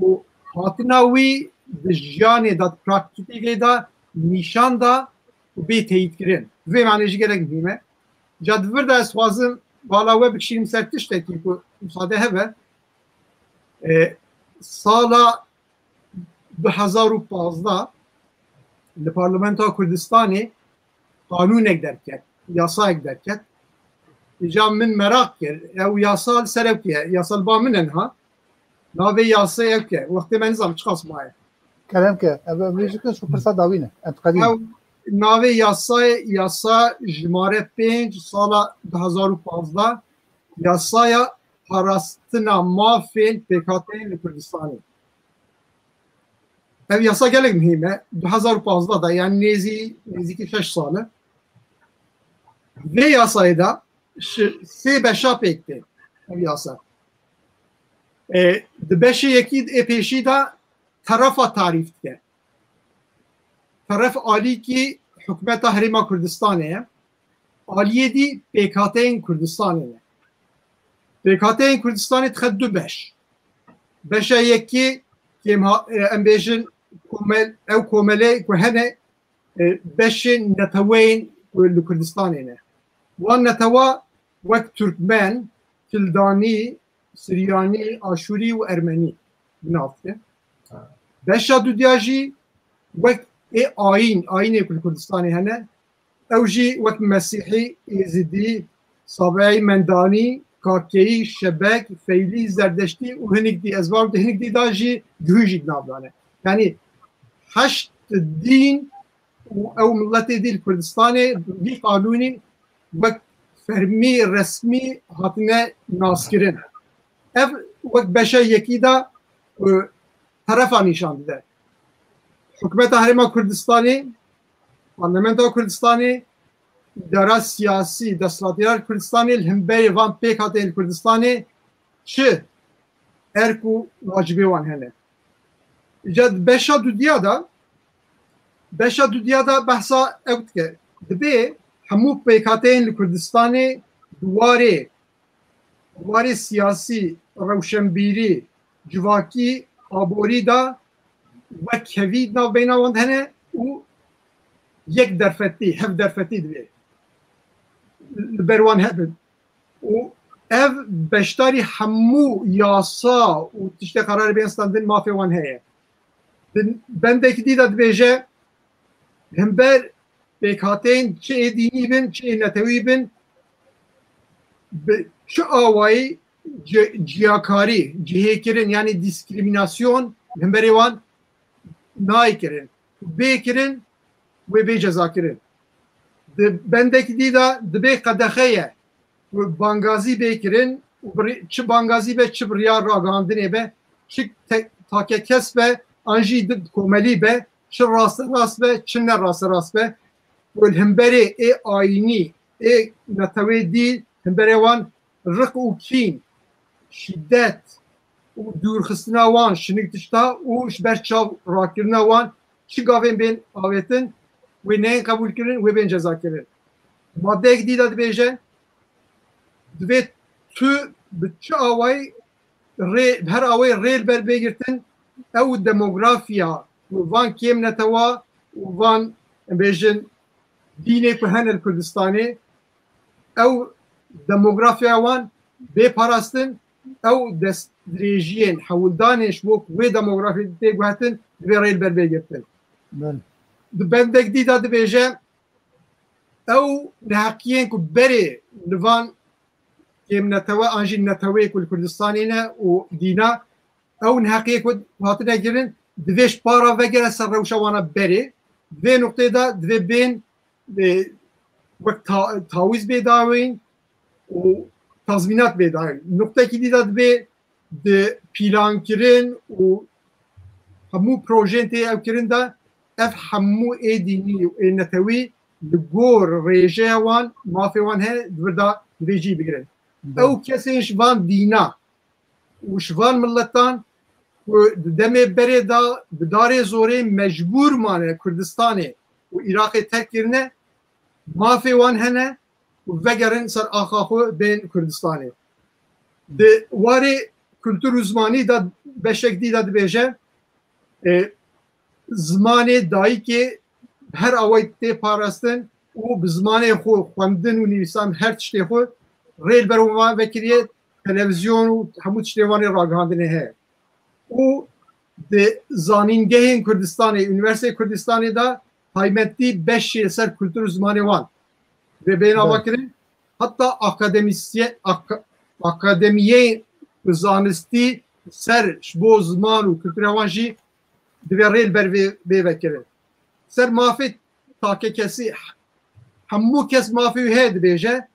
Û hatina wî di jiyanê de, di praktîkê de nîşan da û bê teyîdkirin. Vê manê jî gelek muhîm e. Ca di vir de ez xwazim bala we bikişînim ser tiştekî ku musade hebe. E, sala du hezar û pazdeh li Parlamentoya Kurdistanê qanûnek derket, yasayek derket. Îca min meraq kir, ew yasa li ser ew ye, yasa li ba min e niha. Navê yasayê ew ke, wextê me nizam çiqas maye. Kerem ke, ev, ev jî şu pirsa dawî ne, em diqedîn. Ew navê yasayê, yasa jimare pênc sala du hezar û pazdeh, yasaya parastina mafên pêkhateyên li Kurdistanê. Ev yasa gelek muhîm e. Du hezar û pazdeh de, yani nêzî, nêzîkî şeş sal e. Vê yasayê de şi-, sê beşa pêk tê ev yasa. E, di beşê yekî ê pêşî de terefa tarîf dike. Teref alîkî hikûmeta Herêma Kurdistanê ye. Aliyê dî pêkhateyên Kurdistanê ne. Pêkhateyên Kurdistanê dixe du beş. Beşa yekê kêm ha-, e, em bêjin komel-, ew komelê ku hene, e, beşên neteweyên ku li Kurdistanê ne. Wan netewa wek Türkmen, Kildanî, Siryanî, Aşûrî û Ermenî bi nav dike. Beşa dudiya jî wek ê ayîn, ayînê ku li Kurdistanê hene, ew jî wek Mesîhî, Êzidî, Sabeyî, Mendanî, Kakeyî, Şebek, Feylî, Zerdeştî û hinek dî. Ez bar di hinek dî de jî guhî jî di nav de ne. Yanî heşt dîn û ew miletê dî li Kurdistanê bi vî qanûnî wek fermî, resmî hatine naskirin. Ev wek beşa yekî de, e, terefa nîşan dide. Hikûmeta Herêma Kurdistanê, Parlamentoya Kurdistanê, îdara siyasî, desthilatdara Kurdistanê li hemberî van pêkhateyên li Kurdistanê çi erk û wacibê wan hene? Îca di beşa dudiya de, beşa dudiya de behsa ew dike. Dibê hemû pêkhateyên li Kurdistanê di warê, warê siyasî, rewşenbîrî, civakî, aborî de wekhevî navbeyna wan de hene û yek derfetî, hev derfetî divê li ber wan hebin. Û ev beşdarî hemû yasa û tiştê qerarê bên standin mafê wan heye. Di bendekî dî de dibêje, hember pêkhateyên çi ê dînî bin, çi ê netewî bin, bi çi awayî ci-, ciyakarî, cihêkirin, yanî dîskriminasyon li hemberê wan nayê kirin. Bê kirin, wê bê cezakirin. Di bendekî dî de dibê qedexe ye ku bangazî bê kirin û bi rê-, çi bangazî be, çi bi riya ragihandinê be, çi te-, takekes be, an jî di komelî be, çi rasterast be, çi ne rasterast be, ku li hemberê ê ayînî, ê netewê dî, hemberê wan riq û kîn, şîdet û dûrxistina wan ji hinek tişta û ji ber çav rakirina wan çi gavên bên avêtin, wê neyên qebûlkirin, wê bên cezakirin. Madeyek dî de dibêje, divê tu bi çi awayî rê, bi her awayî rê li ber bê girtin, ew demografiya ku van kêm netewa û van, em bêjin, dînê ku hene li Kurdistanê, ew demografiya wan bê parastin, ew destdirêjiyên hewldanên ji bo ku wê demografî tê guhertin, divê rê li ber bê girtin. Belê. Di bendek dî de dibêje, ew neheqiyên ku berê li van kêmnetewe an jî neteweyê ku li Kurdistanê ne û dîna, ew neheqiyê ku hatine kirin, divê ji para vegere ser rewşa wana berê. Di vê nuqteyê de divê bên, e, wek ta-, tawîz bê dawîn û tazmînat bê dayîn. Nuqtekî dî de dibê di pîlankirin û hemû projeyên tê ew kirin de ev hemû ê dînî û ê netewî li gor rêjeya wan, mafê wan heye, di vir de divê cî bigirin. Ew kesên ji van dîna û ji van miletan ku di demê berê de bi darê zorê mecbûr mane Kurdistanê û Iraqê terk kirine, mafê wan hene û vegerin ser axa xwe bên Kurdistanê. Di warê kultur û zimanî de beşek dî de dibêje, e, zimanê dayikê her awayî tê parastin û bi zimanê xwe xwendin û nivîsan her tiştê xwe rê li ber wan vekiriye, televîzyon û hemû tiştê wan ê ragihandinê heye. Û di zanîngehên Kurdistanê, Unîversîteyê Kurdistanê de taybetî beşê ser kultur û zimanê wan vê bêhna Belê. Vekirin. Heta akademisye-, ak-, akademiyê zanistî ser ji bo ziman û kultura wan jî divê rê li ber vê, vê vekirin. Ser mafê takekesî, hemû kes mafê wî heye dibêje,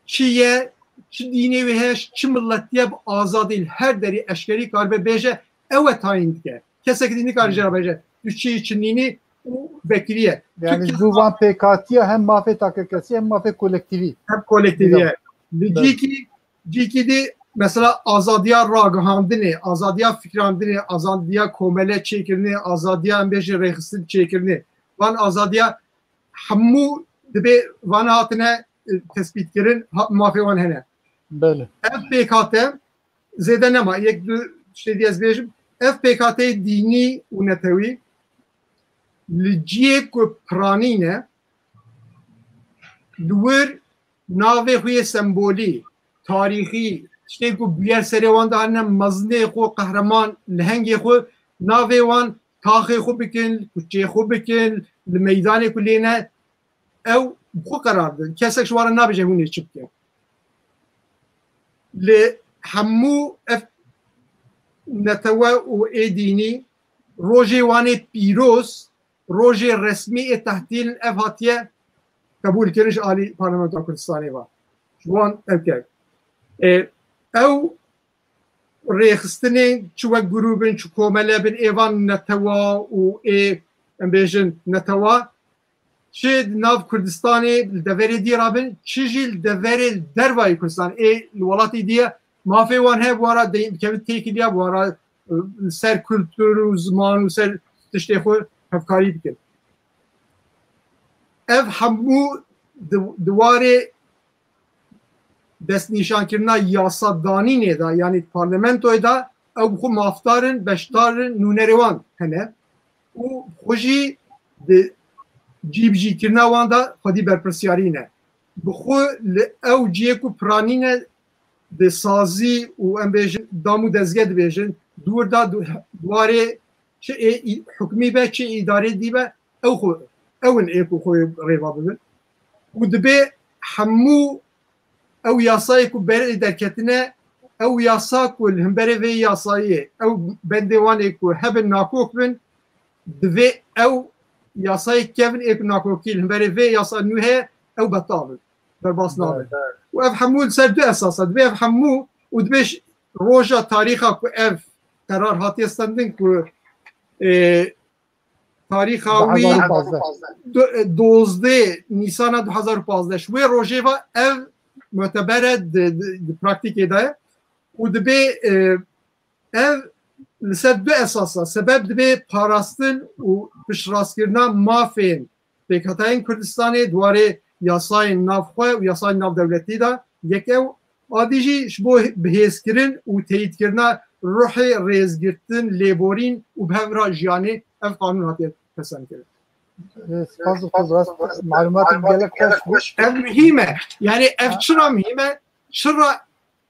çi ye, çi dînê wî heye, çi miletiye, bi azadî li her derî eşkerî karibe bêje, ew e tayîn dike. Kesek dî nikare jê re bêje, tu çi yî, çi nînî û vekirî ye. Yani Tirkiye ji bo van pêkhatiya hem mafê takekesî hem mafê kolektîvî. Hem kolektîvî ye. Li Belê. cîkî, cîkî dî mesela azadiya ragihandinê, azadiya fikrandinê, azadiya komele çêkirinê, azadiya em bêjin rêxistin çêkirinê. Van azadiya hemû dibê vana hatine, e, tespîtkirin, ha-, mafê wan hene. Belê. Ev pêkhate zêde nema, yek du tiştê dî ez bêjim. Ev pêkhateyê dînî û netewî li ciyê ku piranî ne, li wir navê xwe yê sembolî, tarîxî, tiştê ku bûyer serê wan de hene, mezinê xwe, qehreman, lehengê xwe, navê wan taxê xwe bikin, kuçê xwe bikin, li meydanê ku lê ne, ew bi xwe qerar din. Kesek ji wan re nabêje hûn ê çi bikin. Li hemû ev netewe û ê dînî rojê wan ê pîroz, rojê resmî ê tehtîl ev hatiye qebûlkirin ji alî Parlamentoya Kurdistanê ve. Ji wan ev ket. E, ew rêxistinên çi wek grûb in, çi komele bin, ê van netewa û ê, em bêjin, netewa, çi di nav Kurdistanê li deverê dî rabin, çi jî li deverê dervayê Kurdistan, ê li welatê dî ye, mafê wan heye, bi wan re dey-, dikevin têkiliya, bi wan re, e, li ser kultur û ziman û ser tiştê xwe hevkarî bikin. Ev hemû di, di warê destnîşankirina yasadanînê de, yanî parlamentoyê de, ew bi xwe mafdar in, beşdar in, nûnerê wan hene û xwe jî di cîbicîkirina wan de xwedî berpirsiyarî ne. Bi xwe li ew cihê ku piranî ne, di sazî û, em bêjin, dam û dezge dibêjin, di wir de du-, di warê çi ê î-, hukmî be, çi îdarê dî be, ew xwe, ew in ê ku xwe rêva bibin. Û dibê hemû ew yasayê ku berê derketine, ew yasa ku li hemberê vê yasayê, ew bendê wan ê ku hebin nakok bin, divê ew yasayê kevin ê ku nakokî li hemberê vê yasa nû heye, ew betal bin, derbas nabin. Û ev hemû li ser du esas e. Dibê ev hemû û dibê ş-, roja tarîxa ku ev qerar hatiye stendin ku, e, tarîxa wî du hezar û pazdeh. Du-, e, dozdeh Nîsana du hezar û pazdeh. Ji wê rojê ve ev mutebere di, di, di praktîkê de ye û dibê, e, ev li ser du esasa sebeb dibê parastin û piştrastkirina mafên pêkhateyên Kurdistanê di warê yasayên navxwe û yasayên navdewletî de yek ew, a dî jî ji bo bihêzkirin û teyîdkirina ruhê rêzgirtin, lêborîn û bi hev re jiyanê ev qanûn hatiye pesendkirin. Spas û xwe rast, malumatê gelek xweş bû. Ev muhîm e. Yani ev çira muhîm e? Çira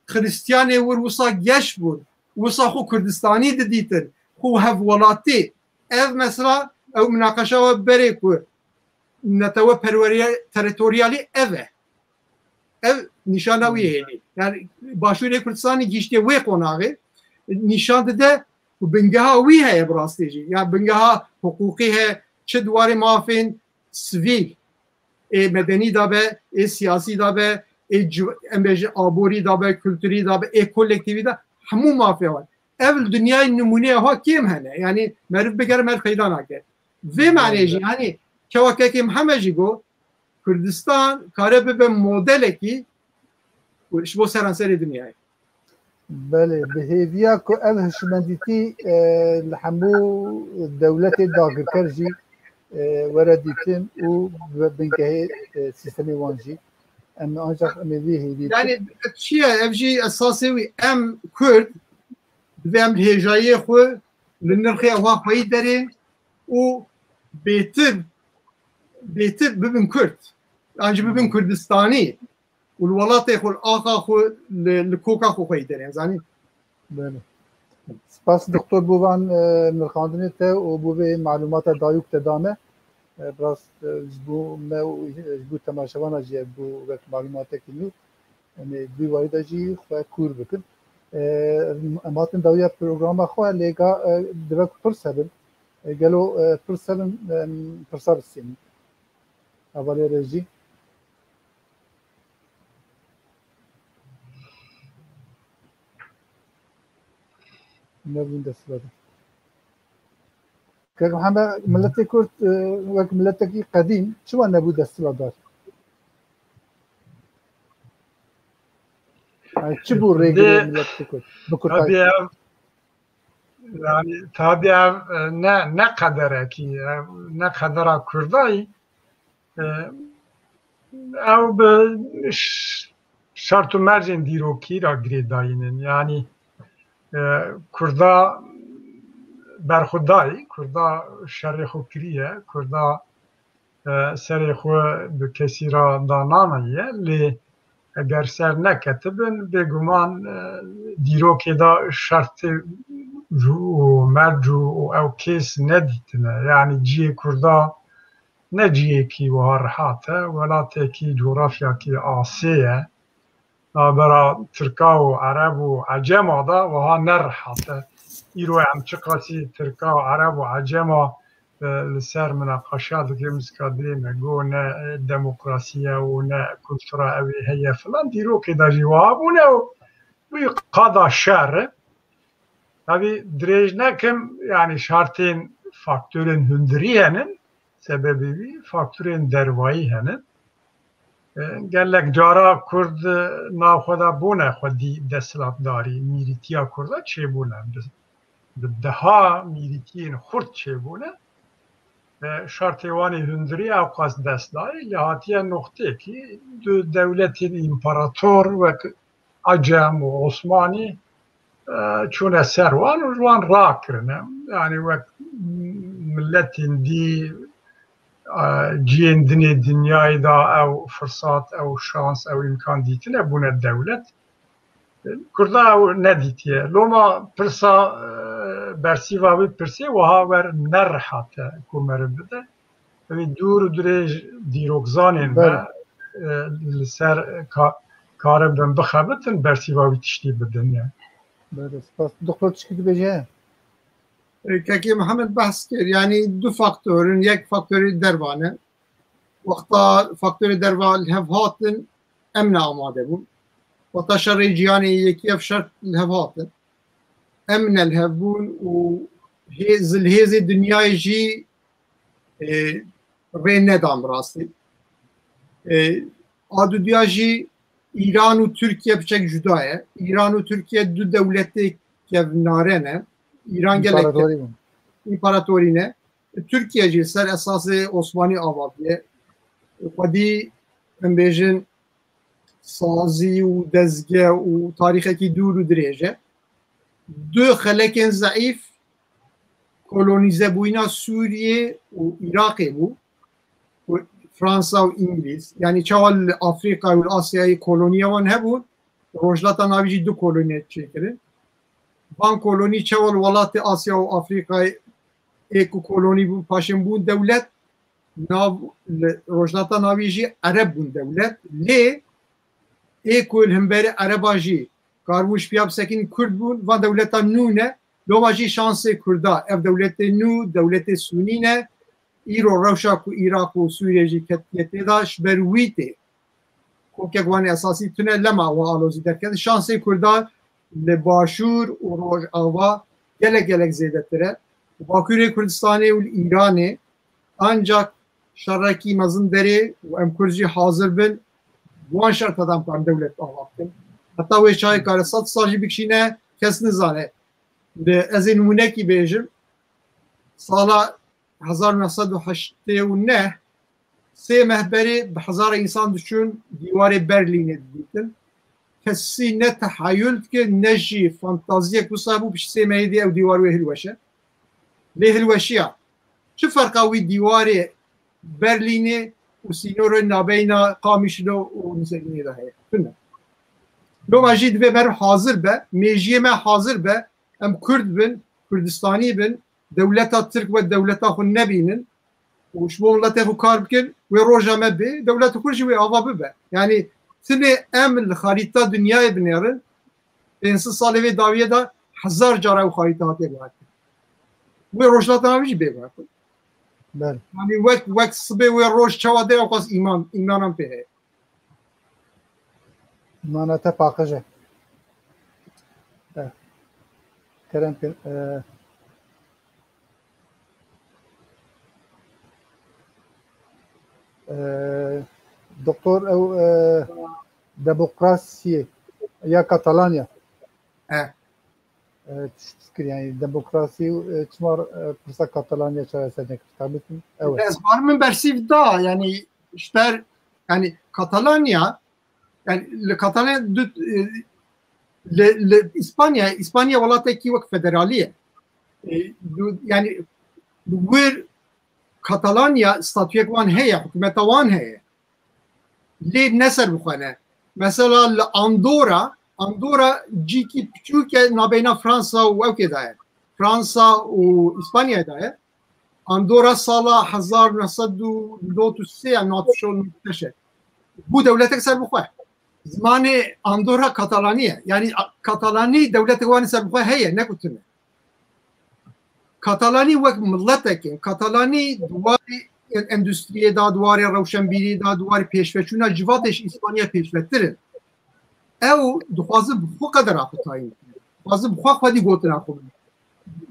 Xristiyanê wir wisa geş bûn, wisa xwe Kurdistanî didîtin, xwe hevwelatî. Ev mesela, ew minaqeşa we berê ku netewe perweriye teritoryalî ev e. Ev nîşana wî hêlî. Yani Başûrê Kurdistanê gihîştiye wê qonaxê, nîşan dide ku bingeha wî heye bi rastî jî. Ya bingeha hiqûqî heye, çi di warê mafên sivîl, ê medenî de be, ê siyasî de be, ê ci-, em bêjin aborî de be, kulturî de be, ê kolektîvî de, hemû mafê wan. Ev li dinyayê nimûneya xwe kêm hene. Yanî meriv bigere meriv peyda nake. Vê manê jî, yanî çawa kekê Mihemed jî got, Kurdistan kare bibe modelekî ji bo seranserê dinyayê. Belê, bi hêviya ku ev hişmendîtî, e, li hemû dewletê dagirker jî, e, were dîtin û bi bingehê, e, sîstemê wan jî. Em ancak em ê vî hêvî Yani çi ye? Ev jî esasê wî, em Kurd divê em li hêjayiyê xwe, li nirxê ewa xweyî derê û bêtir, bêtir bibin Kurd. An jî bibin Kurdistanî. Û li welatê xwe, li axa xwe, li, li koka xwe xweyî derê, zanî? Belê. Spas doktor bo van, e, nirxandinê te û bo vê malûmata dayûk te da me. E, bi rast, e, ji bo me û ji bo temaşevana jî ev bû wek malûmatekî nû. Em ê di vî warî de jî xwe kûr bikin. E, em hatin dawiya programa xwe, lê ga, e, divek pirs hebin. E, gelo, e, pirs hebin, e, pirsa bistînin. Hevalê rejî. Nebûn desthilatdar. Kek Mihemed, miletê Kurd, e, wek miletekî qedîm çima nebû desthilatdar? Yani çi bû rêgirê miletê Kurd? Bi kurtayî. Tabii ev, yani tabii ev, e, ne, ne qederekî, ev ne qedera Kurdayî. E, ew bi ş-, şert û mercên dîrokî re girêdayî ne. Yanî, e, Kurda berxwedayî, Kurda şerê xwe kiriye, Kurda, e, serê xwe bi kesî re dananaye, lê eger ser neketibin, bêguman, e, dîrokê de şertê û merc û, û ew kes nedîtine. Yanî cihê Kurda ne cihekî wiha rihat e, welatekî, cografyakî asê ye. Navbera Tirka û Ereb û Ecema de wiha ne rihat e. Îro em çiqasî Tirka, Ereb û Ecema, e, li ser minaqeşa dikin, miska dê me got ne, e, demokrasî ye û ne kultura ew ê heye filan. Dîrokê de jî wiha bûne û wî qada şer e. Tabî dirêj nekim, yanî şertên, faktorên hundirî hene, sebebê wî faktorên dervayî hene. E, gelek cara Kurd, e, nav xwe de bûne xwedî desthilatdarî, mîrîtiya Kurda çêbûne. Bi, bi deha mîrîtiyên xurt çêbûne. E, şertê wan ê hundirî ewqas dest dayî, lê hatiye noqteyekî du dewletên împarator wek Ecem û Osmanî, e, çûne ser wan û ji wan rakirine. Yanî wek miletên dî, e, cihên dinê dinyayê de ew firsat, ew şans, ew îmkan dîtine, bûne dewlet. Kurda ew nedîtiye. Loma pirsa, e, bersîva wî pirsê wiha wer nerihat e ku meriv bide. Ew ê dûr û dirêj dîrokzanên me, Belê. e, li ser ka-, karibin bixebitin, bersîva wî tiştî bidin. Belê, spas. Doktor, tişkî dibêje? E, Kekê Mihemed behs kir, yanî du faktor in, yek faktorê derva ne. Wexta faktorê derva li hev hatin, em ne amade bûn. Wexta şerê cîhanê yekî ev şert li hev hatin. Em ne li hev bûn û hê-, zilhêzê dinyayê jî, e, rê nedan bi rastî. E, a duduya jî Îran û Tirkiye piçek cuda ye. Îran û Tirkiye du dewletê kevnare ne. Îran gelek împaratorî bûn. Împaratorî ne. Tirkiye jî ser esasê Osmanî ava bûye. Xwedî, em bêjin, sazî û dezge û tarîxekî dûr û dirêj e. Du xelekên zeîf kolonîzebûyîna Sûriyê û Iraqê bû. Û Fransa û Îngilîz. Yanî çawa li Afrîka û li Asyayê koloniya wan hebûn, Rojhilata Navî jî du kolonî çêkirin. Van kolonî çawa li welatê Asya û Afrîkayê ê ku kolonî bûn, paşên bûn dewlet, nav, li Rojhilata Navî jî Ereb bûn dewlet. Lê ê ku li hemberî Ereba jî karibûn ji piya bisekînin Kurd bûn, van dewleta nû ne. Loma jî şansê Kurda, ev dewletê nû, dewletê Sûnî ne. Îro rewşa ku Iraq û Sûriye jî ketiye tê de, ji ber wî tê. kokek wan esasî tune lema wan alozî derket. Şansê Kurda li Başûr û Rojava gelek gelek zêdetir e. Bakurê Kurdistanê û li Îranê ancak şerekî mezin derê û em Kurd jî hazir bin wan şerta de em karin dewlet ava bikin. Heta wê çayê kare sed sal jî bikişîne kes nizane. Li ez ê nimûnekî bêjim. Sala hezar neh sed û heştê û neh sê meh berê bi hezara însan diçûn dîwarê Berlînê didîtin. Kesî ne tehayul dike ne jî fantaziyek wisa bû pişt sê mehê dî ew dîwar wê hilweşe. Lê hilweşiya. Çi ferqa wî dîwarê Berlînê û sînorê nabeyna Qamişlo û Nizeyînê de heye? Tune. Loma jî divê meriv hazir be, mêjiyê me hazir be, em Kurd bin, Kurdistanî bin, dewleta Tirk wek dewleta xwe nebînin û ji bo miletê xwe kar bikin, wê roja me bê, dewleta Kurd jî wê ava bibe. Yanî tinê em li xarîta dinyayê binêrin, pênc sed salê vê dawiyê de hezar cara ew xarîta hatiye guhertin. Wê rojhilata navî jî bê guhertin. Belê. Yanî wek, wek sibê wê roj çawa dê, ew qas îman, îmanan pê heye. Îmana te paqij e. Eh. Kerem kin, eh, eh, doktor ew, eh, demokrasiyê ya Katalanya. Eh. E, tişt kir, yani demokrasi, e, çima, e, pirsa Katalanya çareser nekir? Tabii ki, evet. Ez barim min bersîv da, yani, ji ber, yani, Katalanya, yani, li Katalanya du, e, li, li İspanya, İspanya welatekî wek federalî ye. E, du, yani, wir Katalanya statuyek wan heye, hikûmeta wan heye. Lê ne serbixwe ne. Mesela li Andorra, Andorra cîkî piçûk e nabeyna Fransa û ewkê de ye. Fransa û İspanyayê de ye. Andorra sala hezar neh sed û nod û sê ya nod şo nod şeş e. Bû dewletek serbixwe. Zimanê Andorra Katalanî ye. Yani a-, Katalanî dewletek wan serbixwe heye, ne ku tune. Katalanî wek miletek in. Katalanî di warê en-, endûstriyê de, di warê rewşenbîrî de, di warê pêşveçûna civatê ji Îspanya pêşvetir in. Ew dixwazin bi xwe qedera xwe tayîn bikin. Dixwazin bi xwe xwedî gotina xwe bidin.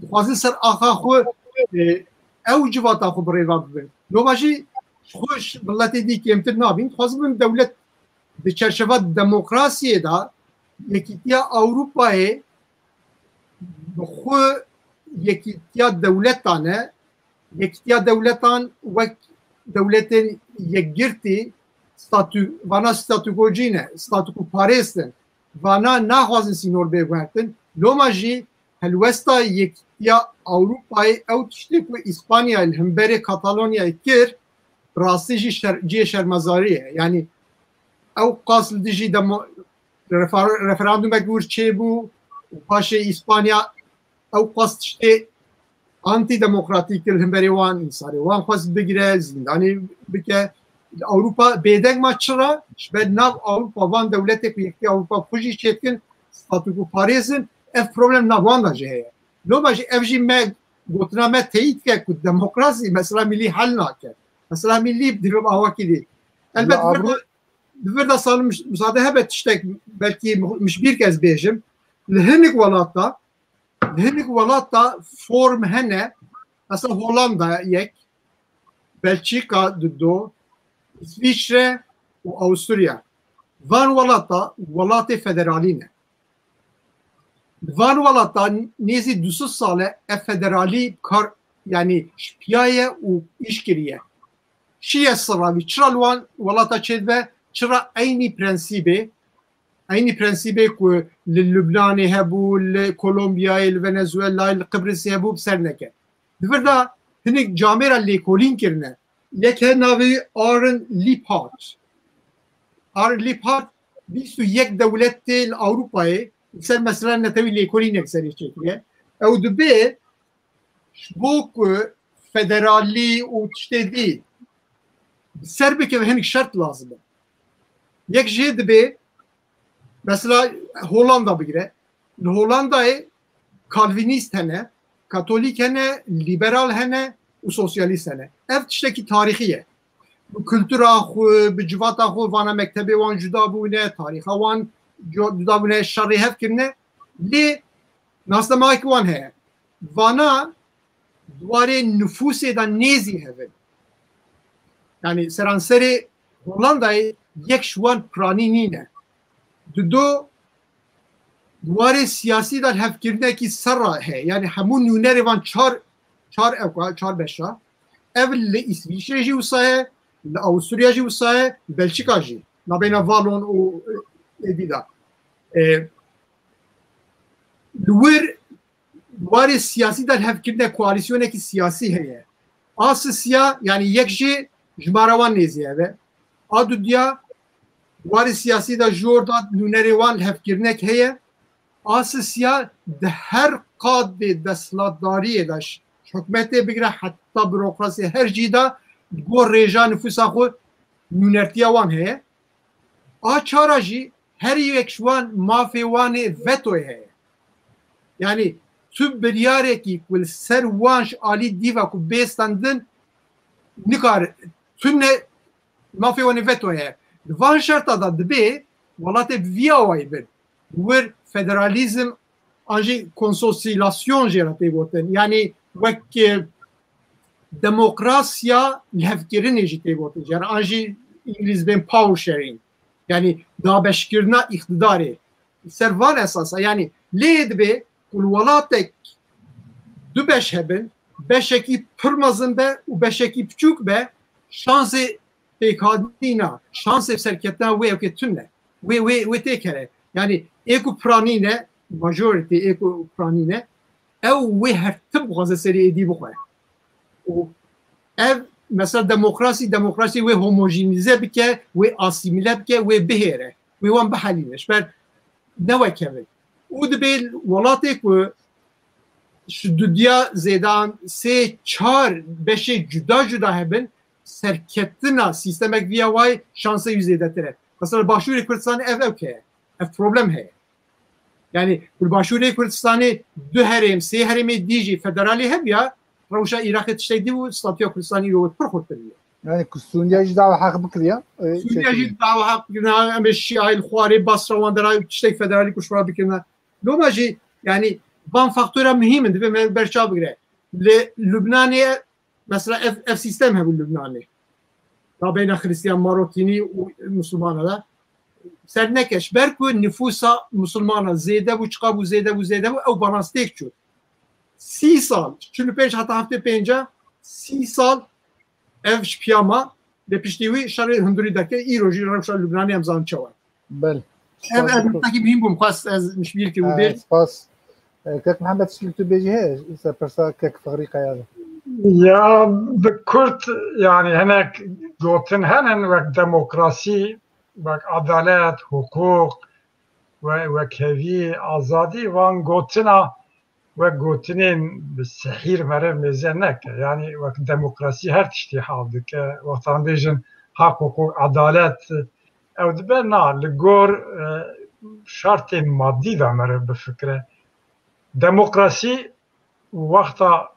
Dixwazin ser axa xwe, e, ew civata xwe bi rê ve bibin. Loma jî ji xwe ji miletê dî kêmtir nabîn. Dixwazin bin dewlet di çerçeva demokrasiyê de Yekîtiya Ewropayê bi xwe yekîtiya dewletan e, yekîtiya dewletan wek dewletên yekgirtî statû, vana statûkocî ne, statûkoparêst in. Vana naxwazin sînor bê guhertin. Loma jî helwesta Yekîtiya Ewropayê ew tiştê ku Îspanya li hemberê Katalonyayê kir, rastî jî şer-, cihê şermezarî ye. Yanî ew qas li dijî demo-, refer-, referandumek wir çêbû û paşê Îspanya ew qas tiştê antîdemokratîk li hemberê wan, însanê wan xwest bigire, zîndanê bike. Li Ewropa bêdeng ma çira? Ji ber nav Ewropa van dewletê ku Yekîtiya Ewropa bi xwe jî çêdikin, statûkoparêz in, ev problem nav wan de jî heye. Loma jî ev jî me gotina me teyîd dike ku demokrasî mesela milî hel nake. Mesela milî divê bi awakî dî. Elbet Li vir de, Avru- di vir de Salim, mis-, misade hebe tiştek belkî mi-, min ji bîr ke ez bêjim. Li hinek welata, li hinek welata form hene. Mesela Hollanda yek, Belçîka dido, Îsvîçre û Awusturya. Van welata welatê federalî ne. Li van welata nêzî du sed sal e ev federalî kar, yanî ji piya ye û îş kiriye. Çi ye sirra vî? Çira li wan welata çêdibe? Çira eynî prensîbê, eynî prensîbê ku li Lubnanê hebû, li Kolombiyayê, li Venezuelayê, li Qibrisê hebû, bi ser neke. Di vir de hinek camêra lêkolîn kirine. Yek he navê Aaron Lippert. Aaron Lippert bîst û yek dewletê li Ewropayê li ser mesela netewî lêkolînek serê çêkiriye. Ew dibê ji bo ku federalî û tiştê dî bi ser bikeve hinek şert lazim e. Yek jê dibê, mesela Hollanda bigire. Li Hollandayê Kalvînîst hene, Katolîk hene, Lîberal hene û Sosyalîst hene. Ev tiştekî tarîxî ye. bi kultura xwe, bi civata xwe, vana mektebê wan cuda bûne, tarîxa wan cu- cuda bûne, şerê hev kirine. Lê nasnamayek wan heye. Vana di warê nifûsê de nêzî hev in. Yani seranserê Hollandayê yek ji wan piranî nîne. Dido di warê siyasî de lihevkirinekî serra heye. Yani hemû nûnerê van çar, çar ewka, çar beşa. Ev li Îsvîçrê jî wisa ye, li Awusturya jî wisa ye, Belçika jî. Nabeyna Valon û êdî de. E, li wir warê siyasî de lihevkirine koalîsyonekî siyasî heye. A sisiya, yani yek jê jimara wan nêzî ev e. A dudiya warê siyasî de jor da nûnerê wan lihevkirinek heye. A sisiya di her qadê desthilatdariyê de ş- hikûmetê bigire heta burokrasiyê her cî de li gor rêja nifûsa xwe nûnertiya wan heye. A çara jî her yek ji wan mafê wan ê vetoyê heye. Yani tu biryarekî ku li ser wan ji alî dîva ku bê stendin nikare, tu ne mafê wan ê vetoyê heye. Di van şerta de dibê welatê bi vî awayî bin. Wir federalîzm an jî konsosîlasyon jê re tê gotin. Yani wek, e, demokrasiya lihevkirinê jî tê gotin. Yani an jî îngilîz bên power sharing. Yani dabeşkirina îqtidarê. Ser van esasa, yani lê dibê ku li welatek du beş hebin, beşekî pir mezin be û beşekî piçûk be, şansê pêkhatîna, şansê serketina wê ewkê tune. Wê, wê, wê têkere. Yani ê ku piranî ne, majority ê ku piranî ne, ew wê her tim bixwaze serê êdî bixwe. Û ev mesela demokrasî, demokrasî wê homojenize bike, wê asîmile bike, wê bihêre, wê wan bihelîne. Ji ber ne wek hev in. Û dibê welatê ku ji dudiya zêdan sê çar beşê cuda cuda hebin, serketina sîstemek viya wayê şansê wî zêdetir e. Mesela Başûrê Kurdistanê ev ewke ye. Ev problem heye. Yani li Başûrê Kurdistanê du herêm, sê herêmê dî jî federalî hebiya, rewşa Iraqê tiştek dî bû, statûya Kurdistanê îro pir xurtir bû. Yani ku Sûriya jî dawa heq bikiriya, e, Sûriya jî çekiliyor. Dawa heq bikirina, em ê Şiayê li xwarê Basra wan dera tiştek federalî ku ji xwe re bikirina. Loma jî, yani van faktora muhîm in, divê me berçav bigire. Li Lubnanê mesela ev, ev sîstem hebû Lubnanê. Rabeyna Xristiyan, Marokînî û Musulmana de. Ser neke, ji ber ku nifûsa Musulmana zêde bû, çiqa bû, zêde bû, zêde bû, ew balans têk çû. Sî sal, çil û pênc heta heftê pênca, sî sal ev ji piya ma, lê piştî wî şerê hundirî derket, îro jî rewşa Lubnanê em zanin çawa. Bel. Ev, ev noktekî muhîm bû, xwest ez mişbîr kim û bêj. Spas. E, Kek Mihemed, tiştek tu bêjî heye, ser pirsa Kek Fexrî Kaya de. Ya, bi kurt, yani hinek gotin henin wek demokrasî, wek adalet, hukuk, we, wekhevî, azadî, van gotina wek gotinên bi sehîr meriv mêze neke. Yani wek demokrasî her tiştî hal dike. Wextan bêjin haq, hukuk, adalet, ew dibe na, li gor, e, şartên madî de meriv bifikire. Demokrasî wexta,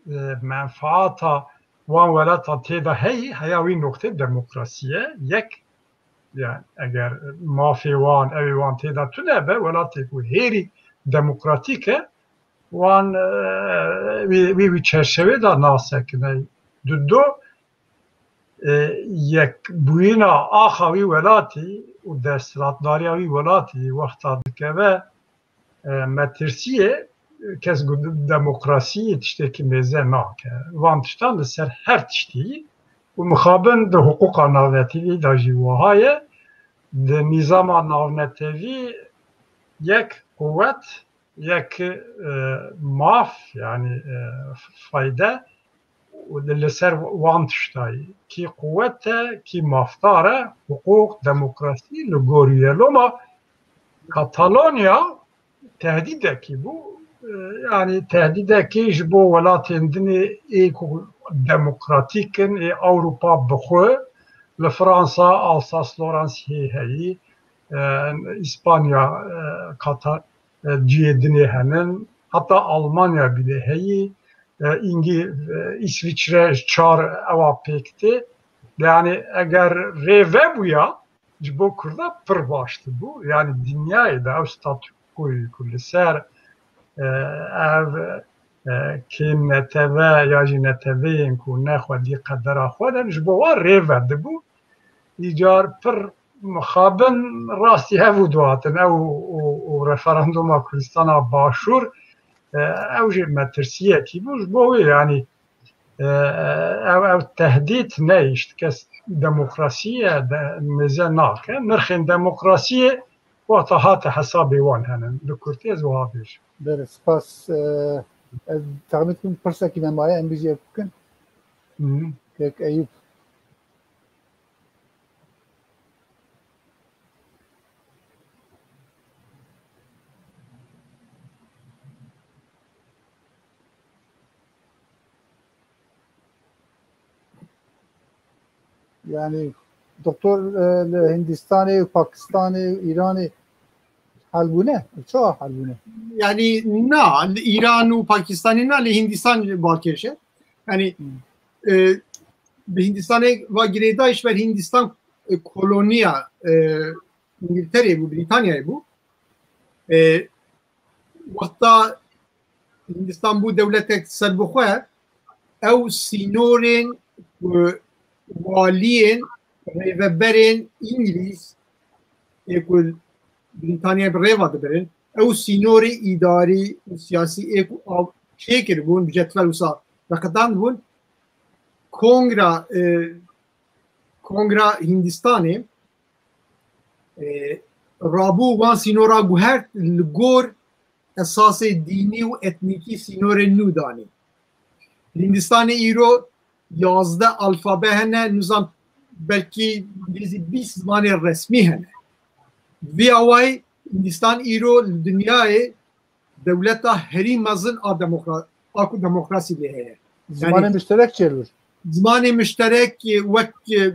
e, menfaata wan welata tê de heyî, heya wî noqtê demokrasî ye. Yek, yani eger mafê wan, ewê wan tê de tune be, welatê ku hêrî demokratîk e, wan, e, wî, wî, wî çerçevê de nasekine. Dudo, e, yekbûyîna axa wî welatî û desthilatdariya wî welatî wexta dikeve, e, metirsiyê, kes ku demokrasiyê tiştekî mêze nake. Van tiştan li ser her tiştî û mixabin di hiqûqa navnetewî de jî wiha ye. Di nîzama navnetewî yek quwet, yek, e, maf, yani, e, fayde û li, li ser wan tiştayî. Kî quwet e, kî mafdar e, hiqûq, demokrasî li gor wî ye. Loma Katalonya tehdîdekî bû. E, yani tehdîdekî ji bo welatên din ê, ê ku demokratîk in, ê Ewropa bi xwe, li Fransa, Alsas-Lorraine hê heyî, e, Îspanya, e, Katar, e, cihê dinê henin, heta Almanya bîne heyî, e, Îngî-, e, Îsviçre ji çar ewa pêk tê. Yani eger rê vebûya, ji bo Kurda pir baş dibû. Yani dinyayê de ew statûkoyê ku li ser, e, ev, e, kêm neteve ya jî neteveyên ku ne xwedî qedera xwe de ne, ji bo wan rê vedibû. Îcar pir mixabin rastî hev û dihatin. Ew û, û referanduma Kurdistana Başûr, e, ew jî metirsiyekî bû. Ji bo wê, yanî, e, ew, ew tehdît neyişt. Kes demokrasiyê de mêze nake. Nirxên demokrasiyê wata hate hesabê wan henin. Bi kurtî ez wiha bêjim. Belê, spas. E, ez texmîn dikim pirsekî me maye, em bijî ev bikin. Hı. Kek Eyûp. Yani, doktor, e, li Hindistanê, Pakistanê, Îranê hal bûne? Çawa hal bûne? Yani, na, li Îran û Pakistanê na, li Hindistan balkêş e. Yani, Hmm. e, bi Hindistanê va girêdayî ji ber Hindistan, e, koloniya, e, Îngilterê bû, Brîtanyayê bû. E, wexta Hindistan bû dewletek serbixwe, ew sînorên ku waliyên rêveberên Îngilîz ê ku Brîtanyayê bi rêva dibirin, ew sînorê îdarî û siyasî ê ku av çêkiribûn, bi cetvel wisa veqetandibûn, Kongra, e, Kongra Hindistanê, e, rabû wan sînora guhert li gor esasê dînî û etnîkî sînorên nû danî. Hindistanê îro yazdeh alfabe hene, nizam belkî nêzî bîst zimanê resmî hene. Vî awayî Hindistan îro li dinyayê dewleta herî mezin a demokra-, a ku demokrasî lê heye. Zimanê Yani, mişterek çêbir. Zimanê mişterek, e, wek, e,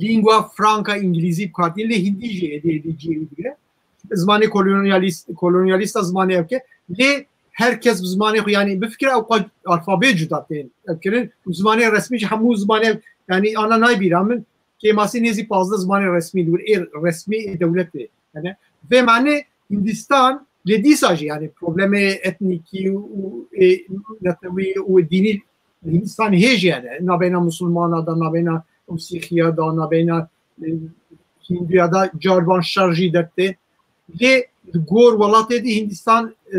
lingua franca îngilîzî bi kar tînin, lê hindî jî êdî, êdî cihê wî digire. Zimanê kolonyalîst, kolonyalîsta zimanê ev ke, lê her kes bi zimanê xwe, yanî bifikire ew qas alfabeyê cuda tên ev kirin û zimanê resmî jî hemû zimanê ev, yanî ana nayê bîra min, kêmasî nêzî pazdeh zimanê resmî li wir ê resmî ê dewletê hene. Vê mane Hindistan lê dîsa jî, yanî problemê etnîkî û ê netewî û dînî Hindistan hê jî hene. Nabeyna Musulmana da, nabeyna Sîxiya da, nabeyna, e, Hinduya da carban şer jî dertê. Lê li gor welatê dî Hindistan, e,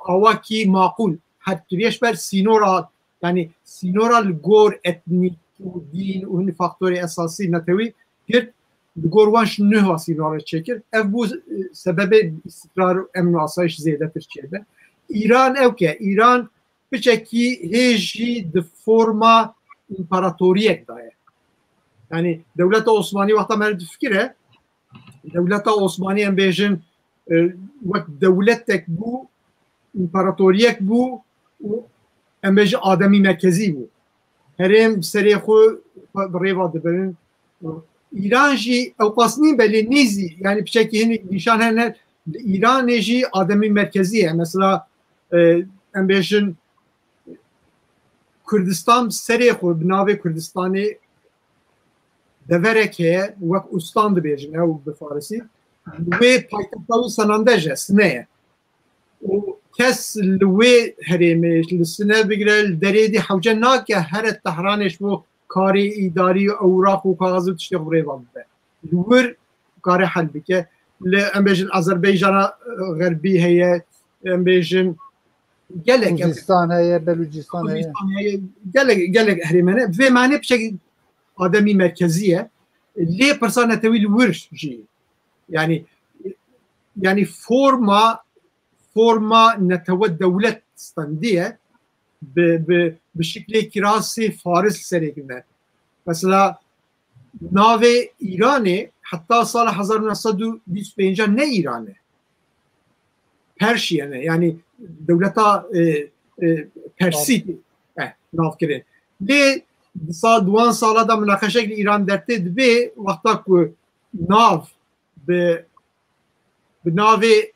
awakî maqûl hert kiriye ji ber sînora, yanî sînora li gor etnîk û dîn û hin faktorê esasî netewî girt, li gor wan ji nuha sînora çêkir. Ev bû, e, sebebê îstikrar û emn û asayîş zêdetir çêbe. Îran ew ke, Îran piçekî hê jî di forma împaratoriyek de ye. Yanî dewleta Osmanî wexta me difikire, dewleta Osmanî em bêjin, e, wek dewletek bû, împaratoriyek bû û em bêjin ademî merkezî bû. Herêm serê xwe bi rêva dibirin. Îran jî ew qas nîn belê nêzî, yanî piçekî hinek nîşan hene, li Îranê jî ademî merkezî ye. Mesela, e, em bêjin Kurdistan bi serê xwe, bi navê Kurdistanê deverek heye, wek ustan dibêjin ew bi farisî. Wê paytexta wî senandej e, sine ye. Û kes li wê herêmê, li sine bigire, li derê dî hewce nake here Tehranê ji bo karê îdarî û ewraq û kaxez û tiştê xwe rêva bibe. Li wir kare hel bike. Li, em bêjin, Azerbaycana, e, Xerbî heye, em bêjin, gelek em Xuzistan heye, Belucistan heye. Xuzistan heye, gelek, gelek herêmene. Vê mane piçekî ademî merkezî ye. Lê pirsa netewî li wir jî. Yani, yani forma, forma netewe dewlet standiye bi, bi, bi şiklê kirasê faris serê kirine. Mesela navê Îranê heta sala hezar neh sed û bîst û pênc ne Îran e. Perşiye ne. Yani dewleta, e, e, Persî, e, nav kirin. Lê di sal, duwan sala da minaqeşek li Îran dertê dibe, wexta ku nav bi, bi navê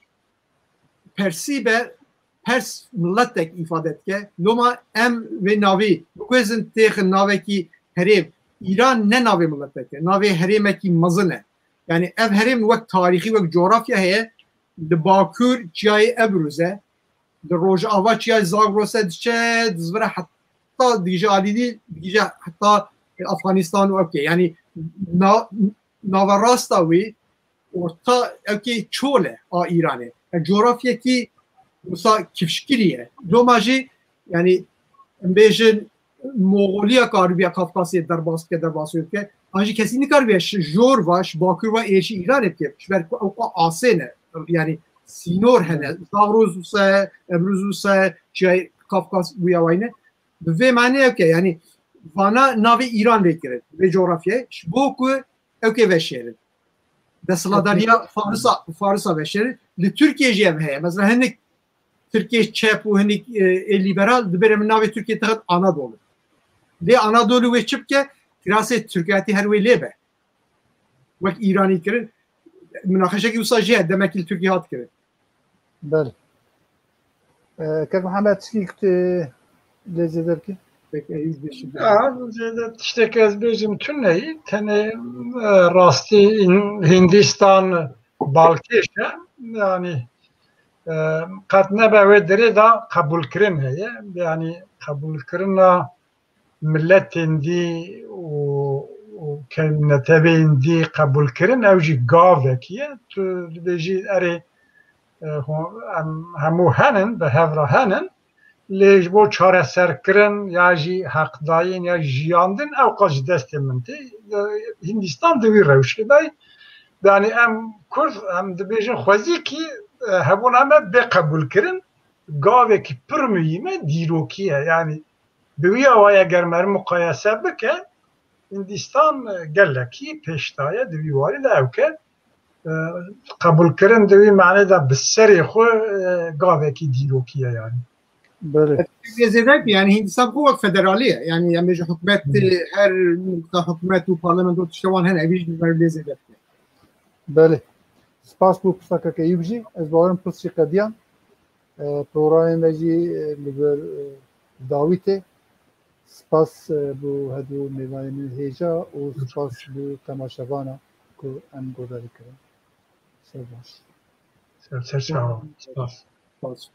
Persî be, Pers miletek îfade dike. Loma em vê navî biguhêzin têxin navekî herêm. Îran ne navê miletek e, navê herêmekî mezin e. Yani ev herêm wek tarîxî, wek coğrafya heye, li Bakur çiyayê Ebrûz e, li Rojava çiyayê Zagros e, diçe, dizvire heta digije Alîdî, digije heta Afganistan û ewkê. Yani na-, naverasta wî, orta ewkê çol e a Îranê. Yani coğrafyekî wisa kifşkirî ye. Loma jî, yani em bêjin, Moxoliya karibiya Kafkasê derbas bike, derbas bike. An jî kesî nikaribe ji jor va, ji bakur va êşî Îranê bike. Ji ber ku ew qe asê ne. Yani sînor hene. Zagros wisa ye, Ebrûz wisa ye, çiyayê Kafkas wîya wayne. Bi vê manê ew ke, yani vana navê Îran lê kirin. Vê coğrafyayê. Ji bo ku ew ke veşêrin. Desthilatdariya Farisa, Farisa veşêrin. Li Tirkiye jî ev heye. Mesela hinek Tirkiyê çep û hinek, e, ê lîberal dibêre min navê Tirkiyê tixin Anadolu. Lê Anadolu wê çi bike? Kirasê Tirkiyatî her wê lê be. Wek Îranî kirin. Minaqeşekî wisa jî heye, demekî li Tirkiyê hat kirin. Belê. E, Kek Mihemed, çi tu lê zêde bikî? Peki, Eyüp Beşik. Ya, zêde tiştek ez bêjim tune ye. Tenê, e, rastî Hin-, Hindistan balkêş e. Yani, e, qet nebe wê derê de qebûlkirin heye. Yani qebûlkirina miletên dî û, û ke-, neteweyên dî qebûlkirin, ew jî gavekî ye. Tu dibêjî, erê, e, ho-, em hemû henin, bi hev re henin, lê ji bo çareserkirin ya jî heqdayîn ya jiyandin, ew qas ji destê min tê. E, Hindistan di wî rewşê de ye. Yanî em Kurd, em dibêjin xwezîkî, e, hebûna me bê qebûlkirin, gavekî pir muhîm e, dîrokî ye. Yanî bi wî awayî eger meriv muqayese bike, Hindistan, e, gelekî pêş de ye, di vî warî de ew ke, e, qebûlkirin di wî manê de bi serê xwe, e, gavekî dîrokî ye yani. Belê. Lê zêde yani Hindistan xwe wek federalî ye. Yani em bêjin hikûmet, e, her nokta hikûmet û parlamento tişte wan hene, evî jî lê zêde. Belê. Spas bo pirsakeke Eyûb jî. Ez bawerim pirs jî qediyan. E, programê me jî, e, li vir, e, dawî tê. Spas, e, bo hedo mêvanên hêja û spas bo temaşevana ku em guhdarî kirin. Ser baş. Ser, ser çawa. Spas. Spas.